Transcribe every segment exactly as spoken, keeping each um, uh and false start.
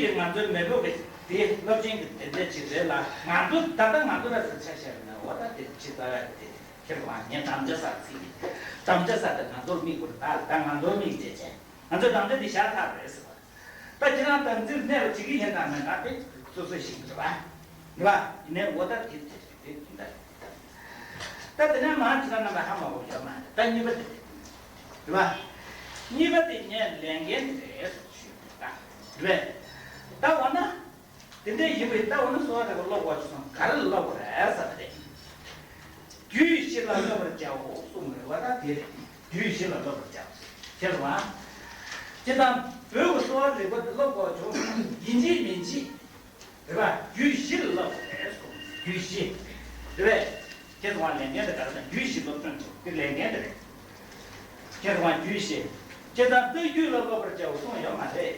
དེ་ང་ཚོའི་མེས་པོ་གི་དེ་སློབ་ཆེན་གྱི་དེ་འདྲ་ཅིག་རེད་ལ། ང་ཚོ་ད་ལྟ་ང་ཚོ་ར་ཟེར་ཆ་བཞག་ན་འོ་ད་དེ་ཅི་ལྟ་བ་དེ་ཁྱེད་རང་ངས་དམ་བཅའ་ས་ཚིག་དམ་བཅའ་ས་དེ་ང་ཚོར་དམིགས་དགོས་རེད། ད་ད་ང་ཚོར་དམིགས་བྱས་བྱས་ང་ཚོས་དམ་བཅའ་དེ་བཞག་ཐག་རེད་ཟེར་བ། ད་ཁྱེད་རང་དམ་ཚིག་གནས་པ་བྱེད་ཀྱི་ཡིན་དང་མིན་ད་དེ་སོ་སོ་ཤེས་ཀྱི་རེད་པ། རེད་པ། ཡིན་ནའི་འོ་ད་དེ་དེ་རེད། དེ་འདྲ་རེད། ད་དེ་ནས་མར་ཁྱེད་རང་རྣམ་པ་ཧ་མ་གོ་ཡོད་མ་རེད། ད་གཉིས་པ་དེ་རེད། རེད་པ། གཉིས་པ་དེ་ངས་ལས་འགན་དེ་རེད་ཟེར་ཞུས་པ་རེད། རེད་པས། ད་འོ་ན། དེ་འདྲ་ཡིན་པས་ད་འོ་ན་གསོ་བ་རིག་པ་སློབ་དགོས་ཀྱི་སོང་ག་རེ་ལ་སློབ་དགོས་རེད་ཟེར་བ་རེད། རྒྱུད་བཞི་ལ་སློབ་པར་བྱའོ་གསུངས་རེད་པ། ད་དེ་རེད། རྒྱུད་བཞི་ལ་སློབ་པར་བྱའོ། ཁྱེད་རང་། ཁྱེད་རང་བོད་ཀྱི་གསོ་བ་རིག་པ་དེ་སློབ་དགོས་བྱུང་ཡིན་གཅིག་མིན་གཅིག་རེད་པ། རྒྱུད་བཞི་ལ་སློབ་དགོས་རེད་གསུངས། རྒྱུད་བཞི། རེད་པས། ཁྱེད་རང་ལས་འགན་དེ་ག་རེ་ན་རྒྱུད་བཞི་སློབ་སྦྱོང་བྱེད་དེ་ལས་འགན་དེ་རེད། ཁྱེད་རང་རྒྱུད་བཞི། ཁྱེད་རང་བསྟོད་རྒྱུད་ལ་སློབ་པར་བྱའོ་གསུངས་ཡོད་མ་རེད།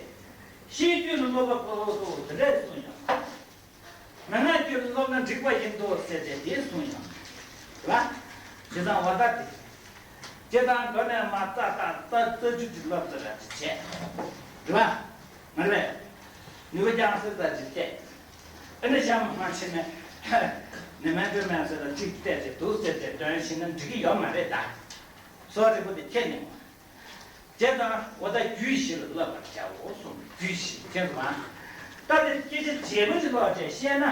ཤེས་རྒྱུད་ལ་སློབ་པར་བྱའོ་གསུངས་དེ་འདྲ་གསུངས་ཡོད་མ་རེད། མན་ངག་རྒྱུད་ལ་སློབ་ན་འགྲིག་པ་ཡིན་འདུག་ཟེར་ཏེ་དེ་གསུངས་ཡོད་མ་རེད། བྱས་ཙང་འོ་ད་དེ། ཁྱེད་རང་མགོ་ནས་མར་རྩ་དང་རྩ་རྩ་རྒྱུད་ཀྱི་སློབ་ཚོད་ར་ཅིག་བྱས། རེད་པ། མ་རེད་པས། ནུས་པ་རྒྱང་སེ་ཙམ་ཅིག་བལྟས། ཨ་ནི་གཤམ་མ་ཕྱིན་ནས་ནི་མན་ཏྲོ་མན་སེ་ལ་གཅིག་བལྟས་ཏེ་འདུག་ཟེར་ཏེ་འདོན་ཤེས་ན་འགྲིག་གི་ཡོད་མ་རེད་ད། གསོ་བ་རིག་པ་དེ་ཁྱེད་ནས་ངོ་། བྱས་ཙང་འོ་ད་རྒྱུད་བཞི་ལ་བསླབ་པར་བྱའོ་གསུངས། རྒྱུད་བཞི་ཁྱེད་ཚོ་མ། ད་དེ་སྐད་ཆ་རྒྱས་པོ་ཞིག་ཀློག་བྱས་བཤད་ན།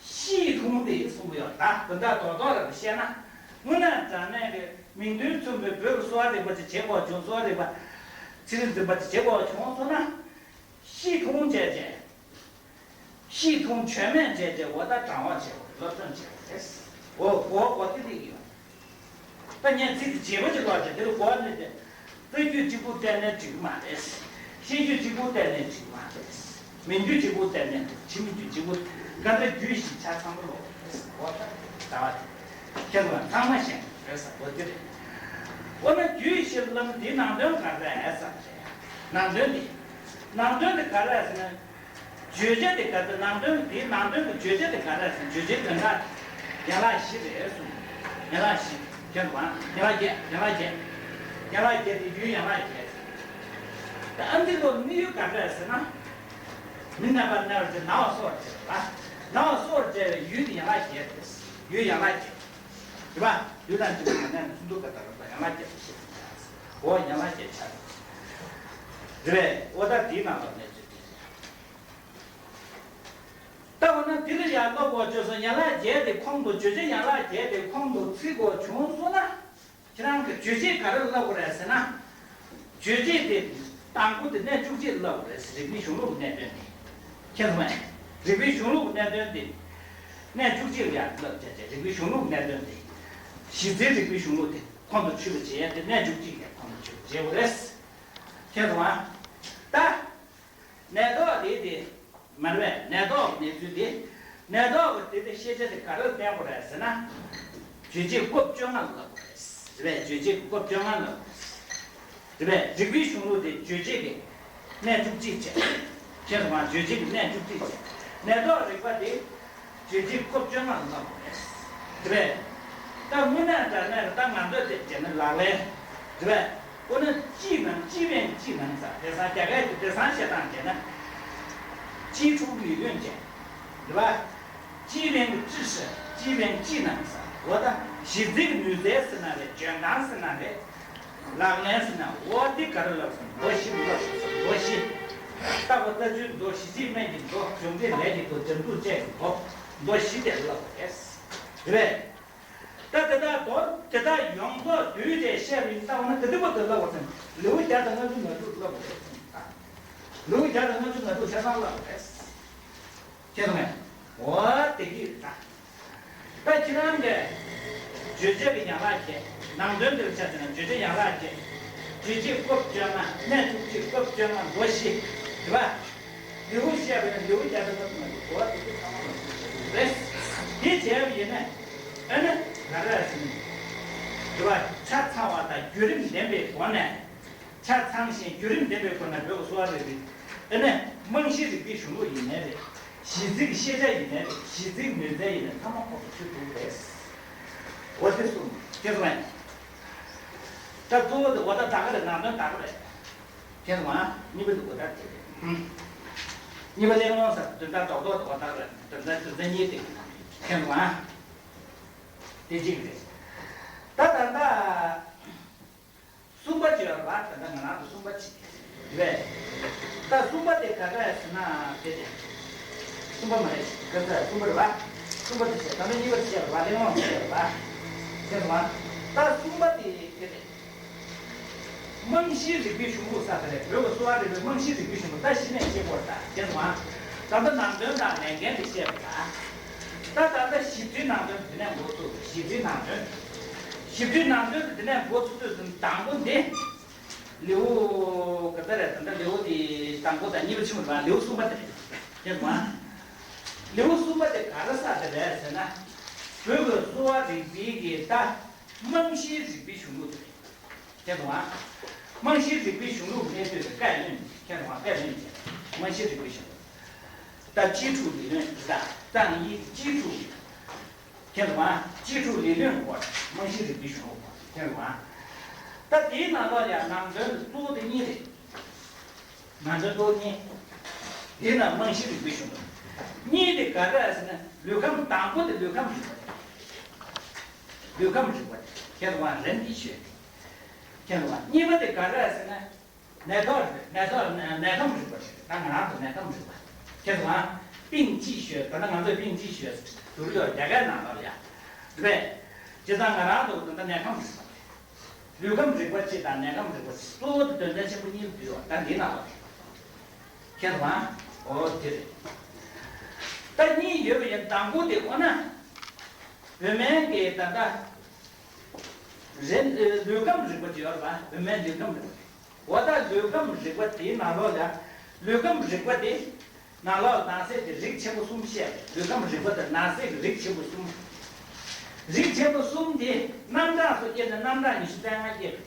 ཤེས་ཐུང་དེ་གསུངས་ཡོད་ད། དོན་དག་རྡོག་རྡོག་རེ་བཤད་ན། དངོས་གནས་དྲང་གནས་ཀྱི་མིང་དོན་མཚུངས་པའི་བོད་ཀྱི་གསོ་བ་རིག་པ་ཅིག་བྱེད་དགོས་བྱུང་། གསོ་བ་རིག་པ་ཚེ་རིང་འཛིན་པ་ཅིག་བྱེད་དགོས་བྱུང་སོང་ན། ཤེས་ཐུང་བྱས་བྱས། ཤེས་ཐུང་བྱོན་མེད་བྱས་བྱས་འོ་ད་དྲང་བ་བྱས་སློབ་སྦྱོང་བྱས་རེད། འོ་འོ་འོ་དེ་ལེགས་ཡོད། ད་ངས་ཚིག་དེ་རྒྱས་པོ་ཅིག་ཀློག་བྱས་དེ་ལ་གོ་བ་ལེན་ཏེ། རྩ་རྒྱུད་གཅིག་པུ་བལྟས་ནས་འགྲིག་མ་རེད། ཤེས་རྒྱུད་གཅིག་པུ་བལྟས་ནས་འགྲིག་མ་རེད། མིང་རྒྱུད་གཅིག་པུ་བལྟས་ནས་འགྲིག་ཕྱི་མིང་རྒྱུད་གཅིག་པུ། ག་འདྲ་རྒྱུད་བཞི་ཆ་ཚང་པོ་ལོག་རེད། འོ་ད་ལྟ་བ་དེ་ཁྱེད་ཚོ་ཚང་མ་ཤེས་རེད་ཟེར་འོ་དེ་རེད། འོ་ན་རྒྱུད་བཞི་ལ་སློབ་ན་དེའི་ནང་དོན་ག་རེ་རེད་ཟེར་བ་རེད། ནང་དོན་དེ། ནང་དོན་དེ་ག་རེ་རེད་ཟེར་ན། བརྗོད་བྱ་དེ་ག་ཚོད་ནང་དོན་དེའི་ནང་དོན་གྱི་བརྗོད་བྱ་དེ་ག་རེ་ཟེར་བརྗོད་བྱའི་དོན་དག་ཡན་ལག་བཞི་རེད་གསུངས། ཡན་ལག་བཞི། ཁྱེད་ཚོ་ཡན་ལག་བརྒྱད། ཡན་ལག་བརྒྱད། ཡན་ལག་བརྒྱད་དེ་ཡུལ་ཡན་ལག་བརྒྱད། ད་ཨ་འདི་ལོ་དམིགས་ཡུལ་ག་རེ་རེད་ཟེར་ན། མི་རྣམ་པར་གནས་པར་བྱེད་ན་བ་གསོ་བར་བྱེད་པ། ན་བ་གསོ་བར་བྱེད་པའི་ཡུལ་དེ་ཡན་ལག་བརྒྱད་རེད། ཡུལ་ཡན་ལག་བརྒྱད། རེད་པ། ཡུལ་དང་འབྲས་བུ་མ་གནས་ན་ཚུལ་འདུ་ཀ་ད་རེད་པ། ཡན་ལག་བརྒྱད་དུ་ཤེས་ཟིན་ཀྱང་། འོ་ཡན་ལག་བརྒྱད་ཆགས་རེད། རེད་པས། འོ་ད་དེའི་ནང་ལ་གནས་ཚུལ་དེ་རེད། ད་འོ་ན་དེ་ལ་ཡང་ཀློག་དགོས་བྱུང་སོང་། ཡན་ལག་བརྒྱད་དེ་ཁོང་དུ་བརྗོད་བྱ་ཡན་ལག་བརྒྱད་དེ་ཁོང་དུ་ཚུད་དགོས་བྱུང་སོང་ན། ཁྱེད་རང་གི་རྗོད་བྱེད་ག་རེ་ལབ་དགོས་རེད་ཟེར་ན། རྗོད་བྱེད་དེ་དང་པོ་དེ་གནས་བཅུ་གཅིག་ལབ་དགོས་རེད། རིགས་པའི་གཞུང་ལུགས་ཀྱི་གནད་དོན་དེ། མཁྱེན་སོང་ངས། རིགས་པའི་གཞུང་ལུགས་ཀྱི་གནད་དོན་དེ། གནས་བཅུ་གཅིག་ལ་ཡང་ལབ་བྱས་བྱས་རིགས་པའི་གཞུང་ལུགས་ཀྱི་གནད་དོན་དེ། གཞི་རྩའི་རིགས་པའི་གཞུང་ལུགས་དེ་ཁོང་དུ་ཆུད་པ་བྱེད་ཡ་དེ་གནས་བཅུ་གཅིག་ལ་ཁོང་དུ་ཆུད་པ་བྱེད་དགོས་རེད། མཁྱེན་སོང་ངས། ད། ནད་ཐོག་དེ་དེ། མ་རེད་པས། ནད་ཐོག་གི་གནས་ཚུལ་དེ། ནད་ཐོག་གི་དེ་དེ་ཤེས་བྱ་དེ་ག་རེ་ལ་བརྟེན་དགོས་རེད་ཟེར་ན། རྗོད་བྱེད་སྐབས་བཅོ་ལྔ་ལ་ལབ་དགོས་རེད། རེད་པས། རྗོད་བྱེད་སྐབས་བཅོ་ལྔ་ལ་ལབ་དགོས་རེད། རེད་པས། རིགས་པའི་གཞུང་ལུགས་དེ་རྗོད་བྱེད་ཀྱི་གནས་བཅུ་གཅིག་བྱས། མཁྱེན་སོང་ངས། རྗོད་བྱེད་ཀྱི་གནས་བཅུ་གཅིག་བྱས། ནད་ཐོག་རིག་པ་དེ། རྗོད་བྱེད་སྐབས་བཅོ་ལྔ་ལ་ལབ་དགོས་རེད། རེད་པས། ད་དངོས་གནས་དྲང་གནས་ཀྱི་ད་ང་ཚོས་དེ་བྱས་ན་ལག་ལེན། རེད་པས། འོ་ན་ཅིས་ནང་ཅིས་བན་ཅིས་ནང་ཟེར། དེང་སང་རྒྱ་སྐད་ཀྱི་དེང་སང་བཤད་སྟངས་བྱས་ན། ཅིས་ཕྲུག་ལི་ལོན་ཅན། རེད་པ། ཅིས་བན་གྱི་ཅི་ཧྲི་ཅིས་བན་ཅིས་ནང་ཟེར། འོ་ད་གཞི་རྩའི་ནུས་རྩལ་ཟེར་ན་རེད། འཇོན་ཐང་ཟེར་ན་རེད། ལག་ལེན་ཟེར་ན་འོ་དེ་ག་རེ་ལབ་ཟེར་ན་མདོ་བཞི་ལབ་ཟེར། མདོ་བཞི། ལྟ་བ་ལྟ་སྤྱོད་མདོ། གཞི་བྱེད་སྨན་གྱི་མདོ། སྦྱོང་ཚེ་ལས་ཀྱི་མདོ། བྱང་ཆུབ་སྤྱད་ཀྱི་མདོ། མདོ་བཞི་དེ་ལབ་རེད། རེད་པས། ད་དེ་དག་མདོ་དེ་དག་ཡོངས་རྫོགས་བསྡུས་ཏེ་བཤད་པ་ཡིན་ཙང་འོ་ན་དེ་འདི་མོ་དེ་ལབ་པ་ཙམ་ལེའུ་བརྒྱ་དང་ལྔ་བཅུ་ང་དྲུག་ལབ་པ་རེད་ཙང་། ལེའུ་བརྒྱ་དང་ལྔ་བཅུ་ང་དྲུག་ཆ་ཚང་ལབ་པ་རེད། ཁྱེད་ཚོ་ངས་འོ་དེ་གི་རེད་ད། ད་ཁྱེད་རང་གིས་བརྗོད་བྱ་གི་ཡན་ལག་བརྒྱད། ནང་དོན་འདིར་ཆ་བཞག་ན་བརྗོད་བྱ་ཡན་ལག་བརྒྱད། རྗོད་བྱེད་སྐབས་བཅོ་ལྔ། གནས་བཅུ་གཅིག་སྐབས་བཅོ་ལྔ། མདོ་བཞི། རེད་པ། ལེའུ་བཤད་པ་ཡིན་ན་ལེའུ་བརྒྱ་དང་ལྔ་བཅུ་ང་དྲུག་གོ་བ་དེ་ཚོ་ཚང་མ་ལ་རེད། དེ་བྱས་པ་ཡིན་ན་ཨ་ནི་ག་རེ་ཟེར་ན། རེད་པ། ཆ་ཚང་བ་དང་བརྒྱུད་རིམ་ལྡན་པའི་སྒོ་ནས། ཆ་ཚང་ཞིང་བརྒྱུད་རིམ་ལྡན་པའི་སྒོ་ནས་བོད་ཀྱི་གསོ་བ་རིག་པའི་ཨ་ནི་རྨང་གཞི་རིགས་པའི་གཞུང་ལུགས་ཡིན་ནའི་རེད། གཞི་རྩའི་ཤེས་བྱ་ཡིན་ནའི་རེད། གཞི་རྩའི་ནུས་རྩལ་ཡིན་ནའི་ཚང་མ་ཁོང་དུ་ཆུད་ཐུབ་ཀྱི་རེད། འོ་དེ་གསུངས། ཁྱེད་ཚོ་ད་གཙོ་བོ་དེ་འོ་ད་ད་ག་རེད། ནང་དོན་ད་ག་རེད། ཁྱེད་ཚོ་གཉིས་པ་དེ་འོ་ད་དེ་རེད། གཉིས་པ་གླེང་སློང་ཟེར་དོན་དག་རྡོག་རྡོག་དེ་བ་དག་རེད། དོན་དག་དོན་ཚན་གཉིས་དེ་མཁྱེན་སོང་ཨ། དེ་གཅིག་རེད། ད་ད་ལྟ་གསུམ་པ་ཅིག་ཡོད་རེད་བ། ད་ལྟ་ང་རང་ཚོ་གསུམ་པ་ཅིག་རེད། ད་གསུམ་པ་དེ་ག་འདྲ་ཟེར་ན་དེ་རེད། གསུམ་པ་མ་རེད། ག་ཚ་གསུམ་པ་རེད་བ། གསུམ་པ་དེ་བཤད། ད་ལྟ་གཉིས་པ་དེ་བཤད་རེད་བ། གླེང་སློང་དེ་བཤད་རེད་བ། མཁྱེན་སོང་ཨ། ད་གསུམ་པ་དེ་དེ་རེད། རྨང་གཞིའི་རིགས་པའི་གཞུང་ལུགས་ས་དེ་རེད། བོད་ཀྱི་གསོ་བ་རིག་པའི་རྨང་གཞིའི་རིགས་པའི་གཞུང་ལུགས། ད་གཞི་ནས་ཤེས་དགོས་ད། མཁྱེན་སོང་ཨ། ད་ལྟ་ནང་དོན་དང་ལས་འགན་དེ་བཤད་པ་ད། ད་ད་ལྟ་ཞིབ་ཕྲའི་ནང་དོན་དེ་ནས་འགོ་ཚུགས། ཞིབ་ཕྲའི་ནང་དོན། ཞིབ་ཕྲའི་ནང་དོན་དེ་ནས་འགོ་ཚུགས་དུས་ཙམ་དང་པོ་འདི། ལེའུ་ག་ད་རེད། ད་ལྟ་ལེའུ་དེ་དང་པོ་དང་གཉིས་པ་ཆུང་རེད་བ། ལེའུ་གསུམ་པ་དེ་རེད། མཁྱེན་སོང་ཨ། ལེའུ་གསུམ་པ་དེ་ག་རེ་ས་དེ་རེད་ཟེར་ན། བོད་ཀྱི་གསོ་བ་རིག་པའི་གི་ད་རྨང་གཞིའི་རིགས་པའི་གཞུང་ལུགས་དེ་རེད། མཁྱེན་སོང་ཨ། རྨང་གཞིའི་རིགས་པའི་གཞུང་ལུགས་སླེབས་དུས་དེ་བཀའ་བློན། མཁྱེན་སོང་ཨ། བཀའ་བློན་བྱས། རྨང་གཞིའི་རིགས་པའི་གཞུང་ལུགས། ད་གཅེས་ཕྲུག་ལི་བློན་ད་ཏང་ཡིག་གཅེས་ཕྲུག་མཁྱེན་སོང་ཨ། གཅེས་ཕྲུག་ལི་བློན་སྐོར། རྨང་གཞིའི་རིགས་པའི་གཞུང་ལུགས་སྐོར། མཁྱེན་སོང་ཨ། ད་དེའི་ནང་ལོགས་ཡང་ནང་དོན་གཙོ་བོ་དེ་གཉིས་རེད། ནང་དོན་གཙོ་བོ་གཉིས། དེའི་ནང་རྨང་གཞིའི་རིགས་པའི་གཞུང་ལུགས། གཉིས་དེ་ག་རེ་ཟེར་ན་ལུས་ཁམས། དང་པོ་དེ་ལུས་ཁམས་རིག་པ་རེད། ལུས་ཁམས་རིག་པ་རེད། མཁྱེན་སོང་ཨ། རིམ་གྱིས་ཤོད། མཁྱེན་སོང་ཨ། གཉིས་པ་དེ་ག་རེ་ཟེར་ན། ནད་ཐོག་རེད། ནད་ཐོག་ནད་ཁམས་རིག་པ་རེད། ད་ང་རང་ཚོ་ནད་ཁམས་རིག་པ། མཁྱེན་སོང་ཨ།病机学། ད་ལྟ་ང་ཚོས་病机学ཟེར་དུས་ཡོད་རྒྱ་སྐད་ནང་ལོགས་ལ་ཡ། རེད་པས། བྱས་ཙང་ང་རང་ཚོ་ད་ལྟ་ནད་ཁམས་རིག་པ་རེད། ལུས་ཁམས་རིག་པ་གཅིག་དང་ནད་ཁམས་རིག་པ་གཅིག་གཙོ་བོ་དེ་དོན་ཚན་ཆེན་པོ་གཉིས་འདུས་ཡོད། ད་འདི་ནང་ལོགས་རེད། མཁྱེན་སོང་ཨ། འོ་དེ་རེད། ད་གཉིས་ཡོད་པ་ཡིན། དང་པོ་དེ་འོ་ན། བོད་སྨན་གྱི་ད་ལྟ་རེད། ལུས་ཁམས་རིག་པ་ཅིག་ཡོད་རེད་པ། བོད་སྨན་ལུས་ཁམས་རིག་པ་རེད། འོ་ད་ལུས་ཁམས་རིག་པ་དེའི་ནང་ལོགས་ལ། ལུས་ཁམས་རིག་པ་དེ་ནང་ལོགས་ནང་གསེས་ཀྱི་རིགས་ཆེན་པོ་གསུམ་བཤད། ལུས་ཁམས་རིག་པ་དེ་ནང་གསེས་ཀྱི་རིགས་ཆེན་པོ་གསུམ། རིགས་ཆེན་པོ་གསུམ་དེ་རྣམ་གྲངས་སུ་དབྱེ་ན་རྣམ་གྲངས་ཉི་ཤུ་རྩ་ལྔ་དབྱེ་བ་རེད།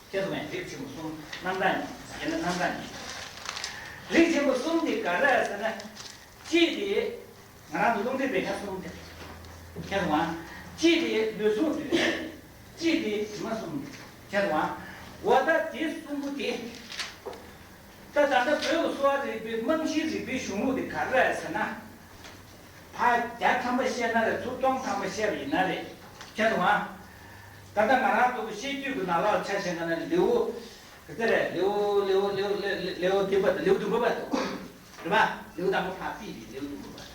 མཁྱེན་སོང་ངས། རིགས་ཆེན་པོ་གསུམ། རྣམ་གྲངས་ཉི་ཤུ་དབྱེ་ན་རྣམ་གྲངས་ཉི་ཤུ། རིགས་ཆེན་པོ་གསུམ་དེ་ག་རེ་ཟེར་ན། གཅིག་དེ་ང་རང་ཚོ་རླུང་མཁྲིས་བད་ཀན་གསུམ་དེ། མཁྱེན་སོང་ངས། གཅིག་དེ་ལུས་ཟུངས་བདུན། གཅིག་དེ་དྲི་མ་གསུམ། མཁྱེན་སོང་ངས། འོ་ད་དེ་གསུམ་པོ་དེ། ད་ད་ལྟ་བོད་ཀྱི་གསོ་བ་རིག་པའི་རྨང་གཞིའི་རིག་པའི་གཞུང་ལུགས་དེ་ག་རེ་རེད་ཟེར་ན། ཕར་བརྒྱ་ཐམ་པ་བཤད་ན་རེད། ཚུར་སྟོང་ཐམ་པ་བཤད་པ་ཡིན་ན་རེད། མཁྱེན་སོང་ངས། ད་ལྟ་ང་རང་ཚོ་གི་བཤད་རྒྱུད་ཀྱི་ནང་ལོགས་ཆ་བཞག་ན་ནི་ལེའུ། ག་ཚོད་རེད། ལེའུ་ལེའུ་ལེའུ་ལེའུ་ལེའུ་བདུན་པ། ལེའུ་བདུན་པ་བར་དུ། རེད་པ། ལེའུ་དང་པོ་ཕར་ཕུད་དེ་ལེའུ་བདུན་པ་བར་དུ།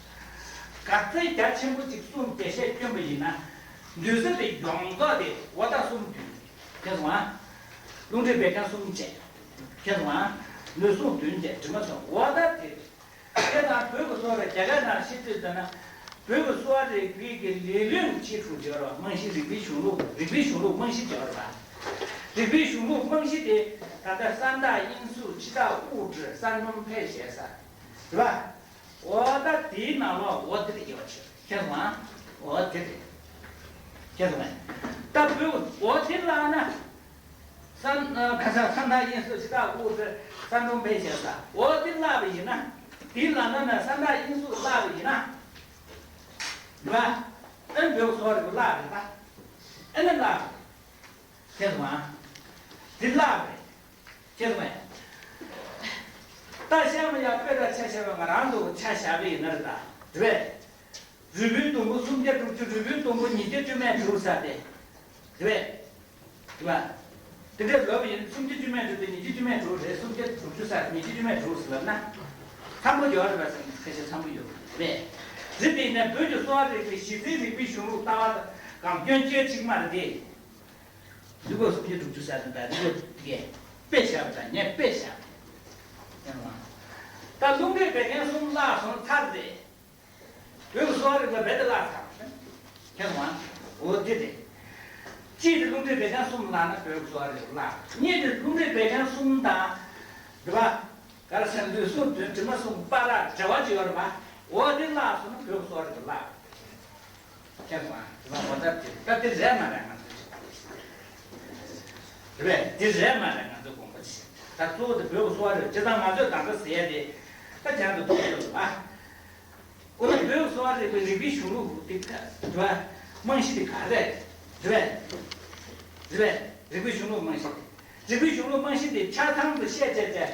ག་ཚོད་རྒྱ་ཆེན་པོ་ཅིག་གསུངས་འགྲེལ་བཤད་བསྐྱོན་པ་ཡིན་ན། འདུས་ས་དེ་ཡོངས་རྫོགས་དེ་འོ་ད་གསུམ་བདུན། མཁྱེན་སོང་ངས། རླུང་མཁྲིས་བད་ཀན་གསུམ་བྱས། མཁྱེན་སོང་ངས། ལུས་ཟུངས་བདུན་བྱས། དྲི་མ་གསུམ། འོ་ད་དེ་རེད། དེ་དང་བོད་ཀྱི་གསོ་བ་རིག་རྒྱ་སྐད་ནང་བཤད་དུས་ཙམ་ན། བོད་ཀྱི་གསོ་བ་རིག་པའི་གི་ལས་རིམ་གཅིག་གྲུབ་ཡོད་རེད་པ། རྨང་གཞི་རིག་པའི་གཞུང་ལུགས། རིག་པའི་གཞུང་ལུགས་རྨང་གཞི་ཡོད་རེད་པ། རིག་པའི་གཞུང་ལུགས་རྨང་གཞི་དེ་ད་ལྟ་三大因素七大物质三种配合ཟེར་རེད་པ། འོ་ད་དེའི་ནང་ལོགས་འོ་དེ་རེད་ཡོད་ཆེ། མཁྱེན་སོང་ངས། འོ་དེ་རེད། མཁྱེན་སོང་ངས། ད་བོད་འོ་དེ་ལ་ན། 三- ཨ- ཁ་སང་三大因素七大物质三种配合ཟེར། འོ་དེ་བརླག་པ་ཡིན་ན། དེའི་ལམ་ནང་ན་三大因素བརླག་པ་ཡིན་ན། རེད་པ། ཨ་ནི་བོད་ཀྱི་གསོ་བ་རིག་པ་བརླག་རེད་པ། ཨ་ནི་བརླག་རེད། མཁྱེན་སོང་ངས། དེ་བརླག་རེད། མཁྱེན་སོང་ངས། ད་གཤམ་ཡང་དཔེ་དང་ཆ་བཞག་པ་ང་རང་ཚོ་ཆ་བཞག་པ་ཡིན་ན་རེད་ད། རེད་པས། རུས་པའི་དུམ་བུ་སུམ་བརྒྱ་དྲུག་ཅུ། རུས་པའི་དུམ་བུ་ཉིས་བརྒྱ་བཅུ་མེད་དྲུག་ཟེར་ཏེ། རེད་པས། རེད་པ། དེ་འདྲའི་ལབ་པ་ཡིན། སུམ་བརྒྱ་བཅུ་མེད་དྲུག་དེ་ཉིས་བརྒྱ་བཅུ་མེད་དྲུག་རེད། སུམ་བརྒྱ་དྲུག་ཅུ་ཟེར་ཉིས་བརྒྱ་བཅུ་མེད་དྲུག་ཟེར་ལབ་ན། འཚམ་པོ་ཡོད་རེད་པ་ཟེར་ན་ཁ་ཤས་འཚམ་པོ་ཡོད་རེད། རེད་དེ་ཡིན་ན་བོད་ཀྱི་གསོ་བ་རིག་པའི་གཞི་རྩའི་རིག་པའི་གཞུང་ལུགས་ལྟ་བ་གང་སྐྱོན་སྐྱོན་གཅིག་མ་རེད་དེ། རིག་པ་སུམ་བརྒྱ་དྲུག་ཅུ་ཟེར་དེ་འདྲ་རིག་པ་དེ་གས་དཔེ་བཞག་པ་དང་ངས་དཔེ་བཞག་པ། ཡང་ན། ད་རླུང་མཁྲིས་བད་ཀན་གསུམ་བརླག་སོང་ཚར་རེད། བོད་ཀྱི་གསོ་བ་རིག་པ་རྦད་དེ་བརླག་ཚར། མཁྱེན་སོང་ངས། འོ་དེ་རེད། གཅིག་དེ་རླུང་མཁྲིས་བད་ཀན་གསུམ་བརླག་ན་བོད་ཀྱི་གསོ་བ་རིག་པ་བརླག་གཉིས་དེ་རླུང་མཁྲིས་བད་ཀན་གསུམ་དང་། རེད་པ། ག་རེ་ཟེར་ན་ལུས་ཟུངས་བདུན་དྲི་མ་གསུམ་བར་ལ་འབྲེལ་བ་ཅིག་ཡོད་རེད་པ། འོ་དེ་བརླག་སོང་ན་བོད་ཀྱི་གསོ་བ་རིག་པ་བརླག་མཁྱེན་སོང་ངས། དེ་ལ་ངོ་མཚར་ཆེ། ད་དེ་རེད་མ་རེད་ང་ཚོ་ཅིག་རེད་པས། དེ་རེད་མ་རེད་ང་ཚོ་དགོངས་པ་ཆེ། ད་གཙོ་བོ་དེ་བོད་ཀྱི་གསོ་བ་རིག་པ་བྱས་ཙང་ང་ཚོས་ད་ལྟ་ཟེར་ཡ་དེ་ད་ཁྱེད་རང་ཚོ་ཐུགས་ཁུར་ལ། འོ་ན་བོད་ཀྱི་གསོ་བ་རིག་པའི་རིག་པའི་གཞུང་ལུགས་དེ་ག་རེད་པ། རྨང་གཞི་དེ་ག་རེ་རེད། རེད་པས། རེད་པས། རིག་པའི་གཞུང་ལུགས་རྨང་གཞི་དེ། རིག་པའི་གཞུང་ལུགས་རྨང་གཞི་དེ་ཆ་ཚང་དུ་བཤད་བྱས་བྱས།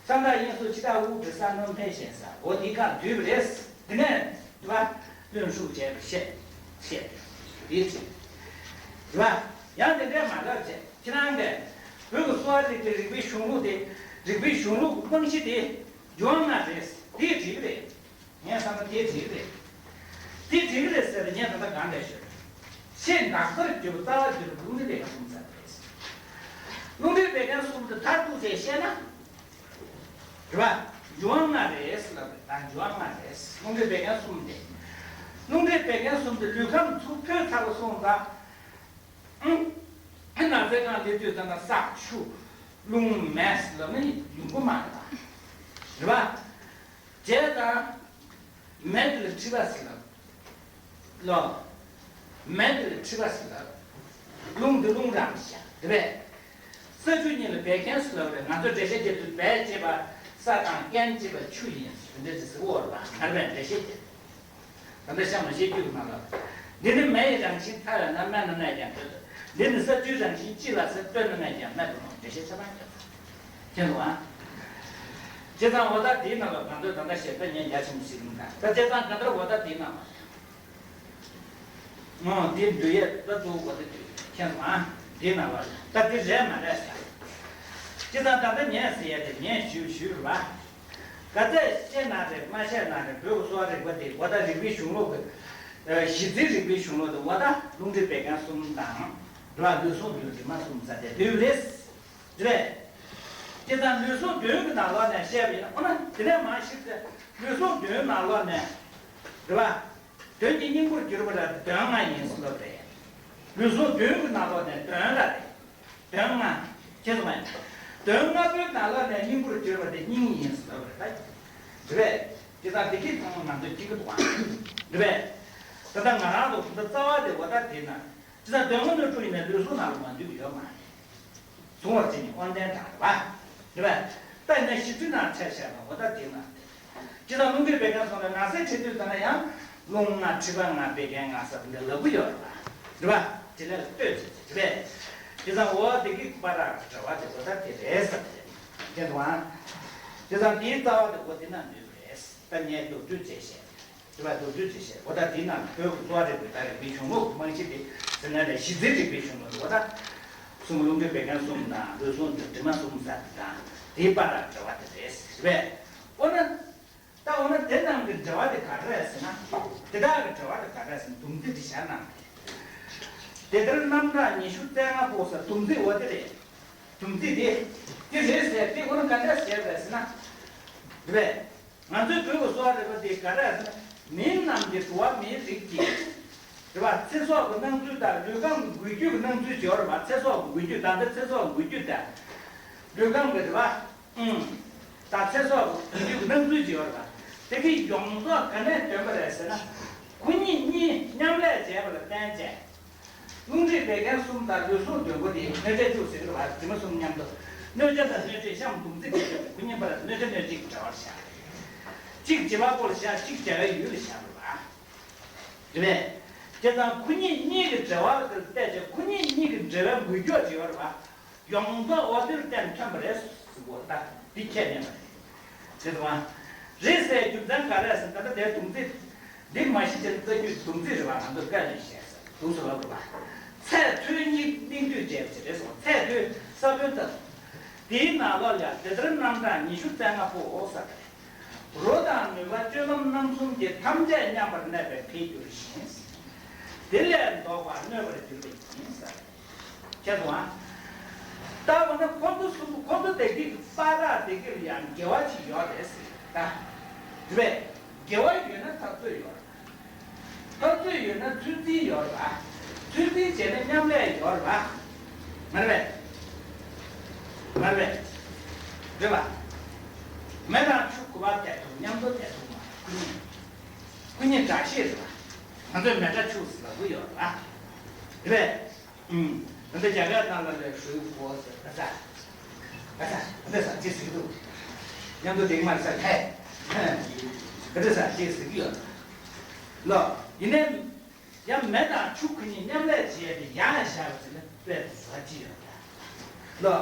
ས་མཐའ་དབྱིངས་སུ་འཆི་བདག་དབུགས་འབྱིན་ས་རྣམ་འཕེལ་ཞེས་ཟེར། འོ་དེའི་སྐབས་བསྡུས་པ་རེད། དེ་ནས་རེད་བ། ལྷུན་ཧྲུག་བྱས་པ་བཤད། བཤད། དེའི་ཚེ། རེད་བ། ཡང་དེ་འདྲས་མ་ལབ་བྱས། ཁྱེད་རང་གིས་བོད་ཀྱི་གསོ་བ་རིག་པའི་རིག་པའི་གཞུང་ལུགས་དེ། རིག་པའི་གཞུང་ལུགས་རྨང་གཞི་དེ་འབྱུང་བ་ལྔ་རེད། དེ་འགྲིག་གི་རེད། ངས་བསམ་ན་དེ་འགྲིག་གི་རེད། དེ་འགྲིག་གི་རེད་ཟེར་ཏེ་ངས་ད་ལྟ་གང་ལས་ཤོད། ཆེས་འདག་པར་གྱུར་པ་རྩ་བར་གྱུར་པ་རླུང་མཁྲིས་བད་ཀན་གསུམ་ཟེར་རེད། རླུང་མཁྲིས་བད་ཀན་གསུམ་དེ་མཐར་ཐུག་ཅེས་བཤད་ན། རེད་བ། འབྱུང་བ་ལྔ་རེད་ཟེར་ལབ་རེད། ད་འབྱུང་བ་ལྔ་རེད། རླུང་མཁྲིས་བད་ཀན་གསུམ་དེ། རླུང་མཁྲིས་བད་ཀན་གསུམ་དེ་ལུས་ཁམས་ཚུར་འཕོས་ཚར་བ་སོང་ཙང་། ཨང་། ཨ་ན་ཚའི་སྒང་སླེབས་དུས་ཙམ་ན་སྲེག་ཆུ། རླུང་མེ་ཟེར་ལབ་ན་ཡོང་གི་མ་རེད་པ། རེད་པ། བྱས་ཙང་། མེ་དེ་ལ་མཁྲིས་པ་ཟེར་ལབ། ལོ། མེ་དེ་ལ་མཁྲིས་པ་ཟེར་ལབ། རླུང་དེ་རླུང་རང་བཞག་དེ་བས། ས་ཆུ་གཉིས་ལ་བད་ཀན་ཟེར་ལབ་རེད། ང་ཚོ་འགྲེལ་བཤད་རྒྱབ་དུས་བད་ཅེས་པ་ས་དང་ཀན་ཅེས་པ་ཆུ་ཡིན་ཟེར་འདྲ་ཅིག་ཟེར་བ་རེད་པ། ང་རང་འགྲེལ་བཤད་རྒྱབ། ད་ལྟ་གཤམ་ལ་བཤད་རྒྱུ་གི་ནང་ལ། འདི་ནི་མེ་ཡི་རང་བཞིན་ཐལ་བས་ན། སྨན་ན་གནས་ཀྱང་འདོད་དོ། འདི་ནི་ས་ཆུའི་རང་བཞིན་ལྕི་ལ་ཟེར། སྟོད་ན་གནས་ཀྱང་སྨད་དུ་ནོ། འགྲེལ་བཤད་ཆ་ཚང་རྒྱབ། མཁྱེན་སོང་ཨ། བྱས་ཙང་འོ་ད་དེའི་ནང་ལ་ང་ཚོས་ད་ལྟ་བཤད་པ་ཉན་རྒྱ་ཆེན་པོ་ཞིག་ཡིན་ད། ད་བྱས་ཙང་ག་འདྲ་འོ་ད་དེའི་ནང་ལ། ཨོ་དེ་འདུལ་ཡས་ད་གཙོ་བོ་འོ་ད་དེ་མཁྱེན་སོང་ཨ། དེའི་ནང་ལ་ད་དེ་རེད་མ་རེད་ཟེར། བྱས་ཙང་ད་ལྟ་ཉན་ཟེར་ཡས་དེ་ཉན་ཞུ་ཞུ་རེད་བ། ག་ཚད་བཤད་ན་རེད་མ་བཤད་ན་རེད། བོད་ཀྱི་གསོ་བ་རིག་པ་དེ་འོ་ད་རིག་པའི་གཞུང་ལུགས་ཀྱི། གཞི་རྩའི་རིག་པའི་གཞུང་ལུགས་དེ་འོ་ད་རླུང་མཁྲིས་བད་ཀན་གསུམ་དང་། རེད་བ། ལུས་ཟུངས་བདུན་དྲི་མ་གསུམ་ཟེར་དེ་འདུས་པ་རེད། རེད། དེ་དང་ལུས་ཟུངས་བདུན་གྱི་ནང་ལོགས་ནས་བཤད་པ་ཡིན་ན། འོ་ན་དེ་ནས་མར་ཞིབ་ཟེར། ལུས་ཟུངས་བདུན་ནང་ལོགས་ནས། རེད་བ། དོན་གྱི་སྙིང་པོར་གྱུར་པ་ལ་དོན་ལྔ་ཡིན་ཟེར་ལབ་རེད། ལུས་ཟུངས་བདུན་གྱི་ནང་ལོགས་ནས་དོན་ལྔ་རེད། དོན་ལྔ། མཁྱེན་སོང་ངས། དོན་ལྔ་པོའི་ནང་ལོགས་ནས་སྙིང་པོར་གྱུར་པ་དེ་སྙིང་ཡིན་ཟེར་ལབ་རེད་ད། རེད་པས། དེ་དང་དེ་གི་ཚང་མ་ང་ཚོས་མཁྱེན་གྱི་འདུག་ག་རེད་པས། ད་ལྟ་ང་རང་ཚོ་ད་ལྟ་རྩ་བ་དེ་འོ་ད་དེ་ན། དེ་དང་དོན་ལྔ་སྣོད་དྲུག་ཡིན་ན་ལུས་ཟུངས་ནང་ལ་མ་འདུས་ཡོད་མ་རེད། གཟུང་བར་བྱེད་ནི་དབང་ལྡན་དང་རེད་པ། རེད་པས། ད་ཡིན་ན་གཞི་རྩའི་ནང་ཆ་བཞག་ན་འོ་ད་དེ་ན། སྤྱིར་བཏང་རླུང་མཁྲིས་བད་ཀན་སོགས་ལ་ནང་གསེས་འཕྲད་དུས་ཙམ་ན་ཡང་རླུང་ལྔ་མཁྲིས་པ་ལྔ་བད་ཀན་ལྔ་ཟེར་འདི་ལབ་ཀྱི་ཡོད་རེད་པ། རེད་པ། དེ་ལས་ལྟོས་ཚེ་ཚེ་རེད་པས། དེ་ཙང་འོ་དེ་གི་བར་ལ་འབྲེལ་བ་དེ་འོ་ད་དེ་རེད་ཟེར་ཏེ། དེ་དང་། དེ་ཙང་དེའི་རྩ་བ་དེ་འོ་དེ་ན་འདུས་པ་རེད། ད་ངས་མདོར་བསྡུས་བྱས་བཤད། དེ་བ་མདོར་བསྡུས་བྱས་བཤད། འོ་ད་དེའི་ནང་བོད་ཀྱི་གསོ་བ་རིག་པའི་ད་རིག་པའི་གཞུང་ལུགས་རྨང་གཞི་དེ་ཟེར་ན་ལས་གཞི་རྩའི་རིག་པའི་གཞུང་ལུགས་འོ་ད། གསུམ། རླུང་མཁྲིས་བད་ཀན་གསུམ་དང་ལུས་ཟུངས་དྲི་མ་གསུམ་ཟེར་དེ་དང་དེའི་བར་ལ་འབྲེལ་བ་དེ་རེད་ཟེར་བས། འོ་ན། ད་འོ་ན་དེ་རྣམས་ཀྱི་འབྲེལ་བ་དེ་ག་རེ་རེད་ཟེར་ན། དེ་དག་གི་འབྲེལ་བ་དེ་ག་རེ་རེད་ཟེར་ན་སྡོམ་རྩིས་དེ་བཞག་གནང་གི། དེ་ལྟར་རྣམ་གྲངས་ཉི་ཤུ་རྩ་ལྔ་པོ་ཟེར་སྡོམ་རྩིས་འོ་དེ་རེད། སྡོམ་རྩིས་དེ། དེ་རེད་ཟེར་དེ་འོ་ན་ག་འདྲ་ཟེར་རེད་ཟེར་ན། རེད་པས། ང་ཚོའི་བོད་ཀྱི་གསོ་བ་རིག་པ་དེ་ག་རེ་ཟེར་ན། མི་རྣམས་ཀྱི་འགྲོ་བ་མིའི་རིགས་ཀྱི། རེད་པ། ཚེ་སྲོག་གི་སྣང་ཚུལ་དང་ལུས་ཁམས་འགུལ་སྐྱོད་ཀྱི་སྣང་ཚུལ་ཅིག་ཡོད་རེད་པ། ཚེ་སྲོག་གི་འགུལ་སྐྱོད། ད་ལྟ་ཚེ་སྲོག་གི་འགུལ་སྐྱོད་དང་། ལུས་ཁམས་ཀྱི་རེད་པ། ཨང་། ད་ཚེ་སྲོག་གི་འགུལ་སྐྱོད་ཀྱི་སྣང་ཚུལ་ཅིག་ཡོད་རེད་པ། དེ་གི་ཡོངས་རྫོགས་ག་ནས་བཏོན་པ་རེད་ཟེར་ན། ཁོ་གཉིས་གཉིས་མཉམ་ལས་བྱས་པ་ལ་བརྟེན་བྱས། རླུང་མཁྲིས་བད་ཀན་གསུམ་དང་ལུས་ཟུངས་བདུན་པོ་དེ་གནོད་བྱེད་བཅུ་ཟེར་གྱི་རེད་པ། དྲི་མ་གསུམ་མཉམ་དུ། གནོད་བྱ་དང་གནོད་བྱེད་གཤམ་སྡོམ་རྩིས་བྱས་པ་ཁོ་གཉིས་བར་ལ་གནོད་བྱ་གནོད་བྱེད་ཀྱི་འབྲེལ་བར་བཞག་གཅིག་བྱེད་པ་པོ་ལ་བཞག་གཅིག་བྱ་བའི་ཡུལ་ལ་བཞག་པ་རེད་པ། རེད་པས། དེ་ཙང་ཁོ་གཉིས་གཉིས་ཀྱི་འབྲེལ་བ་ལ་བལྟས་ཚེ་ཁོ་གཉིས་གཉིས་ཀྱི་འབྲེལ་བའི་འགུལ་སྐྱོད་ཅིག་ཡོད་རེད་པ། ཡོངས་རྫོགས་འོ་དེར་བརྟེན་ཐོན་པ་རེད་ཟེར་གོ་ད། འདི་ཁས་ལེན་པ་རེད། དེ་དང་། རེད་ཟེར་རྒྱུ་མཚན་ག་རེ་ཟེར་ན། ད་ལྟ་དེར་སྡོམ་རྩིས་འདི་མ་གཞི་ཅན་རྩ་རྒྱུད་སྡོམ་རྩིས་རེད་པ། ང་ཚོས་བཀའ་ནས་བཤད་ཟེར་འདུག་ཟེར་བ་རེད་པ། ཚད་མཐོའི་སྙིང་སྙིང་བསྡུས་བྱས་པ་ཞིག་རེད་ཟེར། ཚད་མཐོའི་ས་བོན་ལྟ་བུ། དེའི་ནང་ལོགས་ལ་དེ་ལྟར་རྣམ་གྲངས་ཉི་ཤུ་རྩ་ལྔ་པོའོ་ཟེར། རོ་དང་ནུས་པ་སྤྱོད་ལམ་རྣམ་གསུམ་གྱི་ཐམས་ཅད་མཉམ་པར་གནས་པའི་འཕེལ་འགྱུར་ཞིང་། དེ་ལས་ལྡོག་པ་གནོད་པར་འགྱུར་བ་ཡིན་ཟེར། ཁྱེད་ཚོ་ཨ། ད་འོ་ན་ཁོ་ཚོ་གསུམ་པོ་ཁོ་ཚོ་དེ་གི་བར་དེ་གི་ལ་ཡང་འགལ་བ་ཅིག་ཡོད་རེད་ཟེར་ད། རེད་པས། འགལ་བ་ཡོད་ན་འཐབ་རྩོད་ཡོད་རེད་པ། འཐབ་རྩོད་ཡོད་ན་ཚོད་འཛིན་ཡོད་རེད་པ། ཚོད་འཛིན་བྱས་ན་མཉམ་ལས་ཡོད་རེད་པ། མ་རེད་པས། མ་རེད་པས། རེད་པ། མེ་དང་ཆུ་གུ་བ་དེ་ཐུག་མཉམ་དུ་དེ་ཐུག་མ་རེད། ཀུན་ཉིད་ཀུན་ཉིད་དགྲ་ཤེས་རེད་པ། ང་ཚོས་མེ་དགྲ་ཆུ་ཟེར་ལབ་ཀྱི་ཡོད་རེད་པ། རེད་པས། ཨུམ། ད་ལྟ་རྒྱ་གར་ནང་ལ་ལས་ཧྲུའུ་གོ་ཟེར་ག་ས། ག་ས་ག་འདྲ་ས་ཅི་ཟེར་གི་འདུག་མཉམ་དུ་དེ་མར་ས་ཐལ། ག་འདྲ་ས་ཅི་ཟེར་གི་ཡོད། ལོ། ཡིན་ནའི། ཡང་མེ་དང་ཆུ་ཁོ་གཉིས་མཉམ་ལས་བྱས་ཏེ་ཡར་བཞག་ཟེར་ན་དཔེ་བཟོ་ཅི་ཡོད་ལ། ལོ།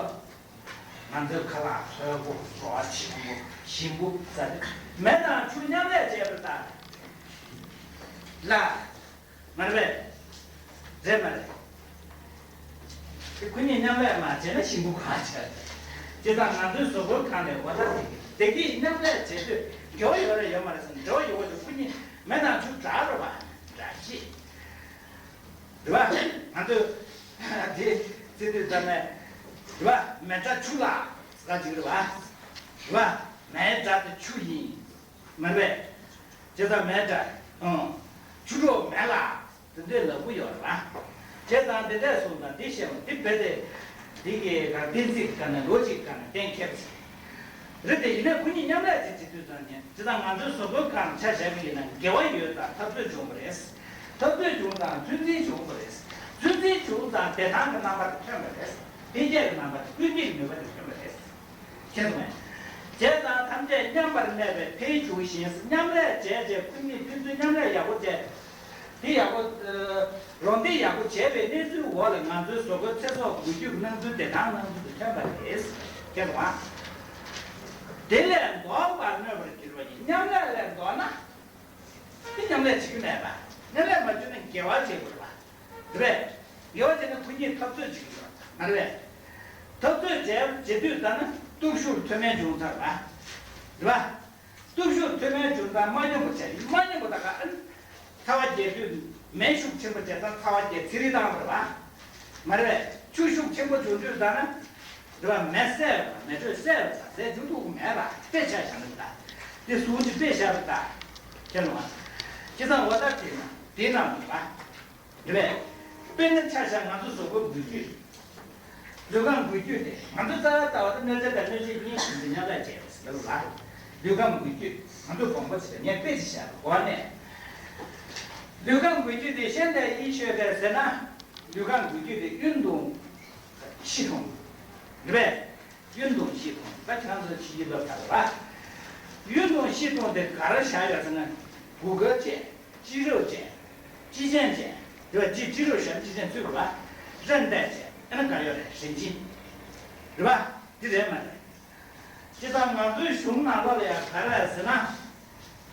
ང་ཚོའི་ཁ་ལག་ཚོས་པོ་བཟོ་བ་ཆེན་པོ་ཞིམ་པོ་ཟ་དུས་མེ་དང་ཆུ་མཉམ་ལས་བྱས་པ་ལྟར། ལ། མ་རེད་པས། རེད་མ་རེད། དེ་ཁོ་གཉིས་མཉམ་ལས་མ་བྱས་ན་ཞིམ་པོ་གང་བྱས། བྱས་ཙང་ང་ཚོའི་གཟུགས་པོའི་སྒང་ནས་འོ་ད་དེ་དེ་གཉིས་མཉམ་ལས་བྱེད་དུས་འགྱུར་བ་ཡོད་རེད་ཡོད་མ་རེད་ཟེར་ན་འགྱུར་བ་ཡོད་པ་དེ་ཁོ་གཉིས་མེ་དང་ཆུ་འདྲ་རེད་པ། འདྲ་ཞིག་རེད་པ། ང་ཚོས་དེ་བརྩི་དུས་ཙམ་ནས་རེད་པ། མེ་སྒྲ་ཆུ་ལ་ཟེར་ག་ཅིག་རེད་པ། རེད་པ། མེ་སྒྲ་དེ་ཆུ་ཡིན། མ་རེད་པས། བྱས་ཙང་མེ་སྒྲ། ཨང་། ཆུ་གྲོགས་མེ་ལ། དེ་འདྲའི་ལབ་ཀྱི་ཡོད་རེད་པ། བྱས་ཙང་དེ་འདྲས་སོང་ཙང་འདི་བཤད་པ་འདི་རྦད་དེ། འདི་གི་ག་གཏན་ཚིགས་ག་ནས་ལོ་གཅིག་ག་ནས་གཏན་འཁེལ་བ་ཞིག་རེད་དེ། ཡིན་ན་ཁོ་གཉིས་མཉམ་ལས་བྱེད་བྱེད་དུས་ཙམ་ནས་བྱས་ཙང་ང་ཚོའི་གཟུགས་པོའི་སྒང་ཆ་བཞག་གི་ཡིན་ན་དགེ་བ་ཡོད་ཙང་འཐབ་རྩོད་བྱུང་བ་རེད། འཐབ་རྩོད་བྱུང་ཙང་ཚོད་འཛིན་བྱུང་བ་རེད། ཚོད་འཛིན་བྱུང་ཙང་བདེ་ཐང་གི་རྣམ་པ་དེ་ཐོན་པ་རེད། འཕེལ་རྒྱས་ཀྱི་རྣམ་པ་དེ་ཀུན་འཕེལ་གྱི་ནུས་པ་དེ་ཐོན་པ་རེད། ཁྱེད་ཚོ་མེད། བྱས་ཙང་ཐམས་ཅད་མཉམ་པར་གནས་པའི་འཕེལ་འགྱུར་བཞིན། མཉམ་ལས་བྱས་རྗེས་ཁོ་གཉིས་ཕན་ཚུན་མཉམ་ལས་ཡག་པོ་བྱས། དེ་ཡག་པོ། རོགས་འདེགས་ཡག་པོ་བྱས་པའི་གནས་ཚུལ་འོག་ལ་ང་ཚོའི་གཟུགས་པོའི་ཚེ་སྲོག་འགུལ་སྐྱོད་ཀྱི་སྣང་ཚུལ་བདེ་ཐང་སྣང་ཚུལ་དུ་ཐོན་པ་རེད། ཁྱེད་ཚོ་མ། དེ་ལས་ལྡོག་པར་གནོད་པར་འགྱུར་བ་ཡིན། མཉམ་ལས་ལས་ལྡོག་ན། དེ་མཉམ་ལས་བྱེད་ཀྱི་མེད་པ། མཉམ་ལས་མ་བྱུང་ན་དགེ་བ་བྱེད་དགོས་པ། རེད་པས། དགེ་བ་བྱས་ན་ཁོ་གཉིས་འཐབ་རྩོད་བྱེད་ཀྱི་ཡོད་མ་རེད་པས། འཐབ་རྩོད་བྱས་བྱེད་དུས་ད་ནི་སྟོབས་ཤུགས་མཐོ་དམན་བྱུང་ཚར་བ། རེད་པ། སྟོབས་ཤུགས་མཐོ་དམན་བྱུང་ཙང་མ་སྙོམས་པོ་བྱས། མ་སྙོམས་པོ་ད་ག་ཨ་ནི། ཚ་བ་རྒྱས་དུས་མེ་ཤུགས་ཆེན་པོ་བྱས་ཙང་ཚ་བ་རྒྱས་ཚེ་རིལ་བཏང་བ་རེད་པ། མ་རེད་པས། ཆུ་ཤུགས་ཆེན་པོ་བྱུང་དུས་ད་ནི། རེད་པ། མེ་བསད་པ། མེ་དྲོད་བསད་པ་དང་ཟས་འཇུ་ཐུབ་ཀྱི་མེད་པ། དཔེ་ཆ་བཞག་ན་ད། དེ་ཟུར་གྱི་དཔེ་བཞག་པ་ད། ཁྱེད་ལ་བ། ཁྱེད་ཚང་འོ་ད་དེ་ན་དེ་ན་མི་བ། རེད་པས། དཔེར་ན་ཆ་བཞག་ང་ཚོ་གཟུགས་པོ་འགུལ་སྐྱོད། ལུས་ཁམས་འགུལ་སྐྱོད་དེ་ང་ཚོ་རྩ་བ་ལྟ་བ་དེ་གནོད་བྱེད་དང་གནོད་བྱེད་གཉིས་ཀུན་གྱི་མཉམ་ལས་བྱས་པ་ཟེར་ལ། ལུས་ཁམས་འགུལ་སྐྱོད། ང་ཚོ་དགོངས་པ་བྱེད་པ་ངས་དཔེ་ཅིག་བཞག་པ་འོ་ནས། ལུས་ཁམས་འགུལ་སྐྱོད་དེ་ཤེན་ཏེ་ཡི་ཤོད་པས་ཟེར་ན། ལུས་ཁམས་འགུལ་སྐྱོད་དེ་ཡུན་དུ་ཤི་ཐུང་། རེད་པས། ཡུན་དུ་ཤི་ཐུང་། ད་ཁྱེད་རང་ཚོ་ཕྱི་རྒྱལ་ལ་ཕར་ལ། ཡུན་དུ་ཤི་ཐུང་དེ་ག་རེ་བཞག་ཡོད་ཟེར་ན། གུ་གལ་བཅས། སྤྱི་རོགས་བཅས། སྤྱི་ཆེན་བཅས། དེ་བ་སྤྱི་སྤྱི་རོགས་བཞག་སྤྱི་ཆེན་ཚུད་པ་ལ། རན་ཏན་བཅས། ཨ་ནི་ག་ཡོད་རེད་ཞིང་ཆེན། རེད་པ། འདི་རེད་མ་རེད། སྤྱི་ཚང་ང་ཚོའི་གཞུང་ནང་ལོགས་ལ་ཡང་ག་རེ་ཟེར་ན།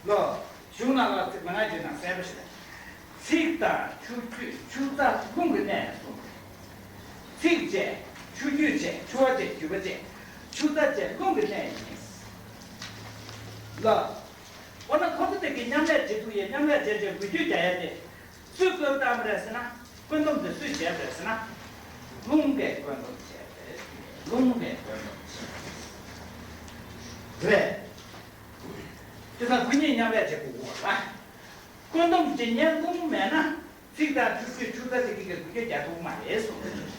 ལོ། གཞུང་ནང་ལ་ཚིག་མ་ང་བརྗོད་ན་གསལ་པོ་ཞིག་རེད། ཚིག་དང་ཆུ་རྒྱུས་ཆུ་རྩ་རླུང་གི་གནས་གསུངས། ཚིག་བཅས་ཆུ་རྒྱུས་བཅས་ཆུ་བ་བཅས་རྒྱུས་པ་བཅས་ཆུ་རྩ་བཅས་རླུང་གི་གནས་ཡིན། ལ། འོ་ན་ཁོ་ཚོ་དེ་གི་མཉམ་ལས་བྱེད་ཐུབ་ཡས་མཉམ་ལས་བྱས་རྗེས་འགུལ་སྐྱོད་རྒྱག་ཡས་དེ། སུས་བཀོད་བཏང་བ་རེད་ཟེར་ན། བཀོད་འདོམས་དེ་སུས་བྱས་པ་རེད་ཟེར་ན། རླུང་གིས་བཀོད་འདོམས་བྱས་པ་རེད། རླུང་གིས་བཀོད་འདོམས་བྱས་པ་རེད། དེ་ཚོ་ཁོ་གཉིས་མཉམ་ལས་བྱེད་དགོས་ཀྱི་ཡོད་རེད་པ། བཀོད་འདོམས་བྱེད་མཁན་རླུང་མེད་ན། ཚིག་དང་ཆུ་རྒྱུས་ཆུ་རྩ་དེ་གི་འགུལ་སྐྱོད་རྒྱག་ཐུབ་ཀྱི་མ་རེད་གསུངས།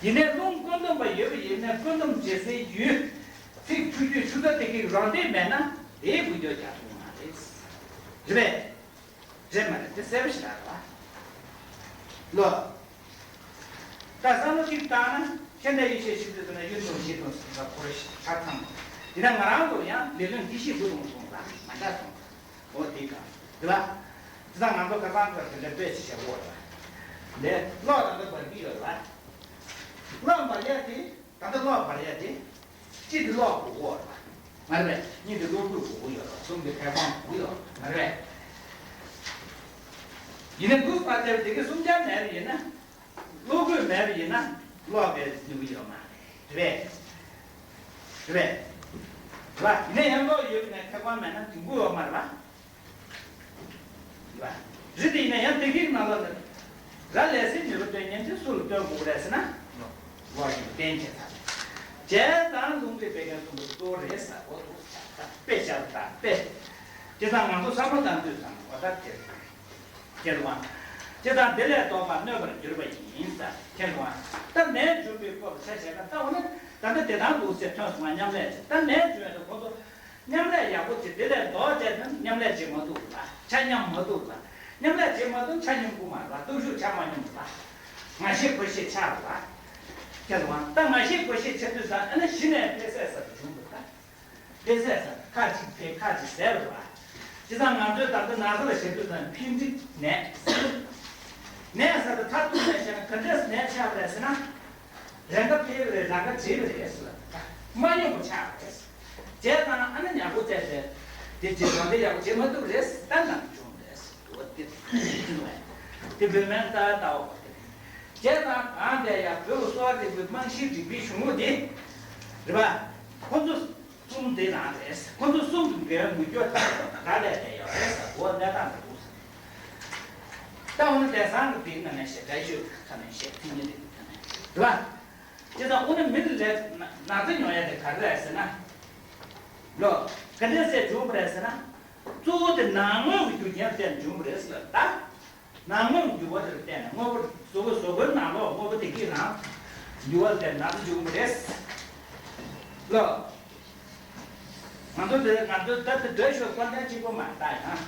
ཡིན་ནའི་རླུང་བཀོད་འདོམས་པ་ཡོད་པ་ཡིན་ན་བཀོད་འདོམས་བྱེད་སའི་ཡུལ། ཚིག་ཆུ་རྒྱུས་ཆུ་རྩ་དེ་གི་རང་འདེགས་མེད་ན་དེའི་འགུལ་སྐྱོད་རྒྱག་ཐུབ་ཀྱི་མ་རེད། རེད་པས། རེད་མ་རེད་དེ་གསལ་པོ་ཞིག་རག་ལ། ལོ། ད་བསམ་བློ་གཅིག་བཏང་ན་ཤེན་ཏེ་ཡི་ཤོད་ཞིག་དུས་ན་ཡུན་དུ་ཞིག་དུ་སུ་ད་ཁོ་རེ་ཞིག་ཆ་ཚང་། ཡིན་ན་ང་རང་ཚོ་ཡང་ལས་དོན་འདི་ཤེས་དགོས་དང་གསུངས་ལ་མ་འདྲ་སོང་། འོ་དེ་ག་དེ་ལ། དེ་ད་ང་ཚོ་ཁ་སང་ཁ་དེ་འདྲ་དཔེ་ཞིག་བྱ་དགོས་ལ། འདི་གློག་ད་ལྟ་འབར་གྱི་ཡོད་ལ། གློག་འབར་ཡ་དེ་ད་ལྟ་གློག་འབར་ཡ་དེ། གཅིག་དེ་གློག་གོ་གོ་རེད་པ། མ་རེད་པས། གཉིས་དེ་གློག་སྐུད་གོ་གོ་ཡོད་རེད། གསུམ་དེ་ཁ་སང་གོ་གོ་ཡོད་རེད། མ་རེད་པས། ཡིན་ན་འདུག་པ་དེ་དེ་གི་གསུམ་ཆ་མེད་པ་ཡིན་ན། གློག་སྐུད་མེད་པ་ཡིན་ན་གློག་གི་ནུས་པ་ཡོད་མ་རེད། རེད་པས། རེད་པས། རེད་པ། ཡིན་ན་ཡང་གློག་ཡོད་པ་ཡིན་ན་ཁ་སང་མེད་ན་དུས་འགོ་ཡོད་མ་རེད་པ། རེད་དེ་ཡིན་ན་ཡང་དེ་གི་ནང་ལ་ནི། ར་ལས་སའི་ནུས་པ་སྟོན་མཁན་དེ་སུ་ལ་སྟོན་དགོས་རེད་ཟེར་ན། ལོ་ཡིན་བསྟན་བྱས་ཚར། བྱས་ཙང་རླུང་གིས་སྤེལ་མཁན་གསུམ་པོ་གཙོ་བོ་རེད་ཟེར་བ་འདུག་དཔེ་བཞག་པ་དང་དཔེ། དེ་ཙང་ང་ཚོ་བསམ་བློ་བཏང་དུས་ཙང་འོ་ད་དེ། ཁྱེད་ལ་དབང་། དེ་ཙང་དེ་ལས་ལྡོག་པར་གནོད་པར་འགྱུར་བ་ཡིན་ཟེར་ཁྱེད་ལ་དབང་། ད་མེ་འབྱུང་བའི་སྐོར་ལ་ཆ་བཞག་ན་ད་འོ་ན་ད་ལྟ་བདེ་ཐང་འདུག་ཟེར་ཐོན་སོང་ང་མཉམ་ལས་བྱེད། ད་མེ་འབྱུང་བའི་ཁོ་ཚོ། མཉམ་ལས་ཡག་པོ་བྱེད། དེ་ལས་ལྡོག་བྱས་ན་མཉམ་ལས་བྱེད་མ་ཐུབ་ལ། ཆ་མཉམ་མ་ཐུབ་ལ། མཉམ་ལས་བྱེད་མ་ཐུབ་ཆ་མཉམ་དགོས་མ་རེད་པ། སྟོབས་ཤུགས་ཆ་མ་མཉམ་རེད་པ། ང་ཤེད་ཁོ་ཤེད་ཆགས་རེད་པ། ཁྱེད་ཚོ་ད་ང་ཤེད་ཁོ་ཤེད་ཆགས་དུས་ཙང་ཨ་ན་གཞི་ནས་འཕེལ་ཟད་ཟེར་བ་བྱུང་འདུག་ད། འཕེལ་ཟད་ཟེར་ཁ་ཅིག་འཕེལ་ཁ་ཅིག་ཟད་རེད་པ། བྱས་ཙང་ང་ཚོས་ད་ལྟ་ན་ཚ་ལ་བཤད་དུས་ཙང་འཕེལ་འགྲིབ་ནད། ནད་ཟེར་དུས་མཐར་ཐུག་ནས་བཤད་ན་ག་འདྲས་ནད་ཆགས་པ་རེད་ཟེར་ན། རང་ཁ་འཕེལ་བ་རེད། རང་ཁ་རྗེ་བ་རེད་ཟེར་ལ། མ་ཉོ་བ་ཆགས་པ་རེད། བྱས་ཙང་ཨ་ནི་ཉམས་པོ་བཙལ་ཏེ་དེ་རྗེས་ལོ་འདི་ཡག་པོ་བྱེད་མ་ཐུབ་རེད། ད་ནམ་བྱུང་རེད། འོ་དེ་དེ་བོད་སྨན་ལྟ་ལྟ་བ་དེ་རེད། བྱས་ཙང་གང་དེ་ཡང་བོད་ཀྱི་གསོ་བ་རིག་པའི་རྨང་གཞིའི་རིག་པའི་གཞུང་ལུགས་དེ་རེད་པ། ཁོ་ཚོ་གསུམ་དེ་རང་རེད། ཁོ་ཚོ་གསུམ་གྱི་འགལ་མི་སྐྱོ་ད་ད་ལས་བསྡད་ཡོད་རེད་ཟེར། འོ་གནས་སྟངས་དེ་འདུག་ཟེར། ད་འོ་ན་དེང་སང་གི་དེའི་ནང་ནས་ཞེ་དྲག་ཤོས་ཁ་ནས་བཤད་ཚིག་ཉིན་རེ་ཁ་ནས་རེད་པ། དེ་དང་དབུ་ནི་མི་ལ་ལས་ན་ཚ་ཉོ་ཡ་དེ་ག་རེ་རེད་ཟེར་ན། ལོ། ག་འདྲ་སེ་བྱུང་བ་རེད་ཟེར་ན། གཙོ་བོ་དེ་ནང་ངོས་ཀྱི་རྒྱུ་རྐྱེན་བརྟེན་བྱུང་བ་རེད་ཟེར་ད། ནང་ངོས་ཀྱི་འགྱུར་བ་དེར་བརྟེན་ནས་དངོས་པོ་གཟུགས་པོ་གཟུགས་པོའི་ནང་ལོགས་དངོས་པོ་དེ་གའི་རང་འགྱུར་བ་དེར་ན་ཚ་བྱུང་བ་རེད། ལོ། ང་ཚོ་དེ་ང་ཚོ་ད་དེ་འདྲ་ཤོས་དཀོན་ཐང་གཅིག་པོ་མ་ལྟ་ཡང་།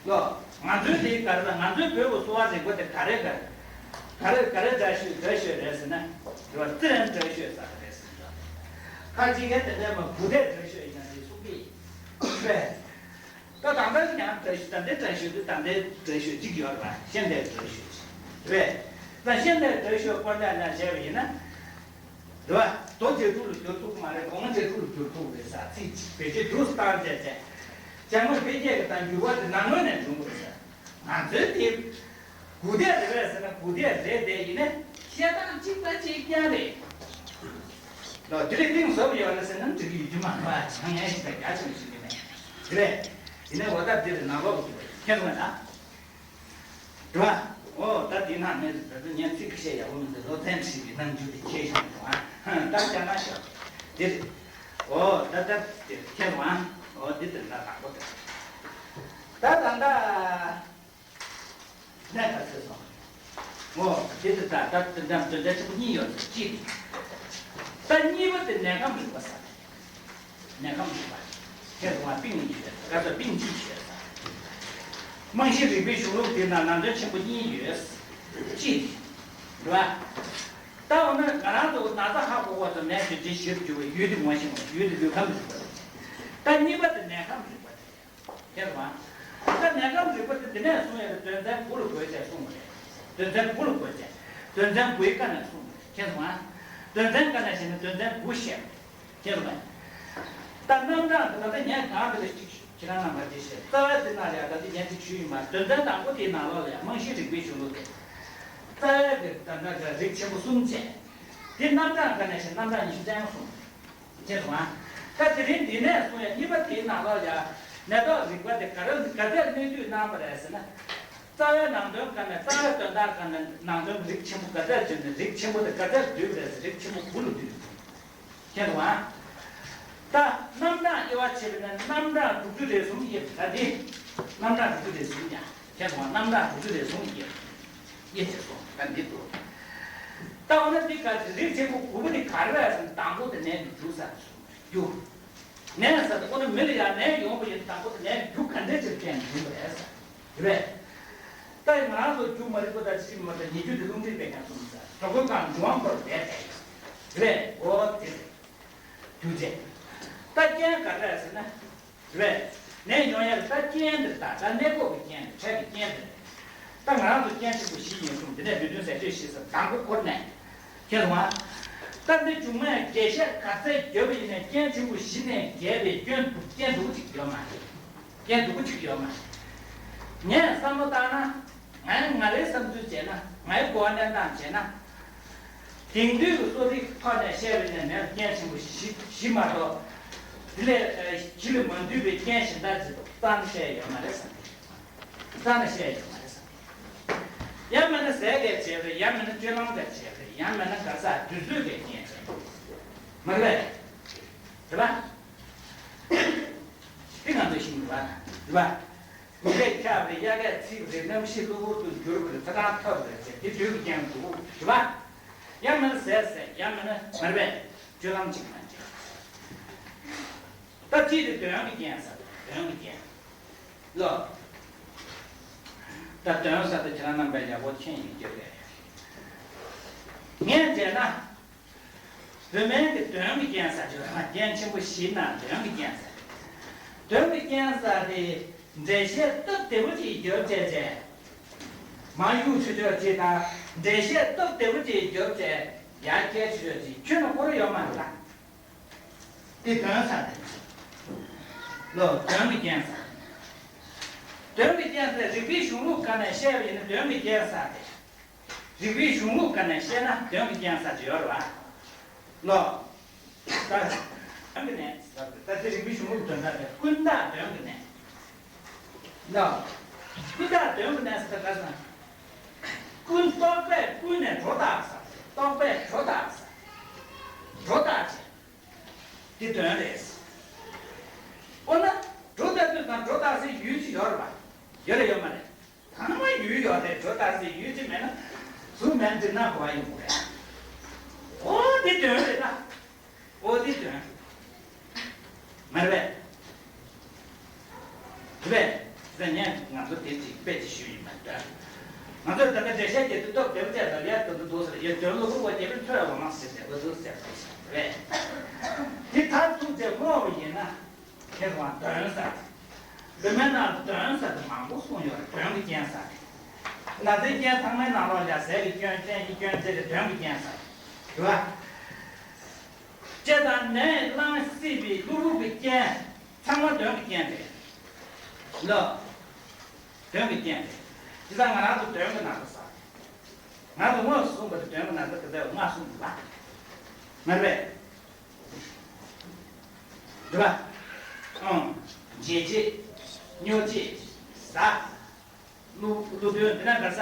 ལོ། ང་ཚོའི་དེའི་ག་རེ་ལ་ང་ཚོའི་བོད་ཀྱི་གསོ་བ་རིག་པ་དེ་ག་རེ་ག་རེ་ག་རེ་ག་རེ་འདྲ་ཤོས་འདྲ་ཤོས་རེད་ཟེར་ན། རེད་བ། རྩི་རན་འདྲ་ཤོས་ཟེར་བ་རེད་ཟེར་ན། ཁ་ཅིག་གིས་དེ་འདྲ་མ་བུ་དེ་འདྲ་ཤོས་ཡིན་ན་དེ་གསུང་གི་ཡིན། རེད། ད་ད་ལྟ་ཡང་འདྲ་ཤོས་ད་ལྟའི་འདྲ་ཤོས་དེ་ད་ལྟའི་འདྲ་ཤོས་གཅིག་ཡོད་རེད་བ། ཤེས་ལྡན་འདྲ་ཤོས་རེད། ད་ཤེས་ལྡན་འདྲ་ཤོས་དཀོན་ཐང་ན་བྱས་པ་ཡིན་ན། རེད་བ། རྡོ་རྗེ་དྲུག་ལ་འགྱུར་ཐུབ་ཀྱི་མ་རེད། སྒོ་ང་རྗེ་དྲུག་ལ་འགྱུར་ཐུབ་རེད་ཟེར་ཚིག་གཅིག་བེད་སྤྱོད་དུ་བཏང་བྱས་བྱས། སྦྱར་དངོས་འཕེལ་རྒྱས་ཀྱི་དང་འགྱུར་བ་དེ་ནང་ངོས་ནས་འབྱུང་དགོས་ཟེར། ང་ཚོའི་དེ་དགུ་ཐེར་རེད་པས་ཟེར་ན་དགུ་ཐེར་རེད། དེ་ཡིན་ན་བཤད་སྟངས་གཅིག་པ་གཅིག་རྐྱང་རེད། ལོ། དེ་ལས་གཏིང་ཟབ་ཡོད་རེད་ཟེར་ན་འགྲིག་གི་ཡོད་རྒྱུ་མ་རེད་པ། བྱང་ཡན་ཞིག་དང་རྒྱ་ཆེན་ཞིག་ཡིན་ནས་རེད། ཡིན་ནའི་འོ་ད་འདིར་ནང་ལོགས་ཀྱི་ཁྱེད་ཚོ་ན། རེད་པ། འོ་ད་འདི་ནང་ནས་ད་ལྟ་ངས་ཚིག་བཤད་ཡག་པོ་མི་འདུག་སློབ་ཚན་ཁྲིད་པའི་རྣམ་འགྱུར་དེ་ཁྱེད་ཤོང་དང་ཨ། ད་བསྐྱར་ན་ཤོག་འདིར། འོ་ད་ད་འདིར་ཁྱེད་ཚོ་ཨ། འོ་འདི་དེ་འདྲ་དང་པོ་དེ། ད་ད་ད། ནས་ག་ཚོད་སོང་། འོ་དེ་དེ་ད་ད་དེ་འདྲ་དོན་ཚན་ཆེན་པོ་གཉིས་ཡོད་ཟེར་གཅིག་ད་གཉིས་པ་དེ་ནད་ཁམས་རིག་པ་ཟེར། ནད་ཁམས་རིག་པ། ཁྱེད་ཚོ་ང་པིང་གཉིས་ཡོད་ཟེར། ག་ཚོད་པིང་གཅིག་ཡོད་ཟེར། རྨང་གཞི་རིག་པའི་གཞུང་ལུགས་དེ་ན་ནང་དོན་ཆེན་པོ་གཉིས་ཡོད། གཅིག་རེད་པ། ད་འོ་ན་ང་རང་ཚོ་ན་ཚ་ཧ་གོ་བ་ཚོ་ནད་གཞི་གཞིར་གྱུར་པའི་ཡུལ་དེ་ངོ་ཤེས་པ། ཡུལ་དེ་ལུས་ཁམས་རིག་པ་རེད། ད་གཉིས་པ་དེ་ནད་ཁམས་རིག་པ་རེད། ཁྱེད་ཚོ་ཨ། ད་ནད་ཁམས་རིག་པ་དེ་འདི་ནས་གསུང་ཡ་དེ་དོན་ཚན་དགུ་ལ་བགོས་བྱས་གསུངས་པ་རེད། དོན་ཚན་དགུ་ལ་བགོས་བྱས། དོན་ཚན་དགུའི་ཀ་ནས་གསུངས་པ་རེད། ཁྱེད་ཚོ་ཨ། དོན་ཚན་ཀ་ནས་བཤད་ན་དོན་ཚན་དགུ་བཤད་པ་རེད། ཁྱེད་ཚོ་ཨ། ད་རྣམ་གྲངས་དེ་ད་ལྟ་ངས་གང་དེ་ལ་གཅིག་ཞུ། ཁྱེད་རང་རྣམ་པ་དེ་བཤད། རྩ་བའི་དེ་ནང་ལ་ཡ་ད་ལྟ་ངས་གཅིག་ཞུས་ཡིན་པ། དོན་ཚན་དང་པོ་དེའི་ནང་ལོགས་ལ་ཡ་རྨང་གཞིའི་རིག་པའི་གཞུང་ལུགས་དེ། རྩ་བའི་དེ་ད་ལྟ་རིགས་ཆེན་པོ་གསུམ་བྱས། དེ་རྣམ་གྲངས་ཀ་ནས་བཤད་རྣམ་གྲངས་ཉི་ཤུ་རྩ་ལྔ་གསུངས། ཁྱེད་ཚོ་ཨ། ད་དེ་རིང་འདི་ནས་གསུང་ཡ་གཉིས་པ་དེའི་ནང་ལོགས་ལ་ཡ་ནད་ཐོག་རིག་པ་དེ་ག་རེ་ག་ཚད་སྣེ་ཁྲིད་གནང་བ་རེད་ཟེར་ན། རྩ་བའི་ནང་དོན་ཀ་ནས་རྩ་བའི་དོན་དག་ཀ་ནས་ནང་དོན་རིགས་ཆེན་པོ་ག་ཚད་བརྗོད་ནས་རིགས་ཆེན་པོ་དེ་ག་ཚད་བསྡུས་པ་རེད་ཟེར། རིགས་ཆེན་པོ་དགུ་ལ་བསྡུས། ཁྱེད་ཚོ་ཨ། ད་རྣམ་གྲངས་དབྱེ་བ་ཕྱེ་བ་ན་རྣམ་གྲངས་དྲུག་ཅུ་རེ་ཟུང་དབྱེ་བ་ད་འདི། རྣམ་གྲངས་དྲུག་ཅུ་རེ་ཟུང་ཡ། ཁྱེད་ཚོ་ཨ། རྣམ་གྲངས་དྲུག་ཅུ་རེ་ཟུང་དབྱེ་བ། དབྱེ་བྱས་སོང་ད་འདི་འདུག་ད་འོ་ན་འདི་ག་རེ་རིགས་ཆེན་པོ་དགུ་པོ་འདི་ག་རེ་རེད་ཟེར་ན། དང་པོ་དེ་ནད་ཀྱི་རྒྱུ་ཟེར་ན་སོང་རྒྱུ། ནད་ཟེར་ན་འོ་ན་མི་ལ་ཡང་ནད་ཡོང་བ་ཡིན། དང་པོ་དེ་ནད་རྒྱུ་ག་འདྲ་ཅིག་བརྟེན་ནས་ཡོང་བ་རེད་ཟེར། རེད། ད་ང་རང་ཚོ་རྒྱུ་མ་རིག་པ་དང་ཕྱི་མ་དང་ཉེ་རྒྱུ་དེ་རླུང་མཁྲིས་པས་ཀྱང་གསུངས་ཟེར། གྲོགས་པོའི་ཁམས་འབྱུང་བ་འཁོར་བས་ཟེར། རེད། འོ་དེ་རེད། རྒྱུ་བྱས། ད་རྐྱེན་ག་རེ་རེད་ཟེར་ན། རེད། ནད་ཡོང་ཡ་ལ་ད་རྐྱེན་དེ་ད་ད་ནད་འགོག་གི་རྐྱེན་དེ་འཕྲལ་གྱི་རྐྱེན་དེ་རེད། ད་ང་རང་ཚོ་རྐྱེན་ཆེན་པོ་བཞི་ཡིན་གསུངས། འདི་ནས་བོད་དོན་ཟས་སྤྱོད་བཞི་ཟེར། དང་པོ་འཁོར་ནས། ཁྱེད་རང་། ད་འདི་མཇུག་མའི་རྒྱས་བཤད་ག་ཚད་བརྒྱབ་པ་ཡིན་ནའི་རྐྱེན་ཆེན་པོ་བཞི་ནས་བརྒལ་བའི་སྐྱོན་སྡུག་རྐྱེན་སྡུག་ཅིག་ཡོད་མ་རེད། རྐྱེན་སྡུག་ཅིག་ཡོད་མ་རེད། ངས་བསམ་བློ་བཏང་ན། ངས་ང་རའི་བསམ་ཚུལ་བྱས་ན། ངའི་གོ་བ་གནས་སྟངས་བྱས་ན། དེང་དུས་ཀྱི་གསོ་རིག་ཐོག་ནས་བཤད་པ་ཡིན་ན་ནད་རྐྱེན་ཆེན་པོ་བཞི་བཞི་མ་གཏོགས། དེ་ལས་བཞི་ལས་མ་འདུས་པའི་རྐྱེན་གཞན་དག་ཅིག་རྩ་ནས་བཤད་ཡོད་མ་རེད་བསམ། རྩ་ནས་བཤད་ཡོད་མ་རེད་བསམ། ཡང་མིན་ན་ཟས་གིས་བྱས་པ་རེད། ཡང་མིན་ན་སྤྱོད་ལམ་གིས་བྱས་པ་རེད། ཡང་མིན་ན་ག་ས་དུས་ཚོད་ཀྱིས་རྐྱེན་བྱས་པ་རེད། མ་རེད་པས། རེད་པ། དེ་ང་ཚོས་ཤེས་ཀྱི་རེད་པ། རེད་པ། མི་སྐད་ཁྱབ་རེད། དབྱར་ཁ་ཚིག་རེད། གནམ་གཤིས་གློ་བུར་དུ་འགྱུར་བ་རེད། ཚ་གྲང་ཐོབ་རེད་ཟེར། དེ་དུས་ཀྱི་རྐྱེན་འདུག་རེད་པ། ཡང་མིན་ཟས་ཟས། ཡང་མིན་ན་མ་རེད་པས། སྤྱོད་ལམ་གཅིག་མ་བྱས། ད་གཅིག་དེ་དོན་གྱི་རྐྱེན་ཟེར། དོན་གྱི་རྐྱེན། ལོ། ད་དོན་ཟེར་དེ་ཁྱེད་རང་རྣམ་པས་ཡག་པོ་མཁྱེན་ཡོད་ཀྱི་རེད། ངས་བྱས་ན། བོད་སྨན་གྱི་དོན་གྱི་རྐྱེན་ཟེར་རྒྱུ་རང་རྐྱེན་ཆེན་པོ་བཞིའི་ནང་དོན་གྱི་རྐྱེན་ཟེར། དོན་གྱི་རྐྱེན་ཟེར་དེ་འགྲེལ་བཤད་སྟབས་བདེ་པོ་ཅིག་རྒྱབ་བྱས་བྱས། མ་གཡུག་ཆོག་ཆོག་ཅིག་དང་འགྲེལ་བཤད་སྟབས་བདེ་པོ་ཅིག་རྒྱབ་བྱས་ཡར་སྐྱེལ་ཆོག་ཆོག་ཅིག་ཁྱོན་ནས་ཁོ་རང་ཡོད་མ་རེད་ད། དེ་དོན་ཟེར་དེ། ལོ། དོན་གྱི་རྐྱེན་ཟེར། དོན་གྱི་རྐྱེན་དེ་རིགས་པའི་གཞུང་ལུགས་སྒང་ནས་བཤད་པ་ཡིན་ན་དོན་གྱི་རྐྱེན་ཟེར་དེ། རིགས་པའི་གཞུང་ལུགས་སྒང་ནས་བཤད་ན་དོན་གྱི་རྐྱེན་ཟེར་གྱི་ཡོད་རེད་བ། ལོ། ད། དོན་གྱི་གནས་ཟེར་བ་ད་དེ་རིགས་པའི་གཞུང་ལུགས་དོན་དག་དེ་ཀུན་བརྟགས་དོན་གྱི་གནས། ལོ། ཀུན་བརྟགས་དོན་གྱི་གནས་ཟེར་ད་ག་ཟེར། ཀུན་རྟོག་པས་ཀུན་ནས་སྒྲོ་བཏགས་ཟེར། རྟོག་པས་སྒྲོ་བཏགས་ཟེར། སྒྲོ་བཏགས་བྱས། འདི་དོན་རེད། འོ་ན། སྒྲོ་བཏགས་དུས་དང་སྒྲོ་བཏགས་སའི་ཡུལ་གཅིག་ཡོད་རེད་པ། ཡོད་རེད་ཡོད་མ་རེད། ཚང་མ་ཡུལ་ཡོད་རེད། སྒྲོ་བཏགས་སའི་ཡུལ་གཅིག་མེད་ན། གཟུགས་མེད་འདི་ན་གོ་བ་ཡོང་གི་རེད། འོ་འདི་དོན་རེད་ད། འོ་འདི་དོན། མ་རེད་པས། རེད་པས། ཟེར་ནས་ང་ཚོ་དེ་ཅིག་དཔེ་ཅིག་ཞུས་ཡིན་པ་དོན། ང་ཚོས་ད་ལྟ་འགྲེལ་བཤད་བརྒྱབ་དུས་སྟོབས་ལྡན་བྱས་ལ་ལས་དོན་དུ་འདུག་ཟེར་ཡོད་དོན་ལུ་གུ་བ་རྒྱབ་པའི་ཚོད་ལ་མ་ཟེར་ཏེ་འོ་འདུག་ཟེར་པ་ཞིག་རེད། དེ་མཐར་ཐུག་དེ་བསྔོ་བ་ཡིན་ན། ཁྱེད་རང་དོན་ཟེར། བོད་སྨན་ནང་དོན་ཟེར་དེ་མང་པོ་གསུངས་ཡོད་རེད། དོན་གྱི་རྐྱེན་ཟེར། ན་ཚའི་རྐྱེན་ཚང་མའི་ནང་ལོགས་ལ་ཟས་ཀྱི་སྐྱོན་སྐྲན་གྱི་སྐྱོན་བཅས་ཏེ་དོན་གྱི་རྐྱེན་ཟེར། རེད་བ། ལྕེ་དང་ནས་རླངས་སྲིད་པའི་གློ་བུར་གྱི་རྐྱེན་ཚང་མ་དོན་གྱི་རྐྱེན་རེད། ལོ། དོན་གྱི་རྐྱེན་རེད། དེ་ཙང་ང་རང་ཚོ་དོན་གྱི་ནང་དུ་ཟ། ང་ཚོ་སྔོན་གསུངས་པ་དེ་དོན་གྱི་ནང་དུ་དེ་ལྟར་ལྔ་གསུངས་འདུག་བ། མ་རེད་པས། རེད་པ། ཨང་། འབྱེད་བྱེད། སྨྱོ་བྱེད། ཟ། ཀླུ་ཀླུ་གདོན་འདི་ན་ག་ས།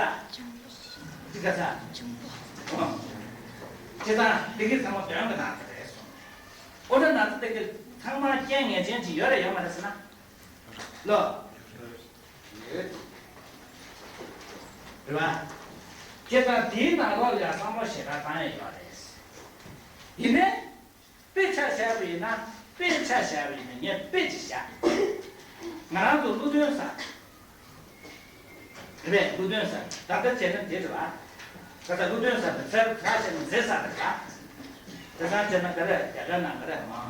འདི་ག་ས། ཨང་། དེ་ཙང་དེ་གི་ཚང་མ་དོན་གྱི་ནང་དུ་རེད་སོང་། ཨོ་ན་ན་ཚ་དེ་གི་ཚང་མ་རྐྱེན་ངེས་ཅན་ཅིག་ཡོད་རེད་ཡོད་མ་རེད་ཟེར་ན། ལོ། ཡོད། རེད་བ། དེ་ཙང་དེའི་ནང་ལོགས་ལ་ཡང་བསམ་བློ་ཞེ་དྲག་བཏང་ཡ་ཡོད་རེད། ཡིན་ནའི། དཔེ་ཆ་བཞག་པ་ཡིན་ན། དཔེ་ཆ་བཞག་པ་ཡིན་ན་ངས་དཔེ་ཅིག་བཞག་ང་རང་ཚོ་ཀླུ་གདོན་ཟེར། རེད་པས། ཀླུ་གདོན་ཟེར། ད་ལྟ་བྱས་ན་འདི་རེད་བ། ད་ལྟ་ཀླུ་གདོན་ཟེར་དེ་ཚར་ཚར་བྱས་ན་མཛེ་ཟེར་རེད་བ། དེ་ཚང་བྱས་ན་ག་རེ་རྒྱ་གར་ནང་ག་རེ་མ་མ་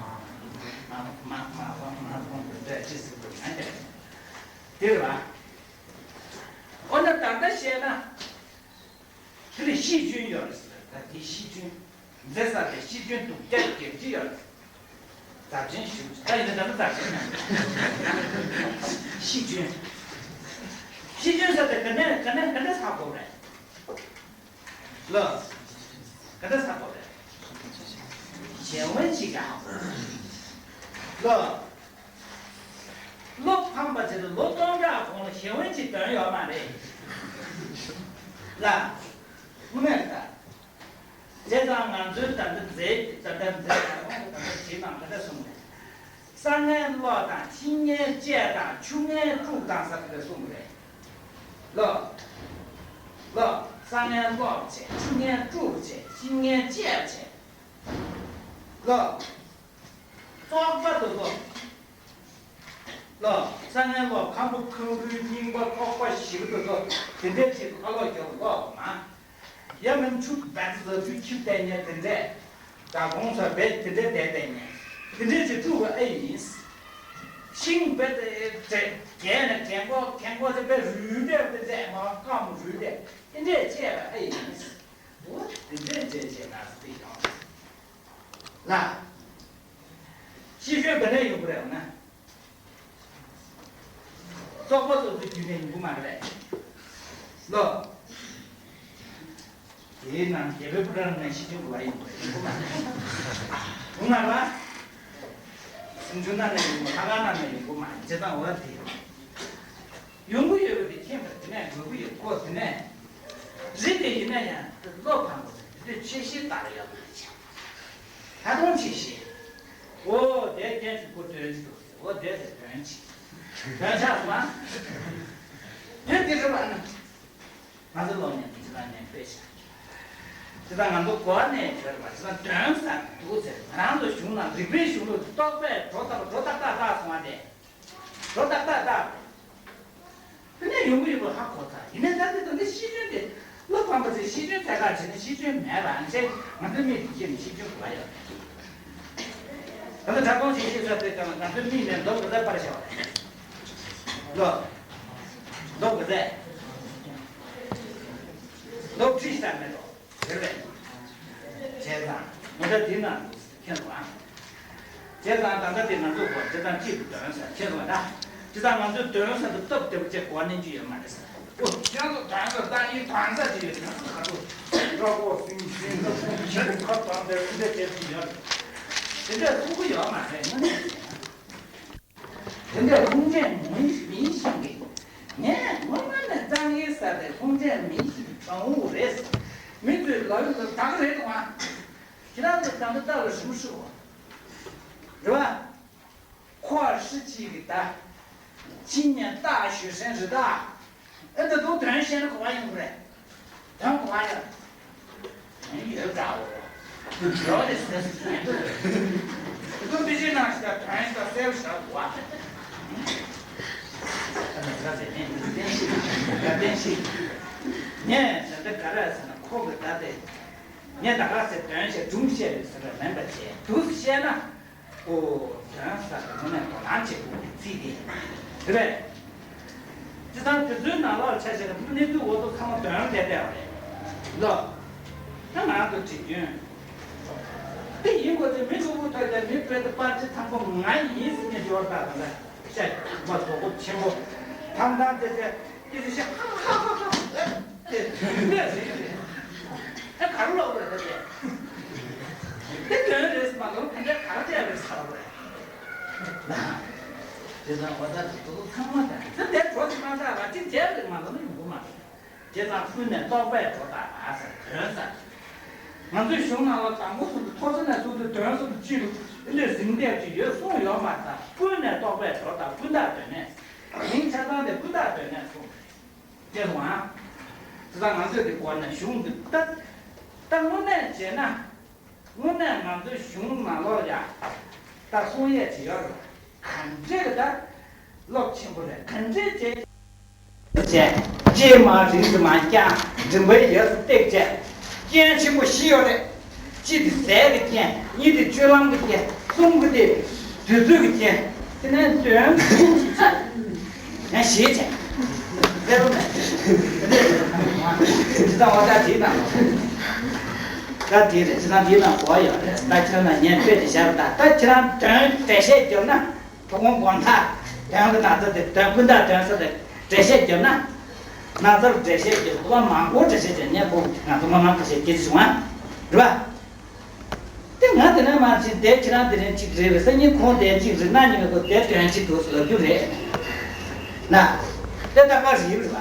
མ་མ་མ་མ་མ་མ་མ་མ་ཅི་ཟེར་དགོས་ན་རྒྱ་གར་དེ་རེད་བ། འོ་ན་ད་ལྟ་བཤད་ན། དེ་ལ་ཤི་སྐྱོན་ཡོད་རེད་ཟེར། ད་དེ་ཤི་སྐྱོན། མཛེ་ཟེར་དེ་ཤི་སྐྱོན་སྡུག་ཅག་གི་ཅི་ཡོད་རེད། རྫབ་ཆེན་ཞུ། ད་ཡིན་ན་ད་ལྟ་རྫབ་ཆེན་ན། ཤི་སྐྱོན། ཤི་སྐྱོན་ཟེར་དེ་ག་ནས་ག་ནས་ག་ནས་ཚ་དགོས་རེད། ལོ། ག་འདྲ་ཟེར་དགོས་རེད། གཞན་དབང་ཅིག་ག་ལོ། བློ་ཕམ་པ་ཟེར་དུས་ལོ་སྟོང་ཕྲག་གོང་ལ་གཞན་དབང་ཅིག་འདོན་ཡོད་མ་རེད། ལ། དངོས་གནས་ད། བྱས་ཙང་ང་ཚོའི་ད་ལྟ་མཛད་ད་ལྟ་མཛད་ད་ལྟ་ད་ལྟ་བྱེད་ནང་ག་འདྲ་གསུངས་རེད། བསང་ངན་གློག་དང་ཤིང་ངན་བཅད་དང་ཆུ་ངན་དཀྲུག་དང་ཟེར་དེ་གསུངས་རེད། ལོ། ལོ། བསང་ངན་གློག་བྱས་ཆུ་ངན་དཀྲུག་བྱས་ཤིང་ངན་བཅད་བྱས། ལོ། བཙོག་པ་དེ་ཚོ། ལོ། བསང་ངན་གློག་ཁམ་བུ་ཁང་བུའི་རྙིང་པ་ཁོག་པ་ཞིག་དེ་ཚོ་དེ་འདྲའི་ཆེད་དུ་ཨ་ལོག་རྒྱོབ་ལོག་མ། ཡ་མིན་ཆུ་བད་ཙི་ཟ་ཆུ་ཁྱིབ་བསྡད་ཉེ་དེ་འདྲས། ད་གོང་ས་བད་དེ་འདྲས་བསྡད་བསྡད་ཉེ། དེ་འདྲས་ཀྱི་དཀྲུག་པ་ཨེ་ཡིན། ཤིང་བད་དེ་བརྒལ་ནས་གན་གོག་གན་གོག་དེ་བད་རུལ་བསྡད་དེ་འདྲས་མ་སྐམ་རུལ་བསྡད་དེ་འདྲས་བཅད་པ་ཨེ་ཡིན། འོ་དེ་འདྲས་བཅད་བཅད་ན་སུ་དེ་ཡོང་ལ། ཤི་སྐྱོན་ག་ནས་ཡོང་གི་རེད་འོ་ན། བཙོག་པ་སོ་སོའི་རྒྱུད་ནས་ཡོང་གི་མ་རེད་པས། ལོ། དེའི་ནང་རྒྱལ་པོའི་སྐུ་དྲིན་ནས་ཤི་སྐྱོན་གོ་བ་ཡིན་པ་ཡིན་གོ་མ་རེད། ཡོང་མ་རེད་པ། སེམས་ཆུང་ནང་ནས་ཡོང་གོ་ལྷ་ཁང་ནང་ནས་ཡོང་གོ་མ་རེད། བྱས་ཙང་འོ་དེ་ཡོང་གི་ཡོད་པ་དེ་མཁྱེན་པ་དེ་ནས་དགོས་ཀྱི་ཡོད་ཁོ་དེ་ནས་རིགས་དེ་ཡིན་ན་ཡང་བློ་ཕམ་པ་དེ་དུས་ཆེ་ཤེས་ལྟར་ཡོད་པ་རེད། ད་དུང་ཆེ་ཤེས། འོ་དེ་སྐད་ཅིག་གོ་དོན་ཅིག་འོ་དེ་དེ་དོན་ཅིག་དོན་ཆགས་སོང་ཨ། དོན་དེ་རེད་པ་ན། ང་ཚོ་ལོ་ཉན་དེ་ལ་ཉན་དཔེ་བྱ། དེ་དང་ང་ཚོ་གོ་ནས་བྱོས་པ་དེ་དང་དོན་ཟེར་འདུག་ཟེར་ང་རང་ཚོ་གཞུང་ནང་རིགས་པའི་གཞུང་ལུགས་རྟོག་པས་སྒྲོ་བཏགས་སྒྲོ་བཏགས་བཏགས་བཏགས་སོང་བ་དེ། སྒྲོ་བཏགས་བཏགས་བཏགས། དེ་ནས་ཡོང་གི་ཡོད་པ་ཧ་གོ་ཚར་ཡིན་ནའི་ད་དེ་ད་ནི་ཤི་སྐྱོན་དེ་བློ་ཕམ་པ་ཚོས་ཤི་སྐྱོན་ཐད་ཀར་བྱས་ནས་ཤི་སྐྱོན་མེད་པ་ཨང་ཅེ་ང་ཚོའི་མིག་གིས་ཤེས་ནས་ཤི་སྐྱོན་གོ་བ་ཡོད་རེད། ད་ལྟ་དྲ་དགོང་ཞིག་ཤེས་ས་དེ་ཀྱང་ང་ཚོའི་མིག་ནས་མདོག་ག་ཚད་པར་བྱ་བ་རེད། ལོ། མདོག་ག་ཚད། མདོག་ཁྲི་ཤ་མེད་དོ། རེད་པས། བྱས་ཙང་ངོ་ཚ་འདི་ན་མཁྱེན་པ། བྱས་ཙང་ད་ལྟ་དེ་ང་ཚོ་གོ་བྱས་ཙང་གཅིག་ཏུ་འདོན་ས་ཁྱེད་ཚོ་ད་བྱས་ཙང་ང་ཚོའི་འདོན་ས་དུ་སྟབས་བདེ་པོ་བྱས་གོ་གནས་ཀྱི་ཡོད་མ་རེད་ས། ཨོ་ཁྱེད་ཚོ་འདོན་ས་ད་ཡིན་འདོན་ས་ཅིག་ཡོད་འདོན་ས་ག་ཚོད་འགྲོ་གོ་ཟིང་ཟིང་ཁྱེད་ཚོ་ཁ་བཏང་དེ་འདྲ་བྱས་ཀྱི་ཡོད་རེད། དེ་འདྲ་གསུང་གི་ཡོད་མ་རེད། དེ་འདྲ་ལྷུང་བྱས་མིན་མིན་ཞིག་གིས། ངས་སྔོན་མ་ནས་གཙང་ཡིན་ས་དེ་ལྷུང་བྱས་མིན་ཞིག་གི་གྲངས་འུ་རེད། མི་ཚོས་ལབ་ཡོད་ལ་ད་ག་རེད་དང་། ཁྱེད་རང་ཚོ་ད་ལྟ་ལྟ་ལ་ཞིམ་ཤོག་རེད་བ། ཁོ་ཧྲི་གཅིག་གི་ད། ཕྱི་ཉིན་ལྟ་ཞུ་སེང་རེད་ད། ཨེ་འདི་དུ་དོན་བཤད་ན་གོ་བ་ཡོང་གི་རེད། དོན་གོ་བ་ཡོད། དོན་ཡོད་འདྲ་བོ། ཡོད་རེད་ཟེར་ཟེར་ཡོད་འདུག་དུ་དུ་དེ་ཕྱི་ནང་ཞིག་ལ་དོན་ཞིག་ལ་གསལ་བོ་ཞིག་ལ་གོ་བ། ཨ་ནི་ཟེར་ཟེར་ནས་བསྟན་བཤིག་བསྟན་བཤིག་ངས་ད་ལྟ་ག་རེ་ཟེར་ན་ཁོ་གི་ད་ལྟ་ངས་ད་ག་ཟེར་དོན་བཤད་སྒྲུང་བཤད་རེད་ཟེར་བ་མིན་པ་བྱས་དུས་བཤད་ན། ཨོ། དོན་ཟེར་བ་དངོས་གནས་དོ་སྣང་བྱེད་དགོས་ཀྱི་ཚིག་དེ་རེད། བྱས་ཙང་དེ་ཚོའི་ནང་ལོགས་ཆ་བཞག་ན་གནས་ཚུལ་འོ་ཚོ་ཚང་མ་དོན་བསྡད་བསྡད་པ་རེད། ལོ། ད་ང་ཚོ་བྲིས་རྒྱུན། དེ་ཡིན་དགོས་ཚེ་མི་ཕྲུ་གུ་ཐོས་ཏེ་མི་བོད་དུ་པར་ཆས་ཐང་པོ་ང་ཡིན་ཟེར་ནས་འབྱོར་ད་དང་ད་ཤ་མ་དོ་པོ་ཆེན་པོ་ཐང་ཐང་དེ་དེ། དེ་ཚོ་ཤ་ཧ་ཧ་ཧ་ཧ་ཧ། དེ་དོན་མེད་རེད། ཨ་ག་རེ་ལབ་དགོས་རེད་དེ། དེ་དོན་རེད་མ་གཏོགས་དེ་འདྲ་ག་རེ་བྱས་རེད་ཟེར་བ་རེད། དེ་ཚང་འོ་ད་དེ་ཚོ་ཚང་མ་དང་དེ་འདྲ་འགྲོ་ཞིག་མ་ཐག་ལ་གཅིག་བྱས་རེད་མ་གཏོགས་ཡོང་གི་མ་རེད། དེ་ཚང་ཀུན་ནས་རྟོག་པས་སྒྲོ་བཏགས་པ་ཟེར་དོན་ཟེར། ང་ཚོའི་གཞུང་ནང་ལ་དང་པོ་སུ་དུ་ཐོ་ས་ནས་སུ་དུ་དོན་སུ་དུ་ཅི་རུ་ལས་ཟིན་བསྡད་ཅིག་ཡོད་གསུངས་ཡོད་མ་རེད། ད་ཀུན་ནས་རྟོག་པས་སྒྲོ་བཏགས་ཀུན་བཏགས་དོན་གནས། མིང་ཆ་ཚང་དེ་ཀུན་བཏགས་དོན་གནས་གསུངས་རེད། དེ་སོང་ཨ། དེ་ད་ང་ཚོས་དེ་སྐོར་ནས་གཞུང་འདི་ལྟ། ད་དངོས་གནས་བྱས་ན། དངོས་གནས་ང་ཚོའི་གཞུང་ནང་ལོགས་ཡ། ད་གསུང་ཡས་ཅི་ཡོད་རེད། ག་འདྲས་ད། སློབ་ཆེན་པོ་རེད་ག་འདྲས་བྱས། བྱས། ཀྱེ་མ་རིགས་སུ་མ་སྐྱེ། མགྲིན་པའི་ཡས་སུ་བཏེག་བྱས། རྐྱེན་ཆེན་པོ་བཞི་ཡོད་རེད། གཅིག་དེ་ཟས་ཀྱི་རྐྱེན། གཉིས་དེ་སྤྱོད་ལམ་གྱི་རྐྱེན། གསུམ་པ་དེ་དུས་ཚོད་ཀྱི་རྐྱེན། དེ་ནས་དོན་ཡང་ཞེས་བྱས། དཔེ་རུ་མེད། དེ་དང་བ་ད་དེའི་ནང་ད་དེ་རེད། དེ་དང་དེའི་ནང་གོ་བ་ཡོད་རེད། ད་ཁྱེད་རང་ཉན་དཔེ་དེ་བཞག་ད་ད་ཁྱེད་རང་དོན་འགྲེལ་བཤད་བརྒྱབ་ན། དོ་དགོང་དགོང་དག་དོན་གྱི་ན་ཚ་དེ་དོན་ཀུན་བརྟགས་དོན་ས་དེ་འགྲེལ་བཤད་བརྒྱབ་ན། ན་ཚར་འགྲེལ་བཤད་བརྒྱབ་ལ་མང་པོ་འགྲེལ་བཤད་བརྒྱབ་ནས་ཕོག་ང་ཚོ་མ་མང་ཁ་ཤས་སྐད་ཆ་བྱུང་ཨ། རེད་པ། དེ་ང་དེ་ནས་མར་ཕྱིན་དེ་ཁྱེད་རང་དེ་རིང་གཅིག་རེད་པས་སང་ཉིན་ཁོང་དེ་གཅིག་རེད། གནངས་ཉིན་ཁོ་དེ་དོན་གཅིག་འདུག་ཟེར་ལབ་རྒྱུ་རེད། ན། དེ་རྟག་པར་རེད་རེད་པ།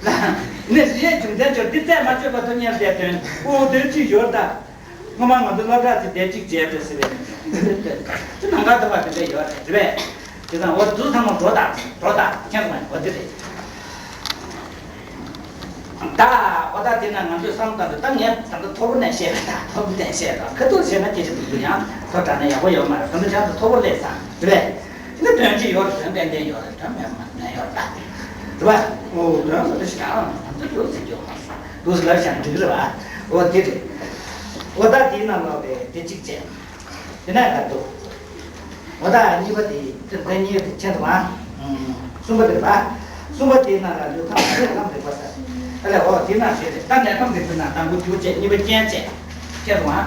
ལ། ནས་རེད་རྒྱུ་མཚན་ཅོར་འདི་རྩད་མ་གཅོད་པ་ཐོབ་ཉན་བསྡད་དོན་ཨོ་དོན་གཅིག་ཡོད་ད། སྔོན་མ་ང་ཚོ་སློབ་གྲྭ་དེ་དེ་གཅིག་བྱས་པས་ཟེར་བས། དེ་ནང་ག་ཐོབ་པ་དེ་འདྲ་ཡོད་རེད་རེད་པས། དེ་དང་འོ་དུ་ཚང་མ་འགྲོ་དང་འགྲོ་དང་ཁྱེད་ཚོ་འོ་དེ་རེད། ད་འོ་ད་དེ་ན་ང་ཚོས་བསམ་བློ་བཏང་དུས་ད་ངས་ད་ལྟ་ཐོར་བུ་ནས་བཤད་པ་དང་ཐོར་བུ་ནས་བཤད་པ་ཁ་ཐུག་བྱས་ན་སྐད་ཆ་འདུག་འདུག་ཡང་ཐོ་དྲག་ན་ཡག་པོ་ཡོད་མ་རེད། ད་ལྟ་ཁྱེད་ཚོ་ཐོར་བུ་སླེབས་ཚར་རེད་པས། དེ་ནི་དོན་ཅི་ཡོད་རེད། དོན་ཏན་ཏན་ཡོད་རེད། དོན་མེད་མ་མེད་ཡོད་རེད་ད། རེད་པ། ཨོ་དོན་ཟེར་དུས་ཞིག་ཨང་ད་འདུག་ཟེར་རྒྱུ་མ་སོང་འདུག་ཟེར་ལབ་བཞག་འགྲིག་རེད་པ། ཨོ་དེ་རེད། ཨོ་ད་དེའི་ནང་ལོགས་པའི་དེ་གཅིག་བྱས། དེ་ནས་ག་འདུག་ཨོ་ད་གཉིས་པ་དེ་དེ་གཉིས་དེ་ཁྱེད་དུ་མ། གསུམ་པ་དེ་རེད་པ། གསུམ་པ་དེའི་ནང་ལ་ལུས་ཐམས་ཅད་ནད་ཁམས་རིག་པ་ཟེར། ཨ་ལས་ཨོ་དེའི་ནང་བྱས་རེད། ད་ནད་ཁམས་རིག་པའི་ནང་དང་པོ་རྒྱུ་བྱས་གཉིས་པ་རྐྱེན་བྱས། ཁྱེད་དུ་མ།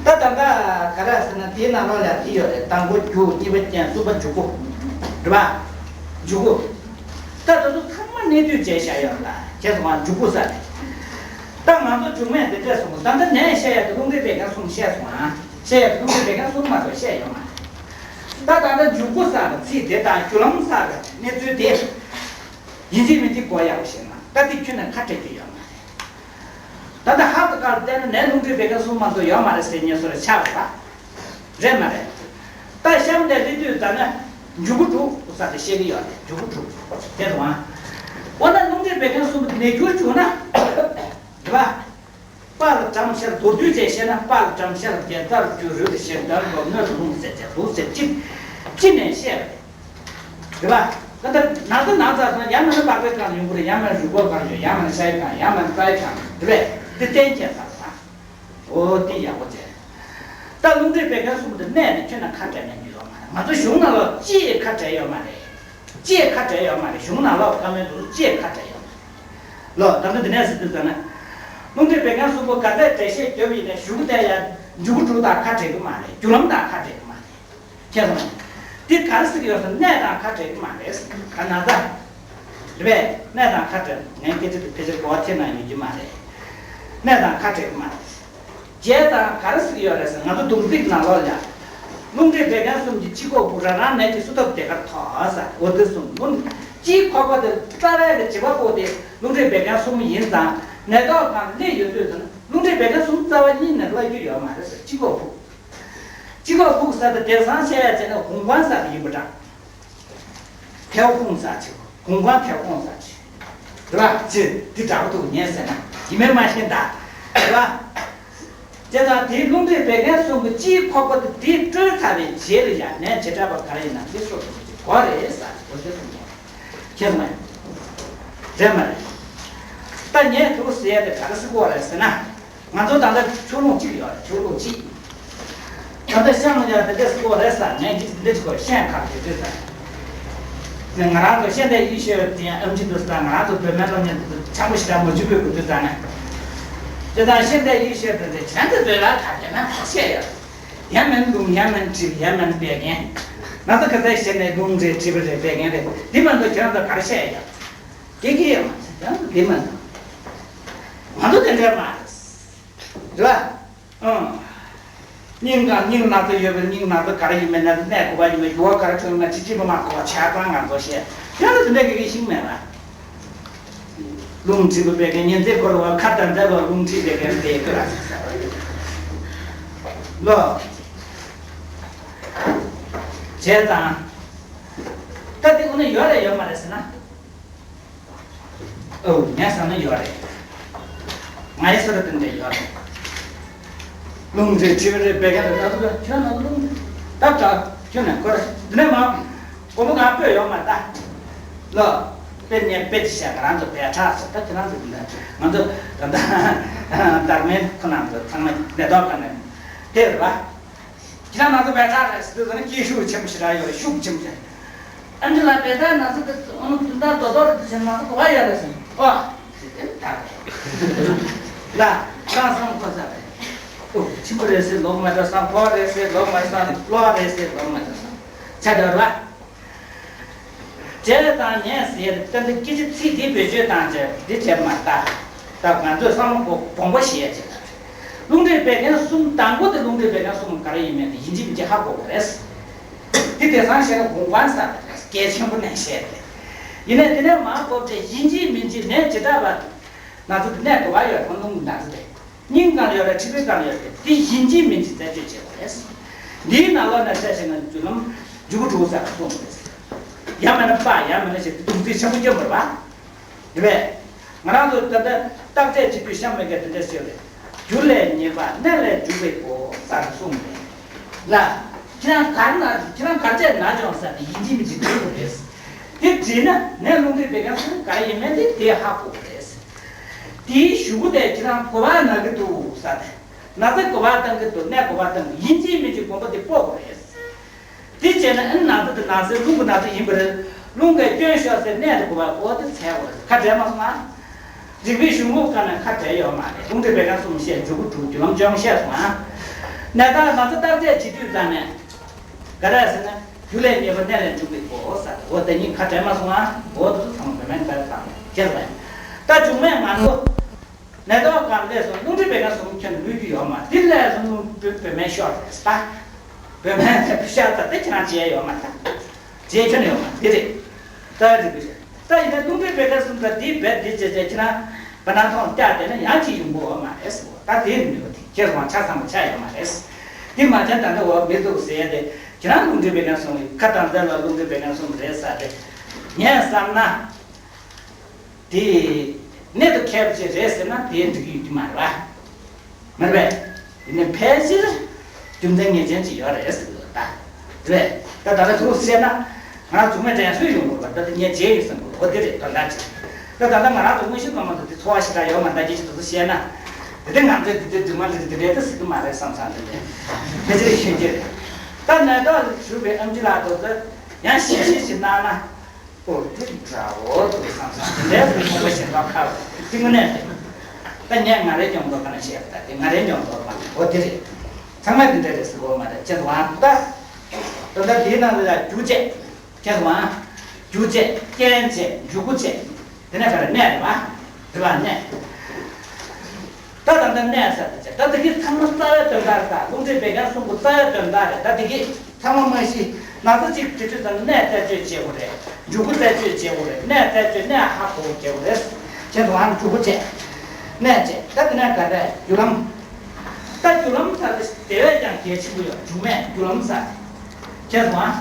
ད་ད་ལྟ་ག་རེ་ཟེར་ན་དེའི་ནང་ལོགས་ལ་དེ་ཡོད་རེད། དང་པོ་རྒྱུ། གཉིས་པ་རྐྱེན། གསུམ་པ་འཇུག་སྒོ། རེད་པ། འཇུག་སྒོ། ད་ད་དུང་ཚང་མ་གནས་དུས་བྱས་བཞག་ཡོད་ལ་ཁྱེད་ཚོ་ང་འཇུག་སྒོ་ས་རེད། ད་ང་ཚོ་འཇུག་མེད་འདི་འདྲས་སོང་ད་ལྟ་ནས་བཤད་ཡ་དེ་རླུང་འཕྲིན་སྡེ་ཁང་གསུམ་བཤད་སོང་ཨ། བཤད་ཡ་དེ་རླུང་འཕྲིན་སྡེ་ཁང་གསུམ་མ་གཏོགས་བཤད་ཡོད་མ་རེད། ད་ད་ལྟ་འཇུག་སྒོ་ས་རེད་ཚིག་དེ་དང་རྒྱུ་ལམ་ས་རེད་གནས་ཚུལ་དེ། ཡིན་གཅིག་མིན་གཅིག་གོ་ཡག་པོ་ཤེས་ན་ད་དེ་ཁྱོན་ནས་ཁ་བྲལ་རྒྱུ་ཡོད་མ་རེད། ད་ལྟ་ཧ་ཏུ་ཀར་བལྟས་ན་ནས་རླུང་འཕྲིན་སྡེ་ཁང་གསུམ་མ་གཏོགས་ཡོད་མ་རེད་ཟེར་ཉན་སོ་རེ་ཆགས་རེད་པ། རེད་མ་རེད། ད་གཤམ་དེ་སླེབས་དུས་ད་ནི་འཇུག་སྒོ་དྲུག་ས་དེ་བཤད་ཀྱི་ཡོད་རེད། འཇུག་སྒོ་དྲུག་དེ་རུང་ཨ། འོ་ན་རླུང་འཕྲིན་སྡེ་ཁང་གསུམ་དེ་ནས་འགྱུར་བྱུང་ན། རེད་པ། པ་ལ་བྲམ་ཤར་མདོར་བསྡུས་བྱས་བཤད་ན་པ་ལ་བྲམ་ཤར་རྒྱལ་ཚར་རྒྱུ་རུས་ལ་ཞེ་དར་ལོ་སྣོད་དུ་ལྷུང་ཟེར་བྱས་ལུགས་ཟེར་གཅིག་གཅིག་ནས་བཤད་པ་རེད། རེད་པ། ད་ལྟ་ནང་ཚ་ནང་ཚ་སོང་ཡང་མིན་ན་པགས་པའི་སྒང་ཡོང་གི་རེད། ཡང་མིན་ན་རུས་སྒོ་སྒང་ཡོད། ཡང་མིན་ན་ཤའི་སྒང་། ཡང་མིན་ན་རྩའི་སྒང་། རེད་པས། འདི་གཏན་འཁེལ་ཚར་སོང་། འོ་འདི་ཡག་པོ་བྱས། ད་རླུང་འཕྲིན་སྡེ་ཁང་གསུམ་དུ་གནས་ནས་ཁྱོན་ནས་ཁ་བྲལ་ནས་ཡོད་མ་རེད། ང་ཚོ་གཞུང་ནང་ལ་ཅིའི་ཁ་བྲལ་ཡོད་མ་རེད། ཅིའི་ཁ་བྲལ་ཡོད་མ་རེད། གཞུང་ནང་ལ་བཀའ་མོལ་དུ་ཅིའི་ཁ་བྲལ་ཡོད་མ་རེད། ལོ། ད་ལྟ་འདི་ནས་ཟེར་དུས་ཙམ་ན། རླུང་འཕྲིན་སྡེ་ཁང་གསུམ་པོ་ག་ཚད་འགྲེལ་བཤད་རྒྱབ་ཡིན་ནའི་གཞུག་གུ་དེ་ཡང་ འཇུག་སྒོ་དྲུག་དང་ཁ་བྲལ་གི་མ་རེད། རྒྱུ་ལམ་དང་ཁ་བྲལ་གི་མ་རེད། མཁྱེན་སོང་། འདི་ག་རེ་ཟེར་གི་ཡོད་ཟེར་ན་གནས་དང་ཁ་བྲལ་གི་མ་རེད། ག་ན་ད། རེད་པས། གནས་དང་ཁ་བྲལ། ངས་སྐད་ཆ་དེ་ཕལ་ཆེར་གོ་བ་ཐེབས་ན་ཡོང་གི་མ་རེད། གནས་དང་ཁ་བྲལ་གི་མ་རེད། བྱས་ཙང་ག་རེ་ཟེར་གི་ཡོད་རེད་ཟེར་ན་ང་ཚོ་སྡོམ་ཚིག་ནང་ལོགས་ལ། རླུང་མཁྲིས་བད་ཀན་གསུམ་གྱི་སྤྱི་ཁོག་ཕུག་རང་རང་གནས་ཀྱི་སུ་ཐོབ་དེ་གར་ཐོགས་ཟེར། འོ་དེ་གསུམ་ལུང་། སྤྱིའི་ཁོག་པ་དེ་རྩ་བའི་གི་བྱེད་པ་པོ་དེ་རླུང་མཁྲིས་བད་ཀན་གསུམ་ཡིན་ཙང་ནད་ཐོག་ཁང་སླེབས་ཡོང་དུས་ཙང་རླུང་མཁྲིས་བད་ཀན་གསུམ་རྩ་བ་ཉིད་ནས་བརླག་རྒྱུ་ཡོད་མ་རེད་ཟེར། སྤྱི་ཁོག་ཕུག་སྤྱི་ཁོག་ཕུག་ཟེར་དེ་དེང་སང་བཤད་ཡ་བྱས་ན་ཧུང་ཀོང་ཟེར་གི་ཡིན་པ་འདྲ། ཐའེ་ཧུང་ཟེར་ཅིག་ཧུང་ཀོང་ཐའེ་ཧུང་ཟེར་ཅིག་རེད་པ། ཅི་འདི་འདྲ་པོ་འདུག་ཉན་ཟེར་ན་ཡིན་མིན་མ་ཤེས་ད། རེད་པ། དེ་དང་དེའི་རླུང་མཁྲིས་བད་ཀན་གསུམ་གྱི་སྤྱིའི་ཁོག་པ་དེ་དེའི་བཀྲོལ་ཚར་བའི་རྗེས་ལ་ཡང་ནད་བྱེ་བྲག་པ་ག་རེ་ཡིན་ན་དེ་སོ་སོ་གོ་རེད་ཟེར་གོ་དེ་གསུམ་ཡོད། ཁྱེད་མ་རེད། རེད་མ་རེད། ད་ངས་དུ་ཟེར་ཡ་དེ་ག་རེ་ཟེར་གོ་རེད་ཟེར་ན། ང་ཚོ་ད་ལྟ་ཆུ་ཀླུང་གཅིག་ཡོད་རེད། ཆུ་ཀླུང་གཅིག་ད་ལྟ་ཤང་ཡ་དེ་འདྲས་སྐོར་རེད་ས་ངས་ཀྱི་འདི་འདྲས་ཀྱི་སྐོར་ཤན་ཁག་དེ་དུས་ཙང་། ནས་ང་རང་ཚོ་ཤེས་ལྡན་ཡིད་ཤེས་དེ་ཡང་ཨེམ་ཆི་དུ་ས་ང་རང་ཚོ་བོད་སྨན་སློབ་གཉེར་དུ་ཆང་པོ་ཞིག་ད་མ་བཅུ་པོས་གོ་དུས་ཙང་ནས། དེ་དང་ཤེས་ལྡན་ཡིད་ཤེས་དེ་འདྲས་ཁྱེད་ཚོ་བོད་ལ་ཁ་རྒྱ་ན་ཁ་ཤས་ཡོད། ཡ་མན་ལུང་ཡ་མན་གྲིབ་ཡ་མན་བད་ཀན། ང་ཚོ་ག་ཚད་ཤེས་ནས་ལུང་རེད་གྲིབ་རེད་བད་ཀན་རེད་འདི་མ་གཏོགས་ཁྱེད་རང་ཚོ་ག་རེ་བཤད་ཡོད། སྐད་ཀྱི་ཡོད་མ་ཟེར་ཡང་འདི་མ་གཏོགས། ང་ཚོ་དེ་འདྲས་མ་རེད། རེད་པ། ཨང་། སྙིང་ག་སྙིང་ན་ཚ་ཡོད་པའི་སྙིང་ན་ཚ་ག་རེ་ཡིན་མིན་ན་ཚ་གནས་དགོས་པ་ཡིན་མིན་རྒྱུ་བ་ག་རེ་བྱུང་ན་ཅི་ཅི་མ་མ་གོ་བ་ཆ་ཚང་ང་ཚོ་བཤད་ཡང་ན་དེ་འདྲ་གི་གི་ཤིང་མེད་པ། རླུང་མཁྲིས་པ་བད་ཀན་ཉིན་མཚན་འཁོར་བ་ཁ་དང་མཛའ་བ་རླུང་མཁྲིས་བད་ཀན་དེ་ཀི་ར་ལོ། བྱས་ཙང་ད་དེ་ཀུན་ནས་ཡོད་རེད་ཡོད་མ་རེད་ཟེར་ན། ཨོ། ངས་བསམ་ན་ཡོད་རེད། ང་ཡི་སོ་ར་དེ་འདྲ་ཡོད་རེད། རླུང་རེ་དྲི་བ་རེ་བད་ཀན་རེ་ད་དུ་ཁྱོད་ན་རླུང་རེ་ད་ད་ཁྱོད་ན་ཁོ་རེ་འདི་ནས་མ་སྒོར་མོ་གང་སྤོས་ཡོད་མ་ད། ལོ། དཔེ་ཉེ་དཔེ་ཅི་བྱས་ང་རང་ཚོ་བས་ཁྲག་ཟེར་ད་ཁྱེད་རང་ཚོ་འདི་འདྲ་ང་ཚོ་ད་ད་བདག་མེད་ཁོ་རང་ཚོ་ཚང་མ་ནད་ཐོག་ག་ནས་དེ་རེད་པ། ཁྱེད་རང་ང་ཚོ་བས་ཁྲག་རེད་ཟེར་དུས་ཙམ་ན་སྐྱིད་ཤུགས་ཆེན་པོ་ཞེ་དྲག་ཡོད་རེད། ཤུགས་ཆེན་པོ་ཞེ་དྲག་ཨ་འདི་ལ་བས་ཁྲག་ང་ཚོ་དེ་ཨ་ནུ་དུན་ད་རྡོ་རྡོ་རེད་དུ་ཞེ་ང་ཚོ་གོ་བ་ཡོད་རེད་ཟེར་ཨོ། ལ་ཁྱེད་རང་བསམ་ཁོ་ས་རེད། ཨོ་ཆེན་པོ་རེད་ཟེར་ལོག་མ་འགྲོ་བསམ་ཁོ་རེད་ཟེར་ལོག་མ་བསམ་ལོག་རེད་ཟེར་ལོག་མ་འགྲོ་བསམ་ཆ་འདྲ་ར། བྱས་དང་ཉན་ཟེར་ཏན་ཏན་སྐད་ཆ་ཚིག་འདི་བེད་སྤྱོད་བཏང་བྱས་འདི་བྱས་མ་ལྟ། ད་ང་ཚོས་བསམ་བློ་དགོངས་པ་བཞེས་ཡ་བྱེད་ད། རླུང་མཁྲིས་བད་ཀན་གསུམ་དང་པོ་དེ་རླུང་མཁྲིས་བད་ཀན་གསུམ་ག་རེ་ཡིན་མིན་དེ་ཡིན་གཅིག་མིན་གཅིག་ཧ་གོ་དགོས་རེད། འདི་དེང་སང་བཤད་ན་ཧུང་པན་ཟེར་བ་རེད་གལ་ཆེན་པོ་ནས་བཤད་རེད། ཡིན་ནའི་དེ་ནས་མ་གོ་བྱས་ཡིན་གཅིག་མིན་གཅིག་ནད་ཇི་འདྲ་བ། ང་ཚོ་དེ་ནད་གོ་བ་ཡོད་ཁོང་རླུང་ན་ཚ་དེ། སྙིང་གང་ཡོད་རེད་མཁྲིས་པའི་གང་ཡོད་རེད་དེ་ཡིན་གཅིག་མིན་གཅིག་རྩད་གཅོད་བྱེད་དགོས་རེད། འདིའི་ནང་ལོགས་ནས་བཤད་བྱས་ན་རྒྱུ་ལམ་འཇུག་གི་འགྲོ་ས་གསུངས་རེད། ཡང་མིན་ན་པ་ཡང་མིན་ན་ཞེས་དེ་སྡོམ་ཚིག་ཆེན་པོ་སྐྱོན་པ་རེད་པ། རེད་པས། ང་རང་ཚོ་ད་ལྟ་བརྟག་དཔྱད་བྱེད་དུས་གཤམ་མེད་མཁན་དེ་འདྲ་ཞིག་རེད། རྒྱུ་ལས་ཉེས་པ་གནས་ལས་འཇུག་པའི་སྒོ་ཟེར་གསུངས་རེད། ལ། ཁྱེད་རང་གར་ན་ཁྱེད་རང་གར་བྱས་ན་སྦྱོང་ས་དེ་ཡིན་གཅིག་མིན་གཅིག་འགྲིག་དགོས་རེད། དེ་འགྲིག་ན་ནད་རླུང་མཁྲིས་བད་ཀན་གསུམ་ག་རེ་ཡིན་མིན་དེ་དེ་ཧ་གོ་དགོས་རེད། དེའི་གཞུག་གུ་དེ་ཁྱེད་རང་གོ་བ་ན་གི་འདུག་ས་དེ། ན་ཚ་གོ་བ་བཏང་གི་འདུག་ནད་གོ་བ་བཏང་གི་ཡིན་གཅིག་མིན་གཅིག་དགོངས་པ་དེ་སྤོ་དགོས་རེད། དེ་བྱས་ན་ཨ་ནི་ན་ཚ་དེ་ན་ཚའི་རླུང་གི་ན་ཚ་ཡིན་པ་རེད། རླུང་གིས་སྐྱོན་ཤོར་ཚེ་ནད་དེ་གོ་བ་སྤོ་དེ་འཚལ་དགོས་རེད། ཁ་བྲལ་མ་སོང་ང་། རིག་པའི་གཞུང་ལུགས་ཁ་ནས་ཁ་བྲལ་ཡོད་མ་རེད། རླུང་མཁྲིས་བད་ཀན་གསུམ་བཤད་འཇུག་གི་འགྲོ་རྒྱུ་ལམ་སྦྱོང་བཤད་སོང་ང་། ནད་རྟགས་ན་ཚ་བརྟག་དཔྱད་བྱེད་དུས་ཙང་ནས། ག་རེ་ཟེར་ན། རྒྱུ་ལས་ཉེས་པ་གནས་ལས་འཇུག་པའི་སྒོ་ཟེར། འོ་དེ་གཉིས་ཁ་བྲལ་མ་སོང་ང་། འོ་དེ་ཚོ་ཚང་མ་བོད་སྨན་ལྟར་དང་ཁྱེར་བས། ད་འཇུག་སྨན་ང་ཚོ། ནད་ཐོག་སྒང་སླེབས་སོང་རླུང་མཁྲིས་བད་ཀན་གསུམ་ཁྱོན་ནས་སྨོས་རྒྱུ་ཡོད་མ་རེད། དེ་སླེབས་སོང་རླུང་བོད་བོད་སྨན་ཤོར་རེད་ད། བོད་སྨན་ཤོར་ད་དེ་ཁྱེད་རང་བྱས་ཡོད་མ་རེད། བྱས་ཁྱོན་ནས་ཡོད་མ་རེད་དེ་རེད། ད་རེད་པས། ད་ཡིན་ན་རླུང་མཁྲིས་བད་ཀན་གསུམ་ད་དེའི་བད་དེ་བྱས་བྱས་ཁྱེད་རང་བ་ན་མཐོང་བཀྱག་བསྡད་ན་ཡང་ཅིག་ཡོང་གི་ཡོད་མ་རེད་ཟེར་བ་ད་དེ་ནུས་པ་དེ་ཁྱེད་རང་ཆ་ཚང་པོ་ཆ་ཡོད་མ་རེད། དེ་མ་བྱས་ད་ལྟ་འོ་མི་འདུག་ཟེར་ཡ་དེ་ཁྱེད་རང་རླུང་མཁྲིས་བད་ཀན་གསུམ་ཁ་དང་རྩ་ལ་རླུང་མཁྲིས་བད་ཀན་གསུམ་རེད་ཟེར་ཏེ། ངས་བསམ་ན། དེ་གནད་དུ་འཁེལ་བ་ཅིག་རེད་ཟེར་ན་དེ་འགྲིག་གི་ཡོད་ཀྱི་མ་རེད་པ། མ་རེད་པས། ཡིན་ནའི་ཕལ་ཆེར་རྒྱུ་མཚན་ངེས་ཅན་ཅིག་ཡོད་རེད་ཟེར་གི་ཡོད་ད། རེད་པས། ད་ད་ལྟ་ཐུགས་བཤད་ན་ང་རང་མཇུག་མའི་དྲན་གསོ་ཡོང་དགོས་པ་ད་དེ་ངས་བརྗེད་ཡོད་བསམ་གི་འོ་དེ་རེད་དོན་དག་ཅིག་ད་ད་ལྟ་ང་རང་ཚོ་དངོས་གཞི་སློབ་མ་ཚོ་དེ་ཚོར་བ་ཞེ་དྲག་ཡོད་མ་རེད་ད་ཅི་ཞིག་དུ་བཤད་ན། དེ་དེ་ང་ཚོས་དེ་དེ་རྫུན་མ་རེད་དེ་རེད་ད་ཟེར་གི་མ་རེད་བསམ་བསམ་དེ་འདྲ་ཕལ་ཆེར་ཤེས་ཀྱི་རེད། ད་ནད་ཐོག་ཞུགས་པའི་ཨེམ་ཆི་ལགས་ཚོ་ཚོས་ཡང་ཞིབ་ཞིབ་ཅིག་གནང་ན། ཨོ་དེ་འདྲ་བོ་འདུག་བསམ་བསམ་དེ་འདྲའི་བཟོ་ཁོ་བོ་ཞེ་དྲག་ཁག་རེད་དེ་དངོས་གནས་རེད། ད་ངས་ང་རའི་མྱོང་ཚོར་ཁ་ན་བཤད་པ་ད་དེ་ང་རའི་མྱོང་ཚོར་ཁ་ན་འོ་དེ་རེད། ཚང་མ་དེ་འདྲ་རེད་ཟེར་གོ་མ་རེད། ཁྱེད་ཚོ་ཨང་ད། ད་ལྟ་འདིའི་ནང་ལ་ཡང་རྒྱུ་བཅས། ཁྱེད་ཚོ་ཨང་། རྒྱུ་བཅས། རྐྱེན་བཅས། འཇུག་སྒོ་བཅས། དེ་ནས་ག་རེ་གནས་རེད་བ། རེད་བ་གནས། ད་ད་ལྟ་གནས་ཟེར་དེ་བྱས། ད་དེ་གི་ཚང་མ་རྩ་བའི་དོན་དག་རེད། ད་རླུང་མཁྲིས་བད་ཀན་གསུམ་པོ་རྩ་བའི་དོན་དག་རེད། ད་དེ་གི་ཚང་མ་མ་གཞི་ན་ཚ་གཅིག་དེ་དུས་ཙམ་གནས་རྩད་གཅོད་བྱེད་དགོས་རེད། འཇུག་སྒོ་རྩད་གཅོད་བྱེད་དགོས་རེད། གནས་རྩད་གཅོད་གནས་ཧ་གོ་བྱེད་དགོས་རེད། ཁྱེད་ཚོ་ཨང་འཇུག་སྒོ་བཅས། གནས་བཅས། ད་དེ་ནས་ག་རེ་རྒྱུ་ལམ། ད་རྒྱུ་ལམ་ཟེར་དེ་དེ་བས་ཀྱང་གལ་ཆེན་པོ་ཡོད། འཇུག་མེད་རྒྱུ་ལམ་ཟེར། ཁྱེད་ཚོ་ཨང་།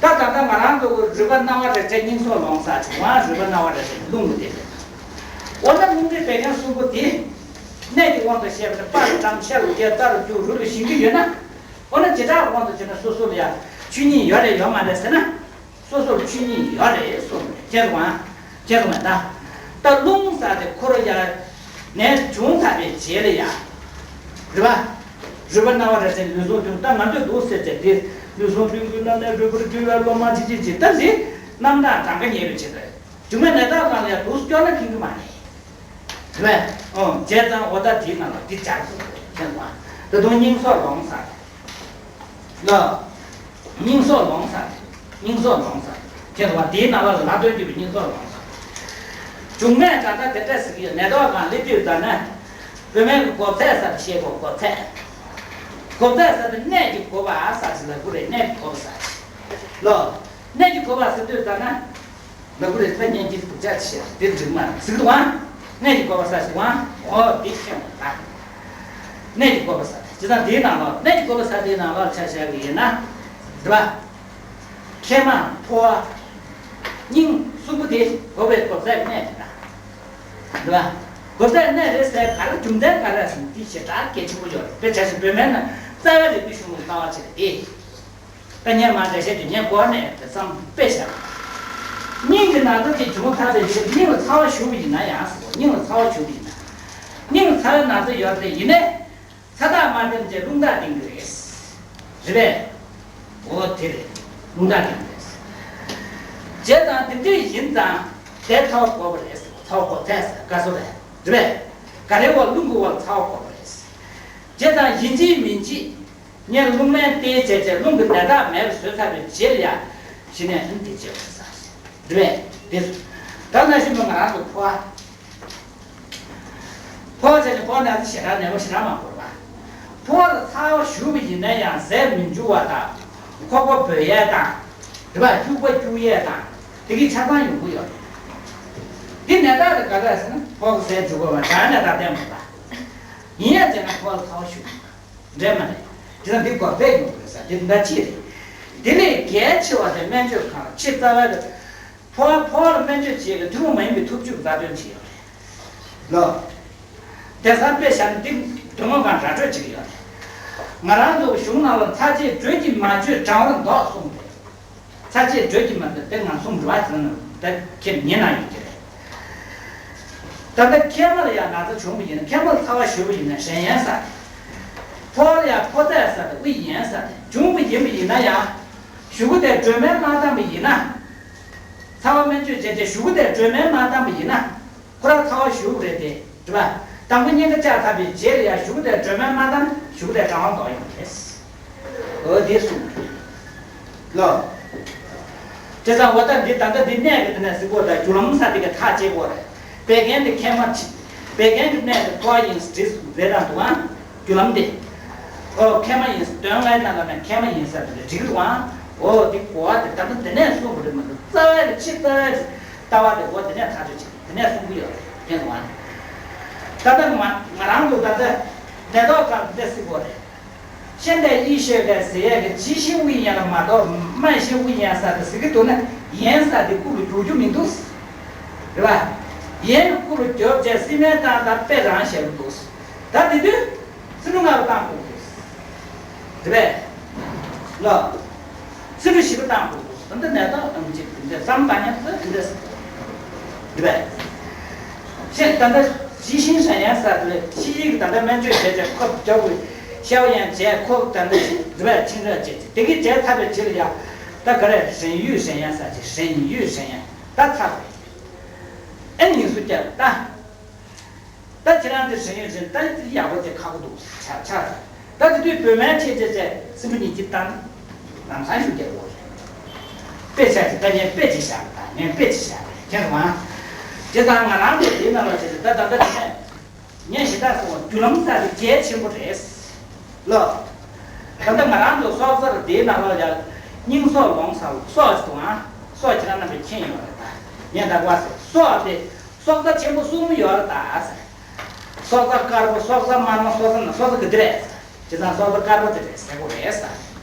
ད་ད་ལྟ་ང་རང་ཚོ་གི་རུས་པ་སྣང་བ་རེག་བྱའི་སྙིང་སྲོག་ལོང་ཟེར་བྱུང་བ། རུས་པ་སྣང་བ་རེག་བྱའི་རླུང་གི་དེ་རེད། འོ་ན་རླུང་མཁྲིས་བད་ཀན་གསུམ་པོ་དེ་གནས་ཀྱི་དབང་དུ་བྱས་པ་ནི་པ་རུ་གྲང་། ཤ་རུ་རྒྱ། རྩ་རུ་སྐྱུག་རུས་ལ་ཞིང་རྒྱུ་ཡོད་ན། འོ་ན་བྱེ་བྲག་དབང་དུ་བྱས་ན་སོ་སོ་ལ་ཡང་ཆོས་ཉིད་ཡོད་རེད་ཡོད་མ་རེད་ཟེར་ན། སོ་སོར་ཆོས་ཉིད་ཡོད་རེད་གསུངས་རེད། ཁྱེད་རང་། ཁྱེད་རང་ད། ད་རླུང་ཟེར་དེ་ཁོ་རང་ཡང་ནད་བྱུང་ཚར་བའི་རྗེས་ལ་ཡང་། རེད་པ། རུས་པ་སྣང་བ་རེག་བྱའི་ལུས་ཟུངས་ཐུང་། ད་ང་ཚོས་འདུག་ཟེར་བྱས་དེ་ལུས་ཟུངས་ཐུང་གི་ནང་ནས་རུས་པར་རྒྱུ་བའི་སློབ་མ་ཅི་ཅི་ཅི་ད་འདི་རྣམ་གྲངས་གྲངས་ཀ་ཉེ་བའི་ཆེད་དུ་རེད། རྒྱུ་མའི་ནད་རྟགས་ནང་ལ་ཡང་འདུག་སྐྱོར་ན་ཕན་གི་མ་རེད། དེ་བས། ཨོ། བྱས་ཙང་འོ་ད་དེའི་ནང་ལ་འདི་སྦྱར་དགོས་ཀྱི་འདུག་ད་དུང་སྙིང་སྲོག་ལོང་ཟེར། ལ། སྙིང་སྲོག་ལོང་ཟེར། སྙིང་སྲོག་ལོང་ཟེར། ཁྱེད་ཚོ་དེའི་ནང་ལ་ལ་དོན་གྱི་སྙིང་སྲོག་ལོང་ཟེར། འབྱུང་གནས་ད་ལྟ་དེ་འདྲ་ཟེར་གྱི་ཡོད། ནད་ཐོག་སྒང་སླེབས་དུས་ད་ནི། བོད་སྨན་གྱི་སྒོ་ཚད་ཟེར་བཤད་གོ། སྒོ་ཚད། སྒོ་ཚད་ཟེར་དུས་གནས་ཀྱི་དགོས་པ་ཟེར་ཞིག་ལ་དགོས་རེད། གནས་ཀྱི་དགོས་པ་ཟེར་ཞིག་ལོ། གནས་ཀྱི་དགོས་པ་ཟེར་དུས་ད་ནི། ལ་ཀུ་རེ་ཚ་སྙན་གྱི་སྡུག་ཅག་ཆེ་དེ་འགྲིག་མ་ཟིག་དང་། གནས་ཀྱི་དགོས་པ་ས་ཞིག་དང་། འོ་དེ་ཤེས་མ་ཐག་གནས་ཀྱི་དགོས་པ་ས་དེ་ད་དེའི་ནང་ལ་གནས་ཀྱི་དགོས་པ་ས་དེའི་ནང་ལ་ཆ་བཞག་གི་ཡིན་ན། རེད་པ། མཁལ་མ་ཕོ་བ། སྙིང་གསུམ་པོ་དེ་དགོས་པའི་དགོས་པ་ས་གནས་རེད་ད། རེད་པ། དགོས་པ་ས་གནས་རེད་ཟེར་ག་རེ་རྒྱུ་མཚན་ག་རེ་ཟེར་ན་དེ་ཞེ་དྲག་གལ་ཆེན་པོ་ཡོད་རེད། དཔེ་ཆ་ཞིག་བོད་སྨན་ན་རྩ་བའི་རིག་པའི་གཞུང་ལ་ལྟ་བ་བྱེད་དེ། ད་ངས་མ་འགྲེལ་བཤད་དེ་ངས་གོ་ནས་དེ་ཙམ་དཔེ་བཤད། སྙིང་གི་ན་ཚ་དེ་བྱུང་ཚར་བའི་རྗེས་སྙིང་ལ་ཚ་བ་ཞུགས་པ་ཡིན་ན་ཡང་ཟེར། སྙིང་ལ་ཚ་བ་ཞུགས་པ་ཡིན་ན། སྙིང་ལ་ཚ་བའི་ན་ཚ་ཡོད་རེད། ཡིན་ནའི། ཚ་ཐག་མ་བསྟེན་བྱས་རླུང་ཐག་བསྟེན་གྱི་རེད། རེད་པས། འོ་དེ་རེད། རླུང་ཐག་བསྟེན་གྱི་རེད། བྱས་ཙང་དེ་འདྲ་ཡིན་ཙང་དེ་ཚ་བ་དགོས་པ་རེད། ཚ་བ་དགོས་ཚད་ཟེར་དཀའ་བཟོ་རེད། རེད་པས། ག་རེ་བ་རླུང་གི་བ་ཚ་བ་དགོས་པ་རེད། བྱས་ཙང་ཡིན་གཅིག་མིན་གཅིག་ངས་རླུང་སྨན་བསྟེན་བྱས་བྱས་རླུང་གི་ནད་རྟགས་མེད་པ་བཟོས་ཚར་བའི་རྗེས་ལ་ཡ། གཞི་ནས་ཨ་ནི་དེ་བྱེད་དགོས་ས་རེད། རེད་པས། དེ་ད་ན་གཞི་མི་ང་རང་ཚོ་ཕོ་བ། ཕོ་བ་བྱས་ནས་ཕོ་བ་ནད་ཞེ་དྲག་ནད་པ་ཞེ་དྲག་མང་པོ་རེད་པ། ཕོ་བ་ལ་ཚ་བ་ཞུགས་པ་ཡིན་ན་ཡང་ཟས་མི་འཇུ་བ་དང་། ཁོག་པ་སྦོས་ཡས་དང་། རེད་པ། སྐྱུག་པ་སྐྱུག་ཡས་དང་། དེ་གི་ཆ་ཚང་ཡོང་གི་ཡོད་རེད། འདི་ནད་རྟགས་དེ་ག་འདྲ་ཟེར་ན་ཕོ་བ་ཟས་འཇུ་དགོས་པ་དང་ནད་རྟགས་བསྟན་པ་རེད་པ། ཡིན་ཡང་བྱས་ན་ཕོ་བ་ལ་ཚ་བ་ཞུགས། འདྲེས་མ་རེད། དེ་ན་འདི་སྒོ་ཚད་ཡོང་དགོས་ས་དེ་འདྲ་ཅི་རེད། དེ་ལས་གལ་ཆེ་བ་དེ་སྨན་བཅོས་ཁང་ལ་ཆེས་རྩ་བའི་རེད། ཕོ་བ་ཕོ་བ་ལ་སྨན་བཅོས་བྱེད་ཀྱི་ཐུན་མོང་མ་ཡིན་པའི་ཐུབ་ཚོད་རྩ་དོན་བྱེད་ཡོད་རེད། ལོ། དེང་སང་དཔེ་བཞག་ན་འདི་དོན་དངོས་གང་ར་སྤྲོད་བྱེད་ཀྱི་ཡོད་རེད། ང་རང་ཚོ་གཞུང་ནང་ལ་ཚ་བཅད་དྲོད་ཀྱིས་མ་བཅོས་གྲང་བར་འདོགས་གསུངས་རེད། ཚ་བཅད་དྲོད་ཀྱིས་མ་བཅོས་དེ་ང་གསུངས་འགྲོ་བ་དེ་ན་ད་ཁྱེད་ཉན་ན་ཡོད་ཀྱི་རེད། ད་ལྟ་མཁལ་མ་ལ་ཡང་ན་ཚ་བྱུང་བ་ཡིན་ན་མཁལ་མ་ལ་ཚ་བ་ཞུགས་པ་ཡིན་ན་ཧྲན་ཡན་ཟ། ཕོ་བ་ལ་ཡང་ཕོ་ཚད་ཟ་དང་དབུགས་ཡན་ཟ་དེ་བྱུང་བ་ཡིན་པ་ཡིན་ན་ཡང་། ཞུགས་དེ་དྲོད་སྨན་མ་བཏང་བ་ཡིན་ན། ཚ་བ་སྨན་བཅོས་བྱས་རྗེས་ཞུགས་དེ་དྲོད་སྨན་མ་བཏང་བ་ཡིན་ན། ཁོ་རང་ཚ་བ་ཞུགས་རེད་དེ། རེད་པ། དང་པོ་གཉན་ཁ་བཅག་ཚར་བའི་རྗེས་ལ་ཡང་ཞུགས་དེ་དྲོད་སྨན་མ་བཏང་ན་ཞུགས་དེ་གྲང་བ་འདོགས་ཡོང་གི་རེད། འོ་དེ་གསུངས་རེད། ལོ། དེ་ཙང་འོ་ད་འདི་ད་ལྟ་འདི་གནས་ཀྱི་དེ་ནས་གཟིགས་གོ་ད་རྒྱུ་ལམ་ས་དེ་ག་ཐག་བཅད་གོ་རེད། བད་ཀན་དེ་མཁལ་མ་ཆེ། བད་ཀན་གྱི་གནས་དེ་ཕོ་བ་ཡིན་ཟེར་བྲིས་སོང་རེད་དང་འདུག་ཨང་། རྒྱུ་ལམ་དེ། ཨོ་མཁལ་མ་ཡིན་ཟེར་དོན་ལྔའི་ནང་ལ་ནས་མཁལ་མ་ཡིན་ཟེར་དེ་འགྲིག་འདུག་ཨང་། འོ་དེ་གོ་བ་དེ་ད་ལྟ་དེ་ནས་གསུངས་པ་རེད་མ་གཏོགས་རྩ་བའི་གི་ཕྱི་རྩ་བའི་གི་ལྟ་བ་དེ་འོ་དེ་ནས་ཐག་གཅོད་བྱེད་དེ་ནས་གསུང་གི་ཡོད་རེད་ཨང་། ད་ལྟ་ང་ང་རང་ཚོ་ད་ལྟ་ནད་ཐོག་ཁག་འདི་སྲིད་གོ་རེད། 现代医学 ལ་ཟེར་ཡས་ཀྱི་急性胃炎 ལ་མ་གཏོགས་慢性胃炎 ཟེར་དེ་ཟེར་གྱི་འདུག་ན་ཡན་ཟེར་དེ་རྐུབ་ལ་རྒྱོབ་རྒྱུ་མི་འདུག་རེད་པ། ཡན་རྐུབ་ལ་རྒྱོབ་བྱས་སི་མན་བཏང་དང་དཔེ་རང་བཞག་གི་འདུག་ད་དེ་དུས་ཚིལ་ལུ་ལྔ་པོ་བཏང་དགོས་འདུག་རེད་པས། ལོ། ཚིལ་ལུ་བཞི་པོ་བཏང་དགོས་འདུག་ད་ལྟ་ནད་རྟགས་ཐམས་ཅད་དེ་འདྲ་བསམ་བཏང་ཡག་ད་དེ་འདྲ་ཟེར། རེད་པས། ཤེས་ད་ལྟ་ཇི་ཤིང་ཧྲན་ཡན་ཟེར་དེ་ལས་ཕྱི་ཡིག་ད་ལྟ་སྨན་བཅོས་བྱས་བྱས་ཁོ་རྒྱབ་དགོས་ཤའོ་ཡན་བྱས་ཁོ་ད་ལྟ་ཕྱི་རེད་པས་ཕྱིན་ར་བྱས་བྱས་དེ་གི་བྱས་ཚར་བའི་རྗེས་ལ་ཡ་ད་ག་རེ་ཧྲན་ཡུས་ཧྲན་ཡན་ཟེར་གྱི་ཧྲན་ཡུས་ཧྲན་ཡན་ད་ཚར་བས། ཨེ་ཉིན་སུ་བསྐྱལ་ད། ད་ཁྱེད་རང་དེ་ཧྲན་ཡུས་ཧྲན་ད་ཡག་པོ་དེ་ཁག་པོ་འདུག་ཆ་ཆ། ད་ ད་དེ་དུས་བོད་སྨན་ཆེ་ཆེ་ཆེ་སྲིན་པོ་ཉིད་ཀྱི་བཏང་ལམ་སང་ཞུ་རྒྱག་དགོས་རེད། དཔེ་ཆ་ཅིག་ད་ངས་དཔེ་ཅིག་བཞག་ད་ངས་དཔེ་ཅིག་བཞག་རེད་ཁྱེད་རང་། དེ་དང་ང་རང་ཚོ་དེའི་ནང་ལ་བྱས་ཏེ་ད་ད་ལྟ་དེ་ནས་ངས་ཞེ་དྲག་སོང་བ་རྒྱུ་ལམ་ས་དེ་གལ་ཆེན་པོ་རེད། ལོ། ད་ལྟ་ང་རང་ཚོ་སྲོག་རྩར་དེའི་ནང་ལ་ཡ་སྙིང་སྲོག་ལོང་ས་ལ་སྲོག་ཅིག་འདུག་ཨང་། སྲོག་ཁྱེད་རང་རྣམ་པས་མཁྱེན་ཡོད་རེད་ད། ངས་ད་བ་ཟེར་སྲོག་དེ་སྲོག་རྩ་ཆེན་པོ་གསུམ་ཡོད་རེད་ད་ཟེར། སྲོག་རྩ་དཀར་པོ་སྲོག་རྩ་དམར་མོ་སྲོག་རྩ་ནག་སྲོག་རྩ་ག་དེ་རེད་ཟེར། ཇི་ལྟར་སྲོག་རྩ་དཀར་པོ་དེ་རེད་ཟེར་གོ་རེད་ཟེར།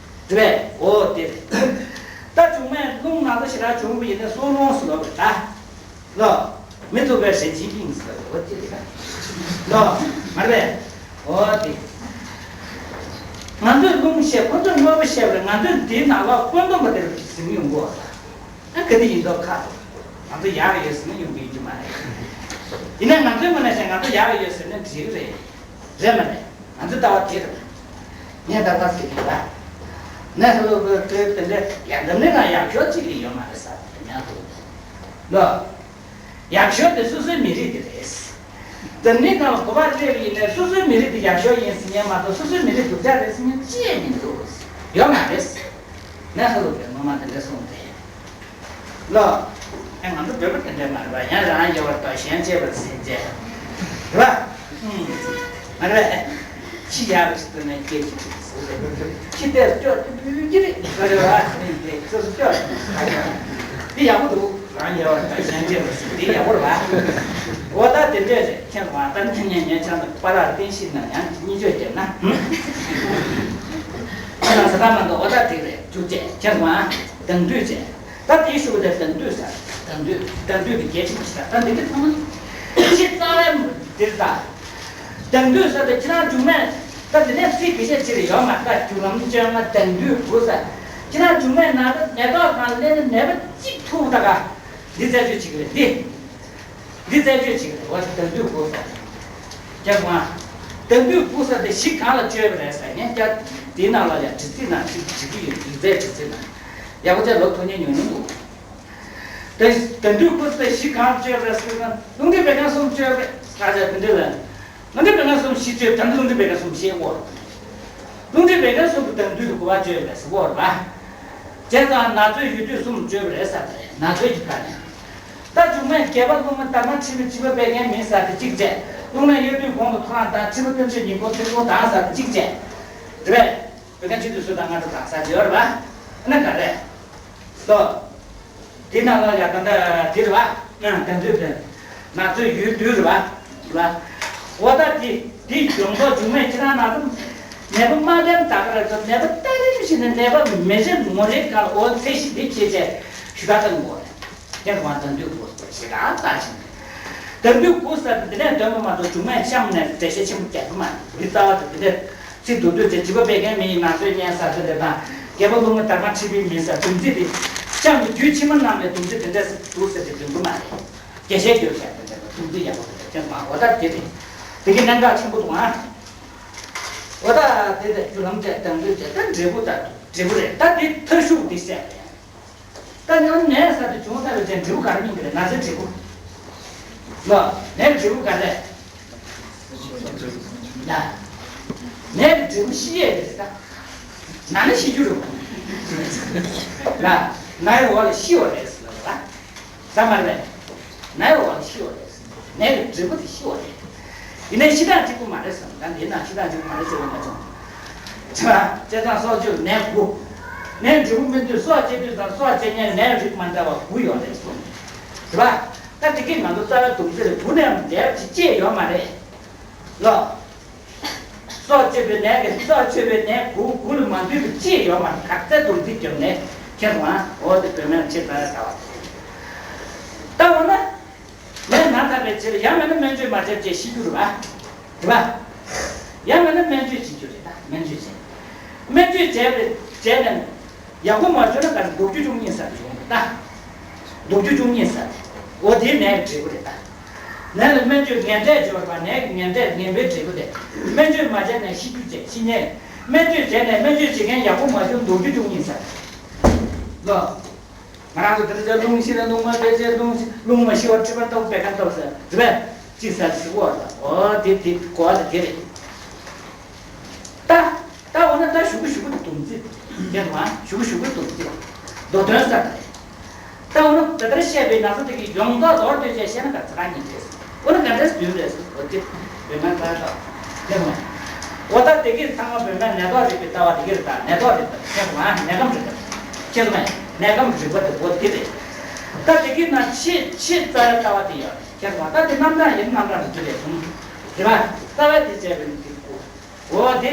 དེ་རེད་འོ་དེ་རེད། ད་བྱུང་མེད་རླུང་ནང་དུ་ཞེ་དྲག་བྱུང་བ་ཡིན་ན་སྲོག་རླུང་ཟེར་ལབ་རེད་ད། ལོ། མི་ཐུབ་པའི་རིན་ཆེན་དབྱིངས་ཟེར་བ་དེ་རེད་ད། ལོ། མ་རེད། འོ་དེ། ང་ཚོས་རླུང་བཤད་ཁོ་ཚོས་དངོས་པོ་བཤད་པ་རེད། ང་ཚོས་འདིའི་ནང་ལོགས་བཀོད་འདོམས་པ་དེར་གཟིགས་ཡོང་གོ་ད། ཨ་ག་དེ་ཡིན་མདོག་ཁ། ང་ཚོ་ཡག་ཡོད་ཟེར་ན་ཡོང་གི་ཡོད་ཀྱི་མ་རེད། ཡིན་ན་ང་ཚོའི་ངོས་ནས་བཤད་ང་ཚོ་ཡག་ཡོད་ཟེར་ན་འགྲིག་གི་རེད། རེད་མ་རེད། ང་ཚོ་ལྟ་བ་དེ་རེད། ངས་ད་ག་ཟེར་གི་ཡོད་ལ། ནས་ལོ་ལོ་ལོ་དེ་འདྲ་ཡང་འདི་ནས་ན་ཡག་ཤོས་གཅིག་ལས་ཡོད་མ་རེད་ས་དེ་ཉག་ཏུ། ལོ། ཡག་ཤོས་དེ་སོ་སོའི་མི་རིགས་དེ་རེད། འདི་ནས་ནང་གོ་བ་སླེབས་ཡིན་ནས་སོ་སོའི་མི་རིགས་དེ་ཡག་ཤོས་ཡིན་ཟེར་མཁན་མ་གཏོགས་སོ་སོའི་མི་རིགས་སྡུག་ཅག་རེད་ཟེར་མཁན་ཅི་ཡང་མི་འདུག་ཡོད་མ་རེད། ནས་ལོ་ལོ་ངོ་མ་དེ་འདྲ་གསུངས་ཏེ། ལོ། ཨེ་ང་ཚོ་བོད་པ་དེ་འདྲ་མ་རེད་པ། ཡང་རང་ཡོད་པར་ལྟོས་གཞན་གཅེས་པར་འཛིན་བྱས། རེད་པ། ཨུམ། མ་རེད་པས། ཅི་ཡག་རེད་ཟེར་ན་སྐད་ཅིག་ཅིག་ཟེར། ཅི་བལྟས་སྐྱོ་དུ་ཡོད་ཀྱི་རེད། མ་རེད་པ། ཨེ་འདི་ཚོ་སྐྱོ་རེད། འདི་ཡག་པོ་འདུག་རང་ཡོད་པར་ལྟོས་གཞན་གཅེས་པར་འཛིན། འདི་ཡག་པོ་རེད་པ། འོ་ད་དེ་འདྲས་རེད། ཁྱེད་རང་ད་ནི་ངས་ངའི་ཆང་དང་པ་རག་བསྟན་བཤིག་ན་ཡང་གཉིས་བརྗོད་བརྒྱབ་ན། ཁྱེད་རང་ཟ་ད་མ་འདུག་འོ་ད་དེ་རེད། རྒྱུགས་བྱས་ཁྱེད་རང་དང་དུས་བྱས། ད་དེའི་ཤུགས་དེ་དང་དུས་ཟེར། དང་དུས་དང་དུས་ཀྱི་གལ་ཆེན་པོ་ཞིག་ད་འདི་གི་ཚང་མ་ཕྱི་རྩ་བའི་འདིར་ད། དང་དུས་ཟེར་དེ་ཁྱེད་རང་འཇུག་མེད་ད་འདི་ནས་ཚིག་བི་ཤ་ཅིག་ཡོད་མ་ད་རྒྱུ་ལམ་བཅོས་མ་དང་དུས་དགུ་ཟེར། ཁྱེད་རང་འཇུག་མེད་ན་ད་ནད་རྟགས་དང་ལས་ནི་ནད་པ་གཅིག་ཐུག་ད་ག་འདི་རྩད་གཅོད་བྱེད་ཀྱི་རེད་འདི། འདི་རྩད་གཅོད་བྱེད་ཀྱི་རེད་བ་ཞིག་དང་དུས་དགུ་ཟེར། ཁྱེད་རང་དང་དུས་དགུ་ཟེར་དེ་གཞི་གང་ལ་བཅོས་པ་རེད་ཟེར་ཡིན་ཀྱང་དེའི་ནང་ལ་ཡང་དྲི་རྩད་ནང་ཅིག་བྱེད་ཀྱི་ཡོད་རྒྱུ་རྩད་དྲི་རྩད་ནང་ཡག་པོ་བྱས་ལོ་ཐོ་ཉེ་ཉུང་ཉུང་འདུག་དེ་དང་དུས་དགུ་ཟེར་གཞི་གང་ལ་བཅོས་པ་རེད་ཟེར་ན་རླུང་མཁྲིས་བད་ཀན་གསུམ་བཅོས་པ་རེད་ཟེར་དེ་འདྲ་ལ། རླུང་མཁྲིས་བད་ཀན་གསུམ་གཞི་བཅོས་ད་ནི་རླུང་མཁྲིས་བད་ཀན་གསུམ་ཤེས་དགོས། རླུང་མཁྲིས་བད་ཀན་གསུམ་གྱི་དང་དུས་དུ་དགུ་པ་བཅོས་པ་རེད་ཟེར་དགོས་རེད་པ། བྱས་ཙང་ན་ཚོད་ཡོད་དུས་གསུམ་བཅོས་པ་རེད་ཟེར་དེ་ན་ཚོད་ཀྱི་བར་ནས། ད་འཇུག་མེད་རྒྱས་པ་རླུང་མ་དར་མ་མཁྲིས་པའི་བྱིས་པ་བད་ཀན་མིན་ཟེར་དེ་གཅིག་བྱས། རླུང་ནད་དབྱར་དུས་གོང་དུ་མཐོ་རང་དང་མཁྲིས་པ་སྟོན་ཚོད་ཉིན་གུང་ཐུན་གུང་དང་ཟེར་དེ་གཅིག་བྱས། རེད་པས། བད་ཀན་ཆེ་དུས་སུ་དང་སྔ་དྲོ་དང་ཟེར་དེ་ཡོད་རེད་པ། ཨ་ན་ག་རེད། ལོ། དེ་ནང་ལ་ཡ་ད་ལྟ་དེ་རེད་པ། ཨ་ད་དུས་དེ། ན་ཚོད་ཡོད་དུས་རེད་པ། རེད་པ། འོ་ད་དེ་དེ་ཡོང་ཐོག་འཇུག་མེད་ཁྱེད་རང་ན་ཚོད། ནད་པ་མ་བདེན་ད་ག་རེ་ཚོ་ནད་པ་ལྟ་རིམ་བཞིན་ནས་ནད་པ་མི་རེ་ངོ་རེ་ག་ལ་འོ་ཚད་གཞི་འདི་བྱས་བྱས་ཞུ་དག་གཏང་དགོས་རེད། ཁྱེད་རང་དང་དུས་གོ་ཞེ་དྲག་ལྟ་བཞིན་དུས་དུས་གོ་ས་འདི་ནས་འདོན་པ་མ་གཏོགས་འཇུག་མེད་གཤམ་ནས་འགྲེལ་བཤད་ཆེན་པོ་རྒྱག་གི་མ་རེད། འདི་རྩ་བ་དེ་འདི་ནས་ཚིག་མདོར་བསྡུས་ཚེ་བྱིས་པ་བད་ཀན་མི་ཡི་ན་ཚོད་ཉན་ས་ཚོད་དེ་དང་རྒྱས་པ་རླུང་མ་དར་མ་མཁྲིས་པའི་མི་ས་འདུམ་ཚིག་དེ་གཤམ་གྱི་རྒྱུད་ཕྱི་མ་རྣམས་ལས་འདུམ་ཚིག་དེ་འདྲ་འདུག་ཟེར་ཏེ་འདོན་གི་མ་རེད། རྒྱས་བཤད་བརྗོད་བྱ་དེ་འདྲ་འདུམ་ཚིག་ཡག་པོ་དེ་འདྲ་ཅན་མ་འོ་ད་དེ་རེད། དེ་གི་གནད་འགག་ཆེན་པོ་འདུག་ཨ། འོ་ད་དེ་དེ་རྒྱུ་ལམ་བཅས་དང་དུས་བཅས་ད་འབྲས་བུ་ད་འབྲས་བུ་རེད། ད་དེ་མཐའ་གཞུག་དེ་བཤད་རེད། ད་ནི་ནད་ས་དེ་བྱུང་ཚར་བའི་རྗེས་འབྲས་བུ་ག་རེ་སྨིན་གྱི་རེད། ན་ཚའི་འབྲས་བུ། ལོ། ནད་ཀྱི་འབྲས་བུ་ག་རེ་རེད། ན། ནད་ཀྱི་འབྲས་བུ་ཤི་ཡས་རེད་ད། ན་ནི་ཤི་རྒྱུ་རེད། ན། ནའི་འོག་ལ་ཤི་བ་རེད་ཟེར་ལ། ད་མ་རེད། ནའི་འོག་ལ་ཤི་བ་རེད། ནད་ཀྱི་འབྲས་བུ་དེ་ཤི་བ་རེད། ཡིན་ནའི་ཤི་སྟངས་གཅིག་པུ་མ་རེད་ཟེར། ད་འདི་ན་ཤི་སྟངས་གཅིག་པུ་མ་རེད་ཟེར་བ་ན་ཅུང་། བྱས་ཙང་སྲོག་གཅོད་ནད་དགུ། ནད་འབྲས་བུ་སྨིན་དུས་སྲོག་བཅད་དུས་དང་སྲོག་བཅད་མཁན་ནད་རིགས་མ་འདྲ་བ་དགུ་ཡོད་རེད་གསུངས། རེད་པ། ད་དེ་གས་ང་ཚོ་རྩ་བའི་སྡོམ་རྩིས་ལ་དགུ་ནས་འདས་པ་ཅིག་ཅེས་ཡོད་མ་རེད། ལོ། སྲོག་གཅོད་པའི་ནད་ཀྱི་སྲོག་གཅོད་པའི་ནད་དགུ་དགུ་ལ་མ་འདུས་པ་ཅིག་ཡོད་མ་རེད། ག་ཚད་སྡོམ་རྩིས་བརྒྱབ་ནས་ཁྱེད་རང་འོ་དེ་བོད་སྨན་ཆེ་ཙང་ཟ་བ་དེ། ད་འོ་ན། ནད་ན་ཚར་བའི་ཕྱིར་ཡང་མིན་ན་སྨན་བཅོས་མ་བྱས་བྱས་ཤི་རྒྱུ་རེད་པ། རེད་པ། ཡང་མིན་ན་སྨན་བཅོས་བྱེད་རྒྱུ་རེད་ད་སྨན་བཅོས་བྱས། སྨན་བཅོས་བྱས་པའི་བྱས་ནས་ཡག་པོ་མ་བྱུང་ན་ག་རེ་འདུག་རྒྱུ་བཅུ་གཉིས་ཟེར་བྱུང་རེད་ད། འདུག་རྒྱུ་བཅུ་གཉིས་ཟེར། འོ་དེའི་ནད་ཀྱི་འབྲས་བུ་རེད་ད། ནད་ལ་སྨན་བཅོས་ངན་འབྲས་བྱས་པ་རེད་པ། ནད་ཀྱི་ངན་འབྲས་ངན་པའི་འབྲས་བུ་དེ། སྨན་བཅོས་མ་བྱས་ནས་ཤི་རྒྱུ་བྱས་ཤི་ཉེན། སྨན་བཅོས་བྱས་ནས་སྨན་བཅོས་བྱེད་མཁན་ཡག་པོ་མ་བྱུང་འདུག་རྒྱུ་བཅུ་གཉིས་ཟེར། ལོ། ང་རང་ཚོ་དེ་འདྲ་བྱས་རླུང་ཤི་ན་རླུང་མ་བདེ་བྱས་རླུང་ཤི་རླུང་མ་ཤི་བར་མཁྲིས་པ་ལྟ་བུ་བད་ཀན་ལྟ་བུ་ཟེར་རེད་པས། གཅིག་ཟེར་ཟེར་བ་ལ་འོ་དེ་དེ་གོ་བ་དེ་དེ་རེད། ད་ ད་ཞུ་གི་ཞུ་གི་འདུག་འཛི། དེ་མ་ཞུ་གི་ཞུ་གི་འདུག་འཛི། མདོ་དོན་ཟེར་ནས། ད་འོ་ན་ད་ལྟར་བཤད་པའི་ནང་ཚན་དེ་གི་ཡོངས་རྫོགས་མདོར་བསྡུས་བྱས་བཤད་ན་ག་ཚ་ག་ཉིད་རེད། འོ་ན་ག་འདྲས་བདུན་རེད། འོ་དེ་བོད་སྨན་ལྟ་ཞོག་དེ་མ། འོ་ད་དེ་གི་ཚང་མ་བོད་སྨན་ནད་ཐོག་རིག་པའི་ལྟ་བ་དེ་གི་རེད། ད་ནད་ཐོག་རིག་པ་ཁྱེད་མ་ནད་སྐམ་རིག་པ་ཁྱེད་མ་ནད་སྐམ་རིག་པ་དེ་འོ་དེ་རེད། ད་དེ་གི་ནང་ཕྱེད་ཕྱེད་རྩ་བའི་ལྟ་བ་དེ་ཡོད་རེད། ཁྱེད་མ་ད་དེ་རྣམ་གྲངས་ཡིན། རྣམ་གྲངས་རིག་པ་རེད་གསུངས་རེད་པ། རྩ་བའི་དེ་བྱས་པའི་དེ་གི་འོ་དེ།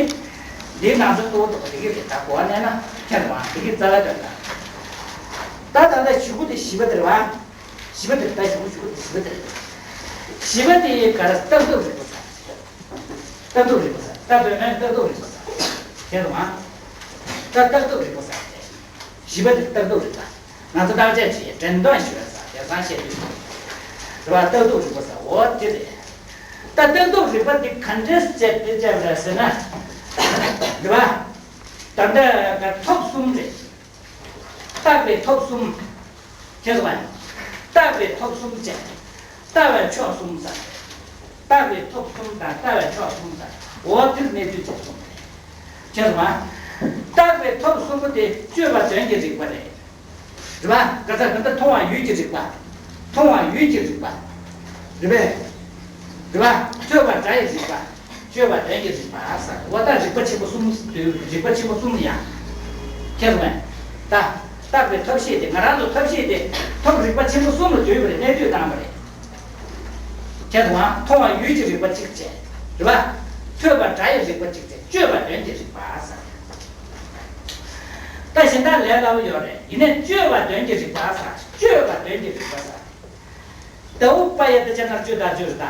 འདིའི་ནང་དུ་གཙོ་བོ་དེ་གི་རེད། ད་གོ་བ་ལེན་ན་ཁྱེད་མ་དེ་གི་རྩ་བའི་དོན་དག་ད་ད་ལྟ་ཞུ་གུ་དེ་བཞི་པ་དེ་རེད་པ། བཞི་པ་དེ་ད་ཞུ་གུ་ཞུ་གུ་དེ་བཞི་པ་དེ་རེད། བཞི་པ་དེ་ག་རེ། རྟག་སྟོབས་རིག་པ་ཟེར། རྟག་སྟོབས་རིག་པ་ཟེར། ད་བོད་སྨན་རྟག་སྟོབས་རིག་པ་ཟེར། ཁྱེད་མ་ད་རྟག་སྟོབས་རིག་པ་ཟེར། བཞི་པ་དེ་རྟག་སྟོབས་རིག་པ། ང་ཚོ་བརྟག་དཔྱད་བྱེད་འགྲེམས་སྟོན་ཞུ་བ་ཟེར། དེང་སང་བཤད་དུས་རེད་པ། རྟག་སྟོབས་རིག་པ་ཟེར། འོ་དེ་རེད། ད་རྟག་སྟོབས་རིག་པ་འདི་ག་འདྲས་བྱས་ཏེ་བྱས་པ་རེད་ཟེར་ན། རེད་པ། ད་ལྟ་ཐོབ་གསུམ་རེད། བརྟག་པའི་ཐོབ་གསུམ། ཁྱེད་ཚོ་བ། བརྟག་པའི་ཐོབ་གསུམ་བྱས། ལྟ་བའི་ཕྱོགས་གསུམ་ཟེར། བརྟག་པའི་ཐོབ་གསུམ་དང་ལྟ་བའི་ཕྱོགས་གསུམ་ཟེར། འོ་དེར་གནས་ཚུལ་བྱས་སོང་། ཁྱེད་ཚོ་བ། བརྟག་པའི་ཐོབ་གསུམ་པོ་དེ་དཔྱོད་པ་དོན་གྱི་རིག་པ་རེད། རེད་པ། ག་ཚ་ག་ད་མཐོང་བ་ཡུལ་གྱི་རིག་པ། མཐོང་བ་ཡུལ་གྱི་རིག་པ། རེད་པས། རེད་པ། ཐོས་པ་སྒྲ་ཡི་རིག་པ། དཔྱོད་པ་དོན་གྱི་རིག་པ་ཟེར། འོ་ད་རིག་པ་ཆེན་པོ་གསུམ། རིག་པ་ཆེན་པོ་གསུམ་ཡང་། ཁྱེད་ཚོ་ད། བརྟག་པའི་ཐབས་ཤེས་དེ། ང་རང་ཚོ་ཐབས་ཤེས་དེ་ཐབས་རིག་པ་ཆེན་པོ་གསུམ་ལ་བསྡུས་པ་རེད། གནས་དུས་བཏང་བ་རེད། ཁྱེད་ཚོ་མཐོང་བ་ཡུལ་གྱི་རིག་པ་གཅིག་བྱས། རེད་པ། ཐོས་པ་སྒྲ་ཡི་རིག་པ་གཅིག་བྱས། དཔྱོད་པ་དོན་གྱི་རིག་པ་ཟེར། ད་གཞན་དག་ལས་སླ་པོ་ཡོད་རེད། ཡིན་ནའི་དཔྱོད་པ་དོན་གྱི་རིག་པ་ཟེར། དཔྱོད་པ་དོན་གྱི་རིག་པ་ཟེར། ད་འུ་པ་ཡ་ཏི་ཅ་ན་དཔྱོད་དང་དཔྱོད་རེད་ད།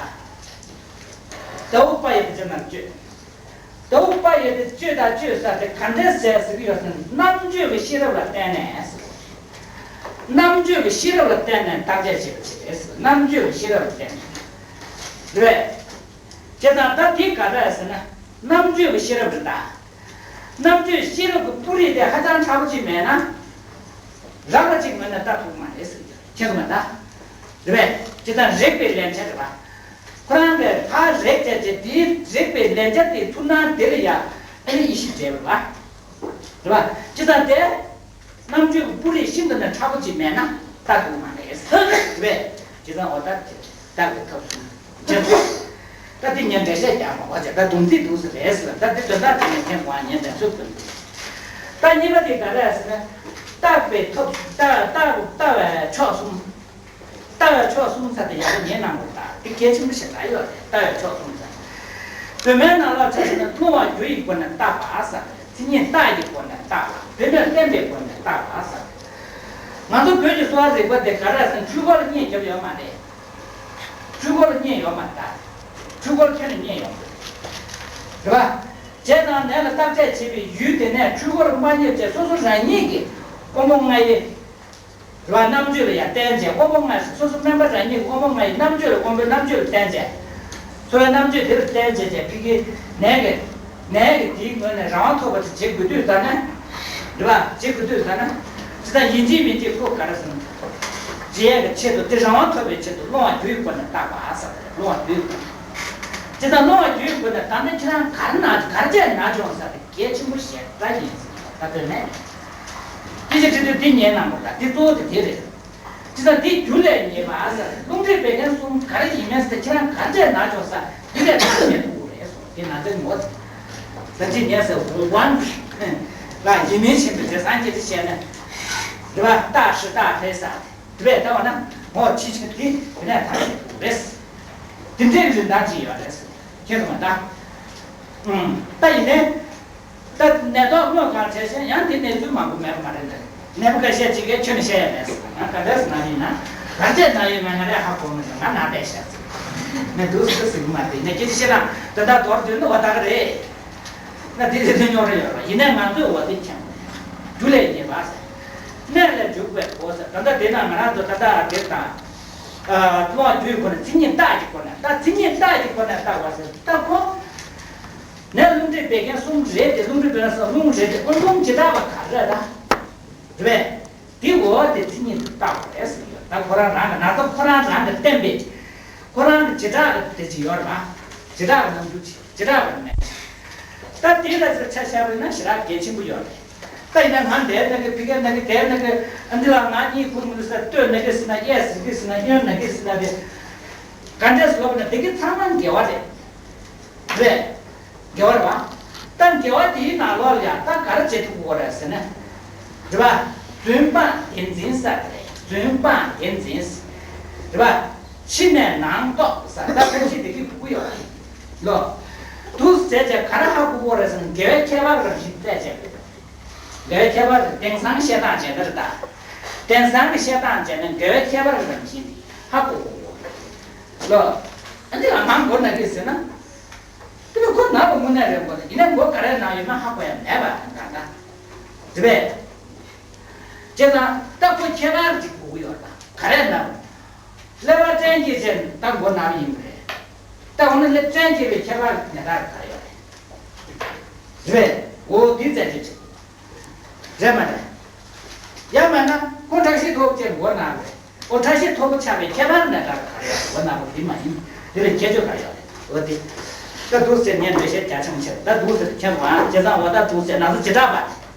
ད་འུ་པ་ཡ་ཏི་ཅ་ན་དཔྱོད། ད་འུ་པ་ཡ་ཏི་དཔྱོད་དང་དཔྱོད་ཟེར་དེ་ག་འདྲས་ཟེར་ཟེར་གྱི་ཡོད་ཟེར་ན། རྣམ་དཔྱོད་ཀྱི་ཤེས་རབ་ལ་བརྟེན་ནས་ཟེར། རྣམ་དཔྱོད་ཀྱི་ཤེས་རབ་ལ་བརྟེན་ནས་བརྟག་དཔྱད་བྱེད་པ་ཅིག་རེད་ཟེར། རྣམ་དཔྱོད་ཀྱི་ཤེས་རབ་ལ་བརྟེན་ནས། རེད་པས། བྱས་ཙང་ད་དེ་ག་འདྲ་ཟེར་ན། རྣམ་དཔྱོད་ཀྱི་ཤེས་རབ་རེད་ད། རྣམ་དཔྱོད་ཤེས་རབ་ཀྱི་སྤུ་རིས་དེ་ཧ་ཅང་ཕྲ་པོ་ཅིག་མེད་ན། རགས་པ་ཅིག་ངོས་ནས་ལྟ་ཐུབ་མ་རེད་ཟེར་གྱི་ཁྱེད་ཚོ་མ་ལྟ། རེད་པས། ཇི་ལྟར་རེག་པའི་ལན་ཆ་རེད་པ། ཁོ་རང་གིས་ཧ་རེག་བྱས་རྗེས་དེའི་རེག་པའི་ལན་ཆ་དེའི་ཚུར་སྣང་དེ་ལ་ཡ་ཨ་ནི་ཡེ་ཤེས་འདྲེས་པ་རེད་པ། ཇི་ལྟར་དེ། རྣམ་དཔྱོད་ཀྱི་སྤུ་རིས་ཤིན་ཏུ་ནས་ཕྲ་པོ་ཅིག་མེད་ན་ལྟ་ཐུབ་མ་རེད་ཟེར་བས། ཇི་ལྟར་འོ་ད་དེ་ལྟ་བའི་ཐབས་སུ་ཁྱེད་ཚོ། ད་དེ་ངས་འགྲེལ་བཤད་རྒྱག་མ་དགོས་བྱས། ད་སྡོམ་ཚིག་འདུག་ཟེར་རེད་ཟེར། ད་དེ་དོན་དག་དེ་ངས་མཁྱེན་དགོས། ངས་འགྲེལ་བཤད་དགོས། ད་གཉིས་པ་དེ་ག་རེ་ཟེར་ན། བརྟག་པའི་ཐབས། བརྟག་བརྟག་བརྟག་པའི་ཕྱོགས་གསུམ། ལྟ་བའི་ཕྱོགས་གསུམ་ཟེར་དེ་ཡག་པོ་ཉན་གནང་དགོས། ད་དེ་གལ་ཆེན་པོ་ཞེ་དྲག་ཡོད་རེད། ལྟ་བའི་ཕྱོགས་གསུམ་ཟེར། བོད་སྨན་ནང་ལོགས་ཆ་བཞག་ན་མཐོང་བ་རྒྱུ་ཡི་སྒོ་ནས་བརྟག་པ་ཟེར། མཚན་ཉིད་རྟགས་ཀྱི་སྒོ་ནས་བརྟག་པ། དེ་ནས་བརྟེན་པའི་སྒོ་ནས་བརྟག་པ་ཟེར། ང་ཚོ་བོད་ཀྱི་གསོ་བ་རིག་པ་དེ་ག་རེ་ཟེར་ན། འཕྲུལ་འཁོར་གཉིས་རྒྱབ་ཡོད་མ་རེད། འཕྲུལ་འཁོར་གཉིས་ཡོད་མ་རེད། འཕྲུལ་འཁོར་ཁྱོན་ནས་གཉིས་ཡོད་རེད་པ། བྱས་ཙང་ནད་ལ་བརྟག་དཔྱད་བྱེད་པའི་ཡུལ་དེ་ནས་འཕྲུལ་འཁོར་མ་རྙེད་བྱས། སོ་སོ་རང་ཉིད་ཀྱི་དབང་པོ་ལྔ་ཡི་རེད་པ། རྣམ་དཔྱོད་ལ་ཡང་བརྟེན་བྱས། དབང་པོ་ལྔ་ཞིག་སོ་སོ་སྨན་པ་རང་ཉིད་ཀྱི་དབང་པོའི་རྣམ་དཔྱོད་ལ། དབང་པོའི་རྣམ་དཔྱོད་ལ་བརྟེན་བྱས། འཚོ་བའི་རྣམ་དཔྱོད་དེ་ལ་བརྟེན་བྱས་བྱས། ཕ་གིའི་ནད་ཀྱི་ནད་ཀྱི་དེའི་ངོས་ནས་རང་དབང་ཐོབ་པ་དེ་བྱེད་དགོས་དུས་ཙ་ན། རེད་པ། བྱེད་དགོས་དུས་ཙ་ན། ཇི་ལྟར་ཡིན་གཅིག་མིན་གཅིག་ཁོ་ག་རེ་ཟེར་ན། རྗེས་ཀྱི་ཆེད་དུ་དེ་རང་དབང་ཐོབ་པའི་ཆེད་དུ་སློང་བ་རྒྱུ་ཡི་སྒོ་ནས་བརྟག་པ་ཟེར་བ་རེད། སློང་བ་རྒྱུ་ཡི་སྒོ་ནས། ཇི་ལྟར་སློང་བ་རྒྱུ་ཡི་སྒོ་ནས། ད་ནི་ཁྱེད་རང་ག་རེ་ན། ག་རེ་བྱས་ན་བྱུང་ཟེར་བ་དེ་གལ་ཆེན་པོ་ཞེ་དྲག་ཡིན་ཟེར་བ་ད་དོན་མེད། དེ་ཅི་དྲི་དུས་དེ་ཉན་གནང་དགོས། ད་དེ་གཙོ་བོ་དེ་དེ་རེད། ཇི་ལྟར་དེ་རྒྱུ་ལས་ཉེས་པ་ཟེར། རླུང་མཁྲིས་བད་ཀན་གསུམ་ག་རེ་ཡིན་མིན་ཟེར། ཁྱེད་རང་ག་རེ་བྱས་ན་བྱུང་ཟེར་དེ་ལས་ཐག་ཉེ་ཐུག་རེད་གསུངས། དེ་ན་ཚ་ངོ་། ད་ཅི་ཉན་ཟེར་འོང་བ་ལ་ཡིན་མིན་ཆེན་པོའི་རྗེས་སང་སྐྱེ་དེ་བྱས་ན། རེད་པ། རྟགས་ཧྲི་རྟགས་ཧྲེ་ཟེར། དེ་བས་ལྟ་བ་ན་ངོ་ཕྱི་ཆེན་དེ་དེ་ནས་ཐག་ཆོད་དགོས་རེད། དེ་འདྲའི་རིན་ཐང་ཅིག་ཡོད་རེད། ཁྱེད་ཚོ་མ་ད། ཨུམ། ད་ཡིན་ནའི། ད་ནད་ཐོག་སྔོན་གང་བྱས་ཤེས་ཡང་དེ་གནས་ཚུལ་མང་པོ་མེད་པ་མ་རེད་འདྲ། ནད་པ་ཁ་ཤས་ཅིག་གིས་ཁྱོན་ནས་བཤད་ཡ་མེད་ཟེར། ང་ག་འདྲས་ན་ཡིན་ན། ག་འདྲས་ན་ཡིན་ན་ང་རས་ཧ་གོ་མི་འདུག་ང་ན་བསྡད་ཤག་ཟེར། ནད་འདུག་ཟེར་ཟེར་གི་མ་རེད། ནད་སྐྱེ་ཅི་ཤེས་ན་ད་ལྟ་མདོར་བསྡུས་ན་འོ་ད་ག་རེད། ང་དེ་རེད་དེ་རྙོག་རེ་ཡོད་རེད། ཡིན་ནའི་ང་ཚོས་འོ་དེ་མཁྱེན། རྒྱུ་ལས་ཉེས་པ་ཟེར། གནས་ལས་འཇུག་པའི་སྒོ་ཟེར། ད་ལྟ་དེ་ན་ང་རང་ཚོ་ད་ལྟ་དེ་དང་། ཨ། སློང་བ་རྒྱུ་ཡི་སྒོ་ནས། མཚན་ཉིད་རྟགས་ཀྱི་སྒོ་ནས། ད་མཚན་ཉིད་རྟགས་ཀྱི་སྒོ་ནས་བརྟག་པ་ཟེར། ད་ཁོ་ནས་རླུང་མཁྲིས་བད་ཀན་གསུམ་རེད་དེ། རླུང་མཁྲིས་བད་ཀན་གསུམ་རླུང་རེད་དེ། ཨོ། རླུང་བྱེ་བྲག་པ་ག་རེ་རེད་ད། རེད་པས། དེ་འོ་དེ་མཚན་ཉིད་དུ་བརྟག་པ་རེད་ཟེར་གྱི་ཡོད། ད་ཁོ་རང་རང་གི་ན་ཚ་ཁོ་རང་རང་གིས་བསྟན་པའི་ཁོ་རང་གི་བྱེ་བྲག་གི་དེ་ཅིག་ཡོད་རེད་པ། བྱེ་བྲག་གི་རྣམ་འགྱུར་ཅིག་བྱེ་བྲག་གི་རྣམ་འགྱུར། ད་དེ་ལ་ཆ་བཞག་པ་ཡིན་ན་ཞེ་དྲག་གལ་ཆེན་པོ་ཡོད་རེད། ད་ཡིན་ན་ང་འདིར་ན་གི་ཕི་ཀའི་ན་གི་དེར་ན་གི་ཨ་འདི་ལ་ང་གཉིད་ཁུག་མི་འདུག་ཟེར། སྟོད་ན་གི་ཟེར་ན་གཡས་ཟིག་གི་ཟེར་ན་གཡོན་ན་གི་ཟེར་ན་དེ་ག་འདྲས་ལབ་ན་དེ་གི་ཚང་མ་དགེ་བ་རེད། རེད། དགེ་བ་རེད་བ། ད་དགེ་བ་དེའི་ནང་ལོགས་ལ་ཡང་ད་ག་རེ་བྱེད་ཐུབ་དགོས་རེད་ཟེར་ན། རེད་བ། རྫུན་སྤངས་བདེན་འཛིན་ཟེར་རེད། རྫུན་སྤངས་བདེན་འཛིན། རེད་བ། ཕྱི་ནས་ནང་རྟོགས་ཟེར། ད་ཕལ་ཆེར་དེ་གི་གོ་གི་ཡོད་རེད། ལོ། འདུག་ཟེར་བྱས་ག་རེ་ཧ་གོ་གི་ཡོད་རེད་ཟེར་ན་དགེ་བའི་ཁྱད་པར་རང་བཞིན་བཙལ་བྱས། དགེ་བའི་ཁྱད་པར་དེང་སང་བཤད་སྟངས་བྱས་ན་རེད་ད། དེང་སང་གི་བཤད་སྟངས་བྱས་ན་དགེ་བའི་ཁྱད་པར་རང་བཞིན་དེ་ཧ་གོ་གི་ཡོད་རེད། ལོ། ཨ་འདི་ལ་ང་མགོ་ན་གི་ཟེར་ན། དེ་ནི་ཁོ་ན་བ་དངོས་གནས་རེད་མགོ་ན། ཡིན་ན་མགོ་ག་རེ་ན་ཡོད་ན་ཧ་གོ་ཡ་མེད་པ་ད་ད། རེད་པས། བྱས་ཙང་ད་ཁོ་ཁྱད་པར་ཅིག་གོ་གི་ཡོད་རེད་ད། ག་རེ་ན་བ། ཀླད་པ་བཙན་གྱིས་བྱས་ད་མགོ་ན་བ་ཡིན་པ་རེད། ད་འོ་ན་ཀླད་བཙན་གྱིས་པའི་ཁྱད་པར་ནས་ད་ག་རེ་ཡོད་རེད། རེད་པས། འོ་འདི་བཙན་གྱིས་བྱས། རེད་མ་རེད། ཡང་མིན་ན་ཁོ་བཀྲ་ཤིས་ཐོབ་ཅེས་མགོ་ན་བ་རེད། ཨོ་བཀྲ་ཤིས་ཐོབ་པོ་ཆགས་པའི་ཁྱད་པར་ནས་ད་ག་རེ་མགོ་ན་བ་འདི་མ་ཡིན། འདི་ལ་ཁྱད་ཆོས་ག་ཡོད་རེད། འོ་དེ། ད་འདུག་ཟེར་ངས་འགྲེལ་བཤད་རྒྱག་ཆོག་མི་ཆོག་ད་འདུག་ཟེར་ཁྱེད་ཚོ་ཨང་བྱས་ཙང་འོ་ད་འདུག་ཟེར་ན་ཚོ་བྱེ་བྲག་པ།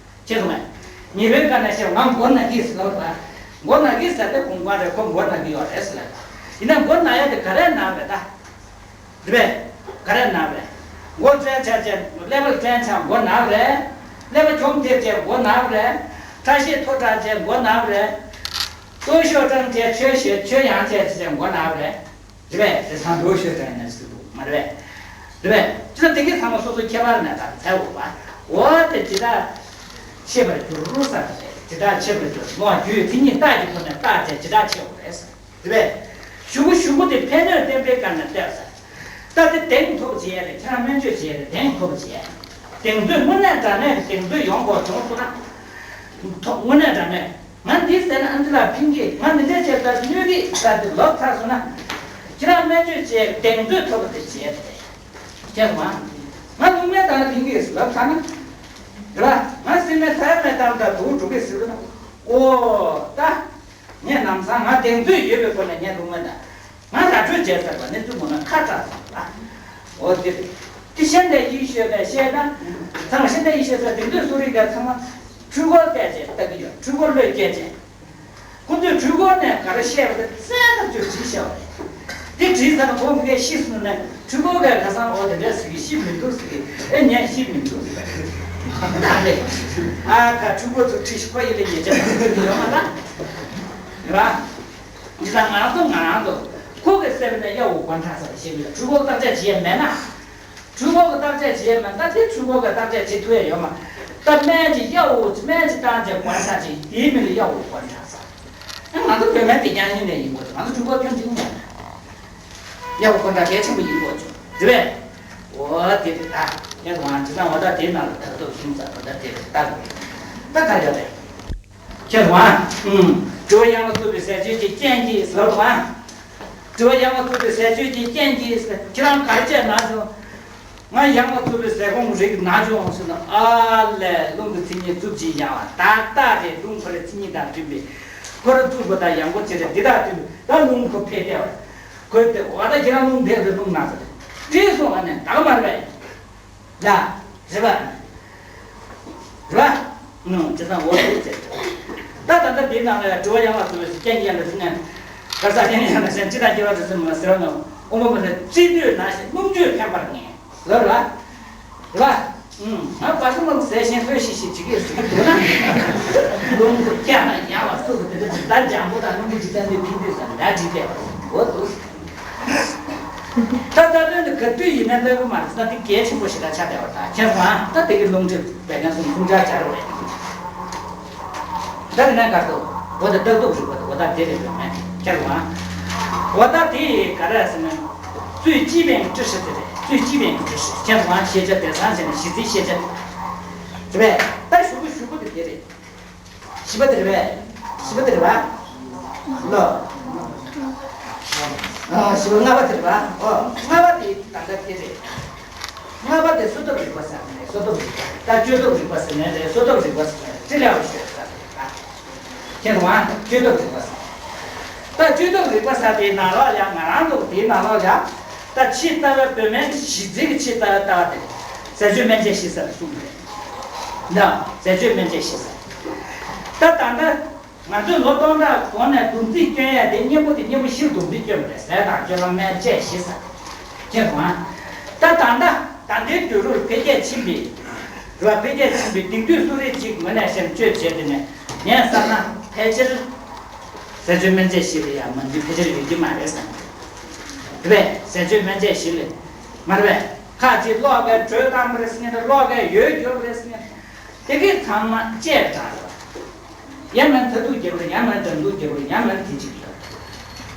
ཁྱེད་ཚོ་མས། ཉེས་པའི་ཀ་ན་ཤེས་ང་མགོ་ན་གི་ཟེར་ལབ་པ། མགོ་ན་གི་ཟེར་ཏེ་གོང་མ་རེད། ཁོ་མགོ་ན་གི་ཡོད་རེད་ཟེར་ལབ། ཡིན་ན་མགོ་ན་ཡ་དེ་ག་རེ་ན་བ་རེད་ད། རེད་པས། ག་རེ་ན་བ་རེད། མགོ་བཙན་ཆ་ཅན་ཀླད་པ་བཙན་ཆ་མགོ་ན་བ་རེད། ཀླད་པ་གྱོང་ཐེབས་ཅན་མགོ་ན་བ་རེད། བཀྲ་ཤིས་མཐོ་དྲགས་ཅན་མགོ་ན་བ་རེད། སྟོབས་ཤུགས་སྤྲང་ཅན་ཆོས་ཤེས་ཆོས་ཡང་ཅན་ཅན་མགོ་ན་བ་རེད། རེད་པས། དེ་སང་འགྲོ་ཤོད་དྲན་ནས་སུ་འདུག་མ་རེད་པས། རེད་པས། ཅི་ལ་དེ་གའི་ཚང་མ་སོ་སོའི་ཁྱད་པར་ནས་དང་ཚད་འོག་པ། འོ་དེ་ཇི་ལྟར་ཤེས་པར་འགྱུར་ས་རེད། ཇི་ལྟར་ཤེས་པར་འགྱུར་ནོ། རྒྱུའི་མཚན་ཉིད་རྟགས་ཀྱི་སྒོ་ནས་བརྟག་བྱས་ཇི་ལྟར་ཕྱེ་བ་རེད། རེད་པས། གཞུག་གུ་གཞུག་གུ་དེ་ཕན་གནོད་བསྟན་པའི་སྐབས་ནས་བལྟས་ས། ད་དེ་གདེང་ཐོབ་བྱས་རེད། ཁྱེད་རང་སྨན་བཅོས་བྱས་རེད། གདེང་ཐོབ་བྱས། གདེང་ཚོད་དངོས་གནས་དྲང་གནས་ཀྱི་གདེང་ཚོད་ཡོང་དགོས་བྱུང་སོང་ན། ཐོབ་དངོས་གནས་དྲང་གནས། ང་འདི་ཟེར་ན་ཨ་འདི་ལ་ཕན་གི། ང་འདི་འདྲ་བྱས་ད་གནོད་གི་ད་དེ་ལབ་ཚར་སོང་ན། ཁྱེད་རང་སྨན་བཅོས་བྱས་གདེང་ཚོད་ཐོབ་པ་དེ་བྱས་ཏེ། ཁྱེད་ང་། ང་སྣུམ་སྨན་བཏང་ན་ཕན་གི་ལབ་ཚར་ན། རེད་པ། ང་སྲན་མའི་ཐ་ཡ་སྨན་བཏང་ད་དུག་འགྲོ་གི་ཟེར་ན། ཨོ་ད། ངས་ལམ་སང་ང་གདེང་ཚོད་ཡོད་པའི་སྒོ་ནས་ངས་སྣུམ་སྨན་དང་། ང་ར་སྤྲོད་བྱས་ཚར་བ་ནི་བཙུན་མོ་ན་ཁ་གྲག་ཚར་བ། འོ་དེ་རེད། དེ་གཞན་ལས་ཡིད་ཤོད་པས་བཤད་ན། ཚང་མ་གཞན་ལས་ཡིད་ཤོད་ཚར་དེང་དུས་གསོ་རིག་ག་ཚང་མ་འཕྲུལ་འཁོར་བལྟས་བྱས་ལྟ་གི་ཡོད། འཕྲུལ་འཁོར་བློས་སྐྱེལ་བྱས། ཁོང་ཚོས་འཕྲུལ་འཁོར་ནས་ག་རེ་བཤད་པ་དེ་རྩལ་ཐག་ཆོད་བྲིས་བཞག་པ་རེད། དེ་བྲིས་ཚར་ན་ཁོང་གིས་ཤི་སོང་ན་འཕྲུལ་འཁོར་ག་ཁ་སང་འོ་དེ་འདྲ་ཟེར་གི་ཤི་མི་འདུག་ཟེར་གི། ཨེ་ཉན་ཤི་མི་འདུག་ཟེར་གི། ད་རེད། ཨ་ཁ་འཕྲུལ་འཁོར་ཚོ་ཁྲིད་ཤི་ཁོ་ཡི་ལས་ཉེས་ཆད་ཡོད་མ་རེད། རེད་པ། ཇི་ལྟར་ང་རང་ཚོ་ང་རང་ཚོ་ཁོ་གི་སེམས་ནས་གཡའ་འུག་གོན་ཁྲ་ས་ལ་ཤེས་གི་ཡོད། འཕྲུལ་འཁོར་བརྟག་དཔྱད་བྱེད་ཡས་མེད་ན། འཕྲུལ་འཁོར་གི་བརྟག་དཔྱད་བྱེད་ཡས་མེད་ན། ད་དེ་འཕྲུལ་འཁོར་གི་བརྟག་དཔྱད་བྱེད་ཐུབ་ཡས་ཡོད་མ། ད་སྨན་གྱི་གཡའ་འུག་སྨན་གྱི་བཏང་བྱས་གོན་ཁྲ་ཅིག་དེའི་མིང་ལ་གཡའ་འུག་གོན་ཁྲ་ས། ཨ་ང་ཚོ་བོད་སྨན་དེ་རྐྱང་ཡིན་ནས་ཡིན་དགོས། ང་ཚོ་འཕྲུལ་འཁོར་སྐྱོན་ཅིག་མེད་ན། གཡའ་འུག་གོན་ཁྲ་གལ་ཆེན་པོ་ཡིན་དགོས་བྱུང་རེད་པས། འོ་དེ་རེད་ད། ཁྱེད་ཚོ་ང་ཇི་ལྟར་འོ་ད་དེའི་ནང་ལ་ད་གཏུག་ཤིང་ཟ་འོ་ད་དེ་རེད་ད། ད་ག་ཡོད་རེད། ཁྱེད་ཚོ་ཨ། ཨུམ། དྲི་བ་ཡང་ལ་ཐུག་པའི་ཟས་སྤྱོད་ཀྱི་རྐྱེན་གྱིས་ཟེར་བ། དྲི་བ་ཡང་ལ་ཐུག་པའི་ཟས་སྤྱོད་ཀྱི་རྐྱེན་གྱིས་ཟེར། ཁྱེད་རང་ག་རེ་བྱས་ན་བྱུང་། ང་ཡང་ལ་ཐུག་པའི་ཟས་སྐོམ་རིགས་ན་བྱུང་ཟེར་ན། ཨ་ལས་རླུང་གི་མཚན་ཉིད་རྩུབ་ཅིང་ཡང་བ་ཏག་ཏག་རེད། རླུང་ཁོ་རའི་མཚན་ཉིད་དང་མཐུན་པའི་ཁོ་ར་རྩུབ་པོ་དང་ཡང་པོ་ཅི་རེད། འདི་དག་མཐུན་པའི་ད་རླུང་ཁོ་ཕེ་བལྟས་པ། ཁོས་བལྟས་པ་ད་ཁྱེད་རང་རླུང་ཕེ་བའི་རླུང་ན་ཟེར་བྲིས་སོང་བ་ནས་ད་ག་མ་རེད་པས། ཡ། རེད་པ། རེད་པ། ཨུམ། ཇི་ལྟར་འོ་དེ་བྱས། ད་ད་ལྟ་དེའི་ནང་ལ་དྲི་བ་ཡང་ལ་དྲི་བའི་རྐྱེན་གྱིས་ཡང་ལ་ཟིན་ནས། ག་ས་རྐྱེན་ཡང་ལ་ཟིན་ཅི་དང་སྐྱེ་བ་རེ་ཟིན་མ་ཟེར་བ་ནང་དབང་པོ་མ་ཟད་བརྩི་དུས་ན་ཞིག་སྣུམ་བཅུད་ཕན་པར་ངེས་ལབ་ར། རེད་པ། ཨུམ། ང་བ་སུ་མང་ཟས་ཤིང་ལྷོད་ཤིག་ཤིག་བྱེད་ཀྱི་ཟེར་གྱི་འདུག་ན། རླུང་བུ་བཀྱག་ན་ཡང་ལ་སུ་ཟེར་དེ་འདྲ་ཅིག་ད་འཇམ་པོ་དང་རླུང་བུ་ཇི་ལྟར་འདི་ཕན་དུས་ཟེར་འདྲ་བྲིས་ཏེ་འོ་འདུག་ད་ལྟ་དོན་དུ་ག་དུས་ཡིན་ན་ལྟ་བུ་མ་རེད་ཟེར་ན་དེ་གལ་ཆེན་པོ་ཞིག་ལ་ཆགས་བསྡད་པ་དང་ཁྱེད་ཚོ་ད་དེ་གི་རླུང་མཁྲིས་བད་ཀན་གསུམ་མཚུངས་ཆ་སྦྱར་བས། ད་དེ་ནས་ག་ཚོད་འོ་ད་ལྟ་རྟོགས་རིག་པ་དང་འོ་ད་དེ་རེད་པས་མེད་ཁྱེད་ཚོ་འོ་ད་དེ་ག་རེ་ཟེར་ན་རྩོད་སྤྱི་པའི་ཀྲི་ཧྲི་དེ་རེད། རྩོད་སྤྱི་པའི་ཀྲི་ཧྲི་ཁྱེད་ཚོ་ཤེས་བྱ་དེ་སང་ཟེར་ན་གཞི་རྩའི་ཤེས་བྱ་དེ་རེད་པས། ད་ཞུ་གི་ཞུ་གི་དེ་དེ་རེད། བཞི་པ་དེ་རེད་པས། བཞི་པ་དེ་རེད་པ། ལོ། ཨ་བཞི་པ་ལྔ་པ་དེ་རེད་པ། ཨོ་ལྔ་པ་དེ་ད་ལྟ་དེ་རེད། ལྔ་པ་དེ་བསོད་སྟོབས་རིག་པ་ཟེར་ནས་བསོད་སྟོབས་རིག་པ། ད་སྤྱོད་སྟོབས་རིག་པ་ཟེར་ནས་རེད། བསོད་སྟོབས་རིག་པ་ཟེར་ནས་ཅི་ལས་བ་ཤོད་ཟེར་ནས་ད། ཁྱེད་རང་སྤྱོད་སྟོབས་རིག་པ་ཟེར། ད་སྤྱོད་སྟོབས་རིག་པ་ཟེར་དེའི་ནང་ལོགས་ལ་ང་རང་ཚོ་དེའི་ནང་ལོགས་ལ་ད་ཕྱི་ལྟ་བའི་བོད་སྨན་གྱི་གཞི་རྩའི་གི་ཕྱི་ལྟ་བའི་ལྟ་བ་དེ། ཟས་སྤྱོད་སྨན་དཔྱད་ཞི་ས་ལ་གསུངས་པ་རེད། འདི་ཟས་སྤྱོད་སྨན་དཔྱད་ཞི་ས། ད་ད་ལྟ་ང་ཚོས་ལོ་སྟོང་ཕྲག་གོང་ནས་སྡོམ་རྩིས་སྐྱོན་ཡ་དེ་གཉེན་པོ་དེ་གཉེན་པོ་བཞིར་སྡོམ་རྩིས་སྐྱོན་པ་རེད། ཟས་དང་སྤྱོད་ལམ་སྨན་དཔྱད་ཞི་ས། མཁྱེན་སོང་ཨ། ད་ད་ལྟ་ད་ལྟའི་དུས་རབས་འཕེལ་རྒྱས་ཕྱིན་པའི་རེད་བ། འཕེལ་རྒྱས་ཕྱིན་པའི་དེང་དུས་གསོ་རིག་ཅིག་ངོས་ནས་བཤད་ན་བཅོས་བྱས་དེ་ནས་ངས་བསམ་ན་ཕལ་ཆེར་ཟས་སྤྱོད་སྨན་དཔྱད་ཞི་ལ་ཡ་མ་འདི་ཕལ་ཆེར་ཡོད་ཀྱི་མ་རེད་བསམ། དེ་བས་ཟས་སྤྱོད་སྨན་དཔྱད་ཞི་ལ་མ་རེད་བས། ཁ་ཅིག་གློག་གིས་དྲོད་བཏང་པ་རེད་ཟེར་མཁན་དང་གློག་གིས་ཡོལ་རྒྱུག་པ་རེད་ཟེར་མཁན་དེ་གའི་ཚང་མ་དཔྱད་དྲགས་རེད་བ། ཡང་མིན་ཚ་གདུག་རྒྱག་པ་རེད། ཡང་མིན་འགྲམ་གདུག་རྒྱག་པ་རེད། ཡང་མིན་དེ་གཅིག་རེད།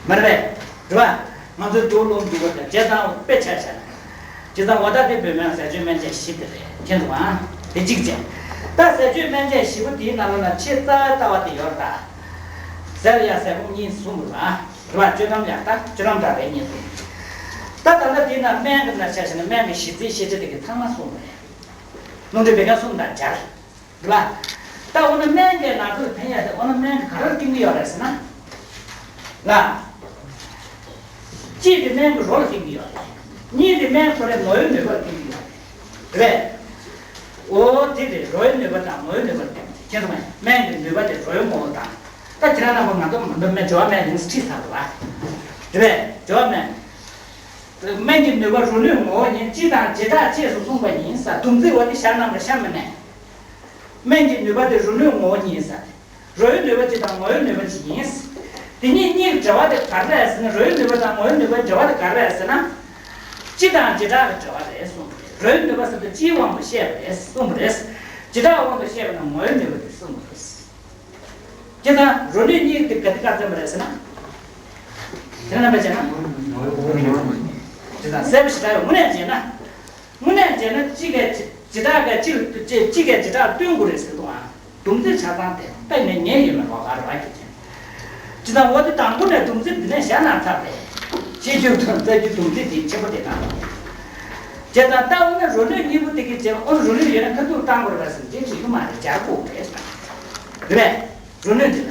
མ་རེད་པས། རེད་བ། ང་ཚོའི་དུག་སློང་འདུག་པ་དང་བྱས་ཙང་དཔེ་ཆ་བཞག་ན། བྱས་ཙང་འོ་ད་དེ་བོད་སྨན་ཟས་སྤྱོད་སྨན་དཔྱད་ཞི་དེ་རེད། མཁྱེན་འདུག་ཨང་། དེ་གཅིག་བྱས། ད་ཟས་སྤྱོད་སྨན་དཔྱད་ཞི་བོ་དེའི་ནང་ལ་ན་ཆེས་རྩ་བའི་ལྟ་བ་དེ་ཡོད་རེད་ད། ཟས་ལ་ཡ་ཟས་སྐོམ་གཉིས་གསུམ་རེད་བ། རེད་བ། སྤྱོད་ལམ་ཡག་ད་སྤྱོད་ལམ་དྲག་པའི་གཉིས་གསུམ། ད་ད་ལྟ་དེའི་ནང་སྨན་གྱི་ནང་ཆ་བཞག་ན་སྨན་གྱི་ཞི་རྩའི་ཤེས་བྱ་དེ་གའི་ཚང་མ་གསུངས་པ་རེད། རླུང་མཁྲིས་བད་ཀན་གསུམ་དང་སྦྱར། ལ། ད་འོ་ན་སྨན་གྱི་ནང་ཁུལ་ཕན་ཡ་དེ་འོ་ན་སྨན་གྱི་ག་རེར་བསྟེན་གྱི་ཡོད་རེད་ཟེར་ན། ལ། གཅིག་དེ་སྨན་གྱི་རོ་ལ་བསྟེན་གྱི་ཡོད་རེད། གཉིས་དེ་སྨན་ཁོ་རའི་ངོ་བོའི་ནུས་པར་བསྟེན་གྱི་ཡོད་རེད། རེད། འོ་དེ་རེད། རོའི་ནུས་པ་དང་ངོ་བོའི་ནུས་པར་བསྟེན་གྱི་མཁྱེན་སོང་ངས། སྨན་གྱི་ནུས་པ་དེ་རོའི་ངོ་བོ་དང་། ད་ཁྱེད་རང་རྣམ་པ་ང་ཚོ་མ་འདོད་སྨན་སྦྱོར་བ་སྨན་ཡིན་ཁྲིད་ཚར་འདུག་བ། རེད་པས། སྦྱོར་བ་སྨན། སྨན་གྱི་ནུས་པ་རོ་ནུས་ངོ་བོ་ཉིད་སྤྱི་དང་བྱེ་བྲག་ཅེས་སུ་གསུངས་པ་ཡིན་ས། སྡོམ་རྩིས་འོ་དེ་ཤར་ནམ་ལ་ཤར་མི་ནས། སྨན་གྱི་ནུས་པ་དེ་རོ་ནུས་ངོ་བོ་ཉིད་ཡིན་ས། རོའི་ནུས་པ་གཅིག་དང་ངོ་བོའི་ནུས་པ་གཅིག་ཡིན། དེ་གཉིས་གཉིས་ཀྱི་འབྲེལ་བ་དེ་ག་རེ་རེད་ཟེར་ན། རོའི་ནུས་པ་དང་ངོ་བོའི་ནུས་པའི་འབྲེལ་བ་དེ་ག་རེ་རེད་ཟེར་ན། སྤྱི་དང་བྱེ་བྲག་གི་འབྲེལ་བ་རེད་གསུངས་པ་རེད། རོའི་ནུས་པ་ཟེར་དུས་སྤྱིའི་དབང་དུ་བཤད་པ་རེད་གསུངས་པ་རེད། བྱེ་བྲག་དབང་དུ་བཤད་པ་ན་ངོ་བོའི་ནུས་པ་དེ་གསུངས་པ་རེད། དེ་དང་རོ་ནུས་གཉིས་དེ་ག་དེ་ག་ཚོད་པ་རེད་ཟེར་ན། དེ་རྣམ་པ་བྱས་ན། དེ་དང་གསལ་པོ་ཞིག་ལྟ་བའི་དངོས་གནས་བྱས་ན། དངོས་གནས་བྱས་ན་གཅིག་གིས་བྱེ་བྲག་གིས་གཅིག་གཅིག་གིས་བྱེ་བྲག་སྟོན་དགོས་རེད་ཟེར་འདུག་ཨང་། སྡོམ་རྩིས་ཆ་ཚང་དེ་ལྟ་ནས་ཉན་ཡོད་མེད་ལོགས་ཀ་རེད་བ་ཁྱེད་ཅན། ཅི་ཙམ་འོ་དེ་དང་པོ་ནས་སྡོམ་རྩིས་འདི་ནས་བཞག་ན་ཚར་རེད། ཤེས་རྒྱུ་དང་རྩ་རྒྱུ་སྡོམ་རྩིས་དེ་ཆེན་པོ་དེ་དང་། བྱས་ཙང་ད་འོ་ན་རོ་ནུས་གཉིས་པོ་དེ་གི་རྗེས་འོ་ན་རོ་ནུས་ཡོད་ན་ཁ་ཐུག་བཏང་དགོས་རེད་པ་ཟེར་ན་དེ་བྱེད་རྒྱུ་མ་རེད། སྦྱར་དགོས་རེད། རེད་པས། རོ་ནུས་འདི་ལ།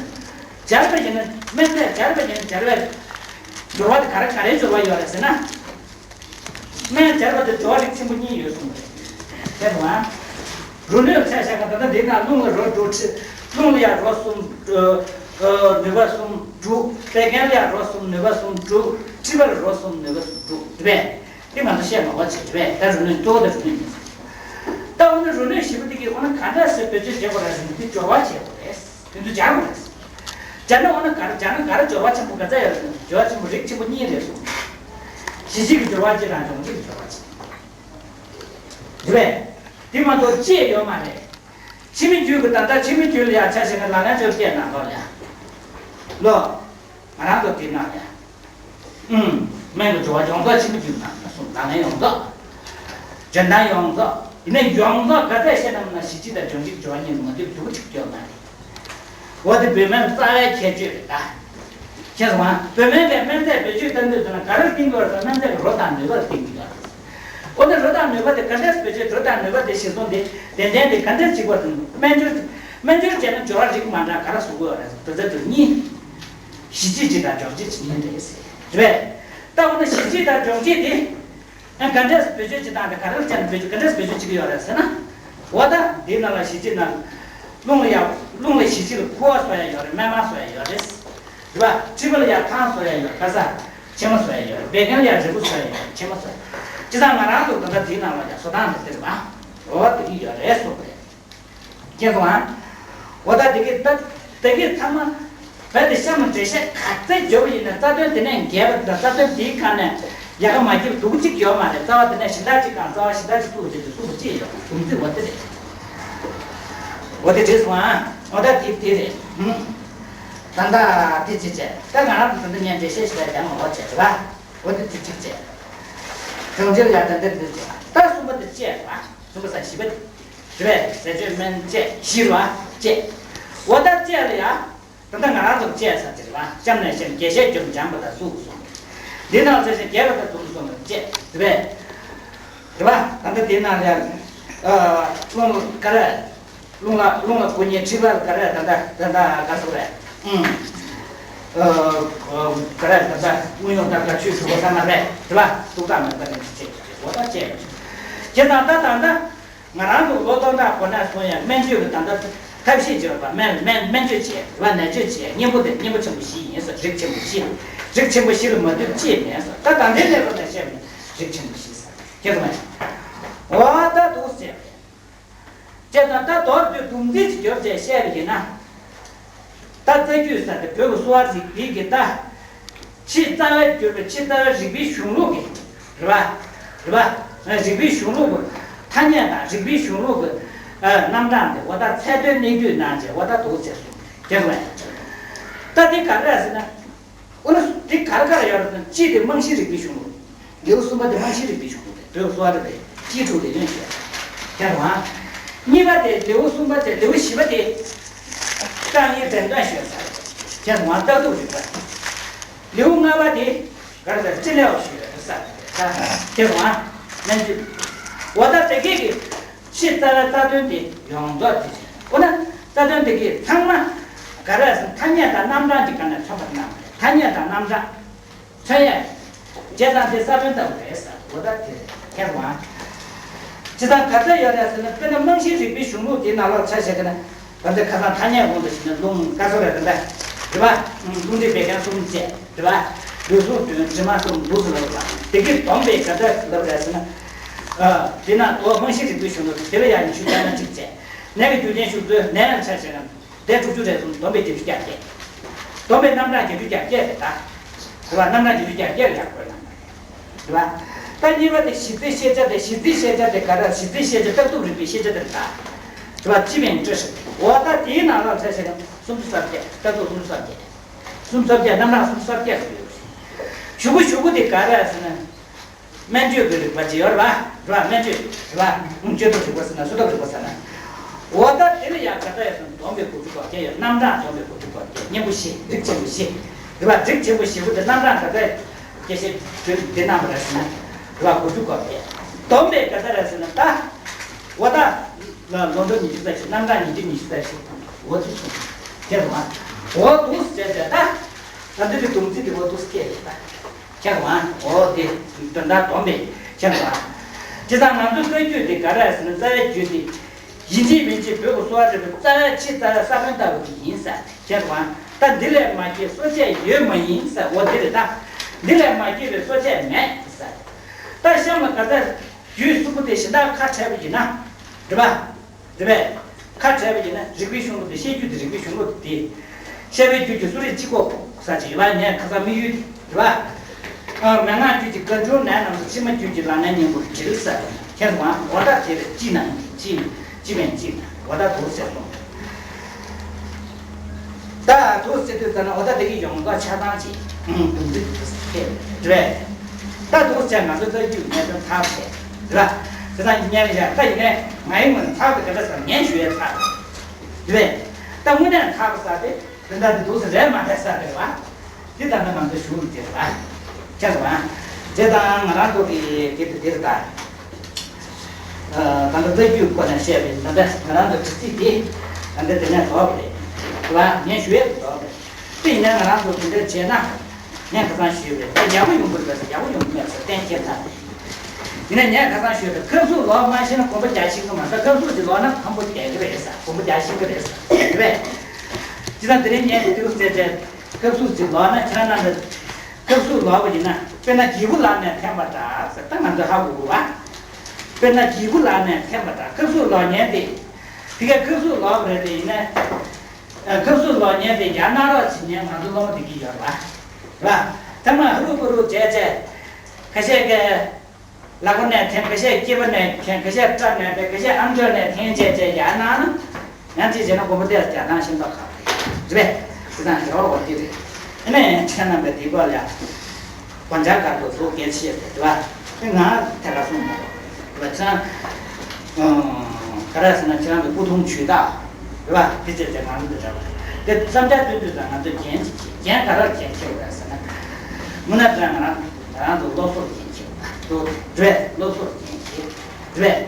སྦྱར་བ་ཡིན་ན་སྨན་ཚད་སྦྱར་བ་ཡིན་ན་སྦྱར་བའི་སྦྱོར་བ་དེ་ག་རེ་ག་རེའི་སྦྱོར་བ་ཡོད་རེད་ཟེར་ན། སྨན་སྦྱར་བ་དེ་སྦྱོར་བ་རིགས་ཆེན་པོ་གཉིས་ཡོད་གསུངས་པ་རེད། དེ་དང་། རོ་ནུས་ཚད་བཞག་ག་ད་ལྟ་འདི་ན་རླུང་ལ་རོ་དྲུག་ཁྲི། རླུང་ལ་ཡང་རོ་གསུམ། ཨ། ཨ། ནུས་པ་གསུམ་དྲུག་བད་ཀན་ལ་ཡང་རོ་གསུམ་ནུས་པ་གསུམ་དྲུག་མཁྲིས་པ་ལ་རོ་གསུམ་ནུས་པ་གསུམ་དྲུག་དེ་བས། དེ་ང་ཚོ་བཤད་མ་དགོས་བྱས་དེ་བས། ད་རོ་ནུས་གཙོ་བོ་དང་རོ་ནུས་གཉིས། ད་འོ་ན་རོ་ནུས་བཞི་པོ་དེ་གིས་འོ་ན་ག་འདྲ་སེ་བེད་སྤྱོད་བྱེད་དགོས་རེད་ཟེར་ན་དེ་སྦྱོར་བ་བྱེད་དགོས་རེད། དེ་ཚོ་སྦྱར་དགོས་རེད། སྦྱར་ན་འོ་ན་ག་རེ་སྦྱར་ན་ག་རེ་སྦྱོར་བ་ཆེན་པོ་ག་ཚད་ཡོད་རེད་ཟེར་ན་སྦྱོར་བ་ཆེན་པོ་རིགས་ཆེན་པོ་གཉིས་རེད་གསུངས། གཞི་གཅིག་གི་སྦྱོར་བ་གཅིག་དང་སྦྱོང་གཅིག་གི་སྦྱོར་བ་གཅིག་རེད་པས། དེ་མ་གཏོགས་བཅས་ཡོད་མ་རེད། འཆི་མེད་རྒྱུད་ཀྱི་ད་ལྟ་འཆི་མེད་རྒྱུད་ལ་ཡང་ཆ་བཞག་ན་ལག་ལེན་བཅོ་བརྒྱད་ནང་ལོགས་ལ་ཡང་། ལོ། ང་རང་ཚོ་དེ་ནང་ལ་ཡང་། ཨུམ། སྨན་གྱི་སྦྱོར་བ་ཡོངས་རྫོགས་འཆི་མེད་རྒྱུད་ནང་ལ་གསུངས། ལག་ལེན་ཡོངས་རྫོགས། འཇོན་ཐང་ཡོངས་རྫོགས། ཡིན་ན་ཡོངས་རྫོགས་ག་ཚད་བཤད་ན་མིན་ན་གཞི་གཅིག་དང་སྦྱོང་གཅིག་སྦྱོར་བ་གཉིས་ལ་མ་འདུས་སྡུག་གཅིག་ཡོད་མ་རེད། འོ་དེ་བོད་སྨན་རྩ་བའི་ཁྱད་ཆོས་རེད་ད། ཁྱེད་ཚོ་བོད་སྨན་གྱི་སྨན་རྫས་བེད་སྤྱོད་གཏོང་དུས་ཙམ་ལ་ག་རེར་བསྟེན་དགོས་རེད་ཟེར་ན་སྨན་རྫས་ཀྱི་རོ་དང་ནུས་པར་བསྟེན་གྱི་ཡོད་རེད། འོ་ན་རོ་དང་ནུས་པ་དེ་ག་འདྲས་བེད་སྤྱོད། རོ་དང་ནུས་པ་དེ་གཞིར་བཟུང་སྟེ་ཏན་ཏན་དེ་ག་འདྲས་བྱེད་དགོས་ཟེར་ན་སྨན་སྦྱོར། སྨན་སྦྱོར་བྱས་ན་སྦྱོར་བ་རིགས་མ་འདྲ་ག་རེ་བཟོ་དགོས་རེད་ཟེར་ན་དེ་ཚོ་དེ་གཉིས། གཞི་གཅིག་གཅིག་དང་སྦྱོར་གཅིག་གཅིག་ཡིན་རེད་ཟེར་རེད། ད་འོ་ན་གཞི་གཅིག་དང་སྦྱོར་གཅིག་དེ། ཨ། ག་འདྲས་བེད་སྤྱོད་བྱེད་སྟངས་དེ་ག་རེ་ཅན་བེད་སྤྱོད་ག་འདྲས་བེད་སྤྱོད་བྱེད་ཀྱི་ཡོད་རེད་ཟེར་ན། འོ་ད་འདིའི་ནང་ལ་གཞི་གཅིག་ནང་། རླུང་ལ་ཡང་རླུང་ལ་གཞི་གཅིག་ལ་ཁུ་བ་བཟོ་ཡ་ཡོད་རེད། སྨན་མར་བཟོ་ཡ་ཡོད་རེད། རེད་པ། མཁྲིས་པ་ལ་ཡང་ཐང་བཟོ་ཡ་ཡོད་རེད། ཁ་ས་ཕྱེ་མ་བཟོ་ཡ་ཡོད་རེད། བད་ཀན་ལ་ཡང་རིལ་བུ་བཟོ་ཡ་ཡོད་རེད། ཕྱེ་མ་བཟོ་ཡ། སྤྱིར་བཏང་ང་རང་ཚོ་ད་ལྟ་འདིའི་ནང་ལ་ཡང་བཟོ་སྟངས་དེ་འདི་རེད་པ། འོ་དེ་གི་ཡོད་རེད་གསུངས་པ་རེད། མཁྱེན་སོང་ཨ། འོ་ད་དེ་གི་ད་དེ་གི་ཚང་མ། རྦད་དེ་གཤམ་ལ་འགྲེལ་བཤད་ག་ཚད་བརྒྱབ་པ་ཡིན་ན་རྩ་དོན་དེ་ནས་འགལ་བ་དང་རྩ་དོན་དེའི་ཁ་ནས་ཡག་ག་མ་བརྒྱབ་སྡུག་གཅིག་ཡོད་མ་རེད། རྩ་བ་དེ་ནས་གཞན་དག་ཅིག་དང་རྩ་བ་གཞན་དག་ཅིག་བཙུགས་བྱས་ཏེ་གསུངས་པ་ཅི་ཡོད་སྡོམ་རྩིས་འོ་དེ་རེད། འོ་དེ་འགྲིག་སོང་ཨ། འོ་ད་དེ་དེ་རེད། ཧུམ། ད་ལྟ་དེ་ཅི་བྱས་ད་ང་རང་ཚོ་ད་ལྟ་ངས་འགྲེལ་བཤད་ཞིག་ལ་ཡང་ངོ་བོ་བྱས་རེད་པ། འོ་དེ་དེ་གཅིག་བྱས། གང་ཅིར་ཡང་ད་ལྟ་འདི་བྱས་ད་གསུམ་པ་དེ་བཅས་རེད་པ། གསུམ་པ་ས་བཞི་པ་དེ། རེད་པས། ཟས་སྤྱོད་སྨན་དཔྱད་བཞི་རེད་པ། དཔྱད། འོ་ད་དཔྱད་ལ་ཡ། ད་ལྟ་ང་རང་ཚོ་དཔྱད་ས་དེ་རེད་པ། གཤམ་ནས་བཤད་རྒྱས་བཤད་རྒྱབ་སྦྱངས་པ་དང་གསུངས་སོང་། འདི་ནང་ཚེ་ཞིང་རྒྱས་པ་དང་གསུངས་སོང་། དཔྱད་རེད་པས། རེད་པ། ད་ལྟ་དེའི་ནང་ལ་ཡ། ཨ། རླུང་ག་རེ། རླུང་ལ་རླུང་ལ་བུ་གཉིས། མཁྲིས་པ་ལ་ག་རེ། ད་ལྟ་ད་ལྟ་ག་སོགས་རེད། ཨུམ། ཨ། ག་རེ། ད་ལྟ་དངོས་ཡོང་ད་ལྟ་ཆུ་ཞུ་བ་ས་མ་རེད། རེད་པ། ཏུག་ཏག་མེད་པ་ནས་བྱེད་ཀྱི་འོ་ད་བཅས། བྱས་ཙང་ད་ད་ལྟ་ང་རང་ཚོ་ལོ་སྟོང་ཕྲག་གོང་ནས་བཟུང་ཡང་སྨན་བཅོས་ཀྱི་ད་ལྟ་ཐབས་ཤེས་བྱེད་པ། སྨན་སྨན་སྨན་བཅོས་བྱས་རེད་བ། ནད་བཅོས་བྱས། གཉེན་པོ་དེ་གཉེན་པོ་ཆེན་པོ་བཞི་ཡིན་ཟེར། རིགས་ཆེན་པོ་བཞི། རིགས་ཆེན་པོ་བཞི་ལ་མ་འདུས་ཅི་མེད་ཟེར། ད་ད་ལྟའི་གནས་སྐབས་ནས་བཤད་པའི་རིགས་ཆེན་པོ་བཞི་ཟེར། ཁྱེད་ཚོ་མ་ཡིན། འོ་ད་འདུག་ཟེར། བྱས་ཙང་ད་མདོར་བསྡུས་དུམ་ཚིགས་ཀྱི་སྦྱོར་བྱས་བཤད་པ་ཡིན་ན། ད་རྩ་རྒྱུད་ཟེར་དེ་བོད་ཀྱི་གསོ་བ་རིག་པའི་གི་ད། ཕྱི་རྩ་བའི་གྱུར་པའི་ཕྱི་རྩ་བའི་རིག་པའི་གཞུང་ལུགས་ཀྱི། རེད་པ། རེད་པ། རིག་པའི་གཞུང་ལུགས་ཀྱི་ཐ་སྙད་དང་། རིག་པའི་གཞུང་ལུགས་ཀྱི་རྣམ་གྲངས་དེ་འོ་ད་ཚད་མཐོའི་གནད་བསྡུས་གནང་བྱས་འོ་ད་འདུག་ཟེར་སོང་། དེ་རེད་པ། ད་དེ་ག་རེ་རེད་ཟེར་ན། འོ་ན་དེ་ག་རེ་ག་རེ་ཡོད་རེད་ཟེར་ན། གཅིག་དེ་རྨང་གཞིའི་རིག་པའི་གཞུང་ལུགས། ལེའུ་གསུམ་པ་དེ་རྨང་གཞིའི་རིག་པའི་གཞུང་ལུགས་རེད། བོད་གསོ་བ་རིག་པའི་སྤྱི་ཚོགས་ལས་ཡོན་ཞུ་བ། ཁྱེད་རང་། གཉིས་པ་དེ་ལེའུ་གསུམ་པ་དེ། ལེའུ་བཞི་པ་དེ་ཀྲང་ཡི་འགྲེམས་སྟོན་ཞུ་བ། ཁྱེད་རང་། ལྟ་གྲུབ་རིག་པ། ལེའུ་ལྔ་པ་དེ་ག་རེ་ཟེར། ཅི་ལེའུ་ཞུ་བ་རེད་ཟེར། ཁྱེད་རང་། སྨན་བཅོས། འོ་ད་དེ་གས་ཀྱི། ཕྱི་རྩ་བའི་རྩ་དོན་དེ་ཡོངས་རྫོགས་དེ་བྱས། འོ་ན་རྩ་དོན་དེ་གའི་ཚང་མ་ག་རེ་ཟེར། ཐ་སྙད་དང་རྣམ་གྲངས་ཀྱི་སྒང་ནས་མཚོན་པར་གནང་བ་རེད། ཐ་སྙད་དང་རྣམ་གྲངས་མཚོན་ཡས། བྱས་ཙང་དེ་ས་བོན་ལྟ་བུ་རེད་ཟེར། འོ་ད་དེ་རེད། ཁྱེད་རང་། བྱས་ཙང་ག་ཚད་ཡོད་རེད་ཟེར་ན། དཔེར་ན་རྨང་གཞིའི་རིག་པའི་གཞུང་ལུགས་དེའི་ནང་ལོགས་ཆ་བཞག་གི་ན། ད་ལྟ་ཁ་སང་ཐ་སྙད་དབང་དུ་བྱས་ན་རླུང་ག་ཚོད་རེད། ད་ལྟ་རེད་པ། རླུང་མཁྲིས་བད་ཀན་གསུམ་བཅས། རེད་པ། ལུས་ཟུངས་དྲི་མ་གསུམ་འདུག་ཟེར་ལབ་པ། དེ་གི་བསྡོམས་པས་ག་ཚད་ལབ་རེད་ཟེར་ན། ཨ། དེ་ན་འོ་རྨང་གཞིའི་རིག་པའི་གཞུང་ལུགས་དེ་ལ་ཡང་ཉི་ཤུ་རྩ་ལྔ་གཅིག་བྱས། ནད་ཀྱི་རྒྱུ་རྐྱེན་ཤུགས་ཚོད་ནད་ཡང་ཆ་བཞག་ན། ནད་དྲུག་ཅུ་རེ་གསུམ་བསྡོམས་པས་བརྒྱད་ཅུ་གྱ་བརྒྱད། བསྡོམས་པས་རྣམ་གྲངས་བརྒྱད་ཅུ་གྱ་བརྒྱད་རེད་ད། རེད་པ། རྣམ་གྲངས་བརྒྱད་ཅུ་གྱ་བརྒྱད་ལ་ཡང་བགོས་གནང་བ་རེད། རེད་པ། ད་གཉིས་པ་དེ་གཞི་རྩའི་ཤེས་བྱ་དེ། གཞི་རྩའི་ཤེས་བྱ་དེ་ག་རེ། གཞི་རྩའི་ཤེས་བྱ་ལྟ་གྲུབ་རིག་པའི་ཤེས་བྱ་དེ་རེད་ད། རེད་པ། སྤྱི་སྨན་བཀྲ་ཤིས། འོ་ད་དེའི་ནང་ལ་ཆ་བཞག་ན་སུམ་ཅུ་སོ་བརྒྱད། ལྟ་གྲུབ་སུམ་ཅུ་སོ་བརྒྱད། སུམ་ཅུ་སོ་བརྒྱད། རྣམ་གྲངས་སུམ་ཅུ་སོ་བརྒྱད་ཟེར་ཡོད་རེད། གཞུག་གུ་གཞུག་གུ་དེ་ག་རེ་ཟེར་ན། སྨན་བཅོས་ཀྱི་རིག་པ་ཅིག་ཡོད་རེད་པ། རེད་པ། སྨན་བཅོས་རེད་པ། ཨང་། བཅོས་ཐབས་རིག་པ་ཟེར་ན། གསོ་ཐབས་རིག་པ་ཟེར་ན། འོ་ད་དེ་ལ་ཡང་ག་འདྲ་ཡོད་ཟེར་ན། བསྡོམས་པས་དགུ་བཅུ་གོ་བརྒྱད་ཡོད། རྣམ་གྲངས་བསྡོམས་པས་དགུ་བཅུ་གོ་བརྒྱད། གཉེན་པོ་བཞི། རིགས་ཆེན་པོ་བཞི། རེད་པ། རིགས་ཆེན་པོ་བཞི་པོ་དེ་རྣམ་གྲངས་ག་འདྲ་སྐད་ཆ་བརྗོད་འདི་གནང་བ་རེད་ཟེར་ན། རེད་པ། དགུ་བཅུ་གོ་བརྒྱད། བསྡོམས་པས་ག་འདྲ་རེད་ཟེར་ན། ད་འོ་ད་ལ་ལོ་ཐོ་ཉི་ཤུ་རྩ་བཞི། རྣམ་གྲངས་ཉིས་བརྒྱ་ཉི་ཤུ་རྩ་བཞི། འོ་དེ་སོང་། དེ་རུ་མ། འོ་འདུག་ཟེར་ཏེ་ད། ད་འདི་གི་སྡོམ་རྩིས་དེ་འོ་འདུག་སྐད་ཡོད་ད། ཁྱེད་རང་། འོ་དེ་དོན་དག་སྡོམ་པས་ཁྱེད་རང་། དེ་དང་ང་ཚོའི་རྩ་རྒྱུད་དེ་ག་རེ་ཟེར་ན། རྩ་བའི་རྒྱུད་དེ་ཡིན་གཅིག་མིན་གཅིག་བོད་ཀྱི་གསོ་བ་རིག་པའི་རྩ་བའི་ཕྱི་རྩ་བའི་ས་བོན་ལྟ་བུ་དེ་ཡིན་ཟེར། ཁྱེད་རང་། ད་འདི་ལས་མ་སྐྱེས་གསོ་དཔྱད་ཡོད་མ་ཡིན་ཟེར། འོ་དེ་རེད་ད། འདི་ལས་མ་སྐྱེས་པའི་གསོ་དཔྱད་མེད་ཟེར། ད་གཤམ་ལ་ག་ཚད་རྒྱུད་གསུམ་པོ་དེ་གཞན་དག་ཁ་བྲལ་བ་ཡིན་ན། རེད་པ། རེད་པས། ཁ་བྲལ་བ་ཡིན་ན་རིག་པའི་གཞུང་ལུགས་དེ། བཤད་རྒྱུད་དེ་རིག་པའི་གཞུང་ལུགས་དེ། བཤད་པའི་རྒྱུད་ཀྱི་གསོ་རིག་སྤྱི་ཁོག་ཟེར་ཅིག་ཡོད་པ། ངས་ཁ་སང་དམིགས་ཡུལ་རེད་པ། ཨ། མན་ངག་རྒྱུད་ཀྱི་རྒན་ཆུང་ནད་རྣམས་སོ། ཕྱི་མ་རྒྱུད་ཀྱི་ལག་ནས་གཉེན་པོར་འབྲེལ་ཟེར། ཁྱེད་རང་འོ་ད་དེ་ལ་ཅི་ན་ཅི་ཅི་མིན་ཅི་ན་འོ་ད་འདུག་ཟེར་སོང་། ད་འདུག་ཟེར་དུས་ཙམ་ན་འོ་ད་དེ་གི་ཡོངས་རྫོགས་ཆ་ཚང་ཅིག་འདུག་ཟེར་ཐལ་རེད། ད་འདུག་ཟེར་ང་ཚོ་ལྟ་རྒྱུ་ངས་དོན་ཚར་བྱས་རེད་པ། དེ་དང་ཉན་བཞག་ད་ཡིན་ནའི་ང་ཡི་ངོས་ནས་ཚར་དེ་ག་འདྲ་ཟེར་ངས་ཞུ་ཡས་ཚར་རེད། ད་དངོས་གནས་ཚར་བ་ཟེར་དེ་དེ་འདྲ་དེ་འདུག་ཟེར་རེད་མ་རེད་ཟེར་རེད་པ། དེ་ལྟར་ན་ང་ཚོ་ཞུ་རུ་དེ་རེད་པ། ཁྱེད་རང་། དེ་དང་ང་རང་ཚོ་གི་དེ་དེ་དེ་རེད་ད། ད་ལྟ་རྩ་རྒྱུད་སྐོར་ནས་བཤད་པའི་ད་ལྟ་ང་རང་ཚོ་དྲི་ཚིག་དེ་ད་ལྟ་དེ་ནས་རྫོགས་པ་རེད། རེད་པ། ངས་ཞུ་ཡས་རྫོགས་པ་རེད། དེ་ཡིན་ན་ང་རང་ཚོ་དེ་འདྲ་བྱས་ན། ངས་ཁ་སང་ཞུས་པའི་དེ་ཡག་པོ་ཡོང་གི་རེད་ཟེར། ཡག་པོ་ཡོང་གི་མེད་ཟེར་གཏན་འཁེལ་ཚར་རེད། ཡིན་ན་ངས་ཁ་སང་ཞུས་པའི་ཁབ་སུབ་ལོག་མ་ཤེས་ན་གོམ་པ་རྒྱག་ཤེས་ཀྱི་མ་རེད། ཁབ་སུབ་ཅིག་ལོག་ན་གོམ་པ་རྒྱག་གི་རེད་ཟེར། གོམ་པ་རྒྱག་ཤེས་ཀྱི་རེད་ཟེར། རེད་པས། ཅི་ལྟར་དེ་རིང་ངས་དེ་རུ་ཟེར་བྱས། ཁབ་སུབ་ཅིག་ལོག་ན་ཁྱེད་རང་རྣམ་པས་ཁབ་སུབ་ལོག་པ་ཡིན་ན། དཔེར་ན་སྒྱེད་པུ་ལག་ནས་འཐེན་པ་འདྲ་ཟེར། ད་ང་ཚོས་ཧ་གོ་དགོས་པ། དཔེར་ན་སྒྱེད་པུ་ལག་ནས་འཐེན་པ་འདྲ། ཁབ་སུབ་ལོག་མཁན་དེ། དེ་གས་ཁབ་སུབ་ལོག་པ་རེད་དེ། ཡིན་ནའི་ཁབ་སུབ་ལོག་མཁན་དེ་ཡར་གནང་རོགས་བྱེད་མཁན་ང་ཚོ་སློབ་མ་དེ་གི་ཡོད་རེད་པ། རེད་པ། ཚང་མ་ཧུ་རུ་ཧུ་རུ་བྱས་བྱས། ཁ་ཤས་ཀྱིས་ལག་པ་ནས་འཐེན། ཁ་ཤས་སྐེད་པ་ནས་འཐེན། ཁ་ཤས་སྐྲ་ནས་འཐེན། ཁ་ཤས་ཨམ་ཅོག་ནས་འཐེན་བྱས་བྱས་ཡར་གནང་ན། ཡང་ཅིག་བྱས་ན་གོམ་པ་དེ་རྒྱག་སྟངས་ཤེས་མདོག་ཁ་པོ་རེད། རེད་པས། དེ་དང་འབྲེལ་བ་འོ་དེ་རེད། ཨ་ནི་ཁྱེད་རྣམ་པས་དེའི་སྐོར་ལ་ཡང་དགོངས་འཆར་དགའ་སྤྲོ་ཚོ་སྐད་ཆ་བཤད་པ་རེད་པ། ང་ཐད་ཀར་གསུངས་མ་རེད་པ། ཁྱེད་རང་། ག་རེ་ཟེར་ན་ཁྱེད་རང་གི་སྐུ་གདུང་ཇུས་ཐག་རེད་པ། དེ་བྱས་ཏེ་ང་ཚོ་འདི་རེད་པ། དེ་བསམ་འཆར་བཏོན་དུས་ཙང་ང་ཚོས་འགན་ཅིག་བྱེད། འགན་ག་རེ་འགན་འཁྱེར་དགོས་ཟེར་ན། དངོས་གནས་དྲང་ང་རང་ང་རང་ཚོ་སློབ་གསོར་འགན་འཁྱེར་དགོས་རེད། སློབ་གསོར་འགན་འཁྱེར་རེད།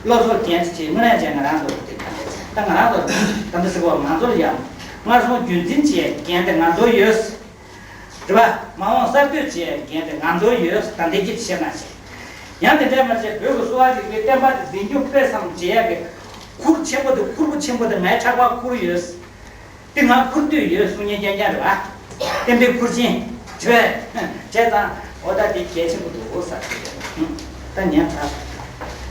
སློབ་གསོར་འགན་འཁྱེར། དངོས་གནས་བྱས་ང་རང་ཚོ་དེ་ག་འདྲ་བྱས། ད་ང་རང་ཚོ་ད་ལྟ་ཟེར་བ་ང་ཚོར་ཡང་སྔར་སོང་རྒྱུན་འཛིན་བྱེད་འགན་དེ་ང་ཚོར་ཡོད། རེད་པ། མ་འོངས་གསར་གཏོད་བྱེད་འགན་དེ་ང་ཚོར་ཡོད། ད་འདི་གི་བཤད་ན་བྱེད། ཡང་དེ་འདྲ་མ་བྱས། བོད་ཀྱི་གསོ་བ་རིག་པའི་བསྟན་པ་དེ་འཛིན་སྐྱོང་སྤེལ་གསུམ་བྱེད་ཡག་གི་ཁུར་ཆེན་པོ་དེ། ཁུར་པོ་ཆེན་པོ་དེ་ངའི་ཕྲག་པར་ཁུར་ཡོད། དེ་ང་ཁུར་འདོད་ཡོད་གསུང་མཁན་རྐྱང་རྐྱང་རེད་བ། བསྟན་པའི་ཁུར་ཆེན་བྱོས་བྱས་ཙང་། འོ་ད་དེ་གལ་ཆེན་པོ་འདུག་ཟེར། ད་ཉན་ད།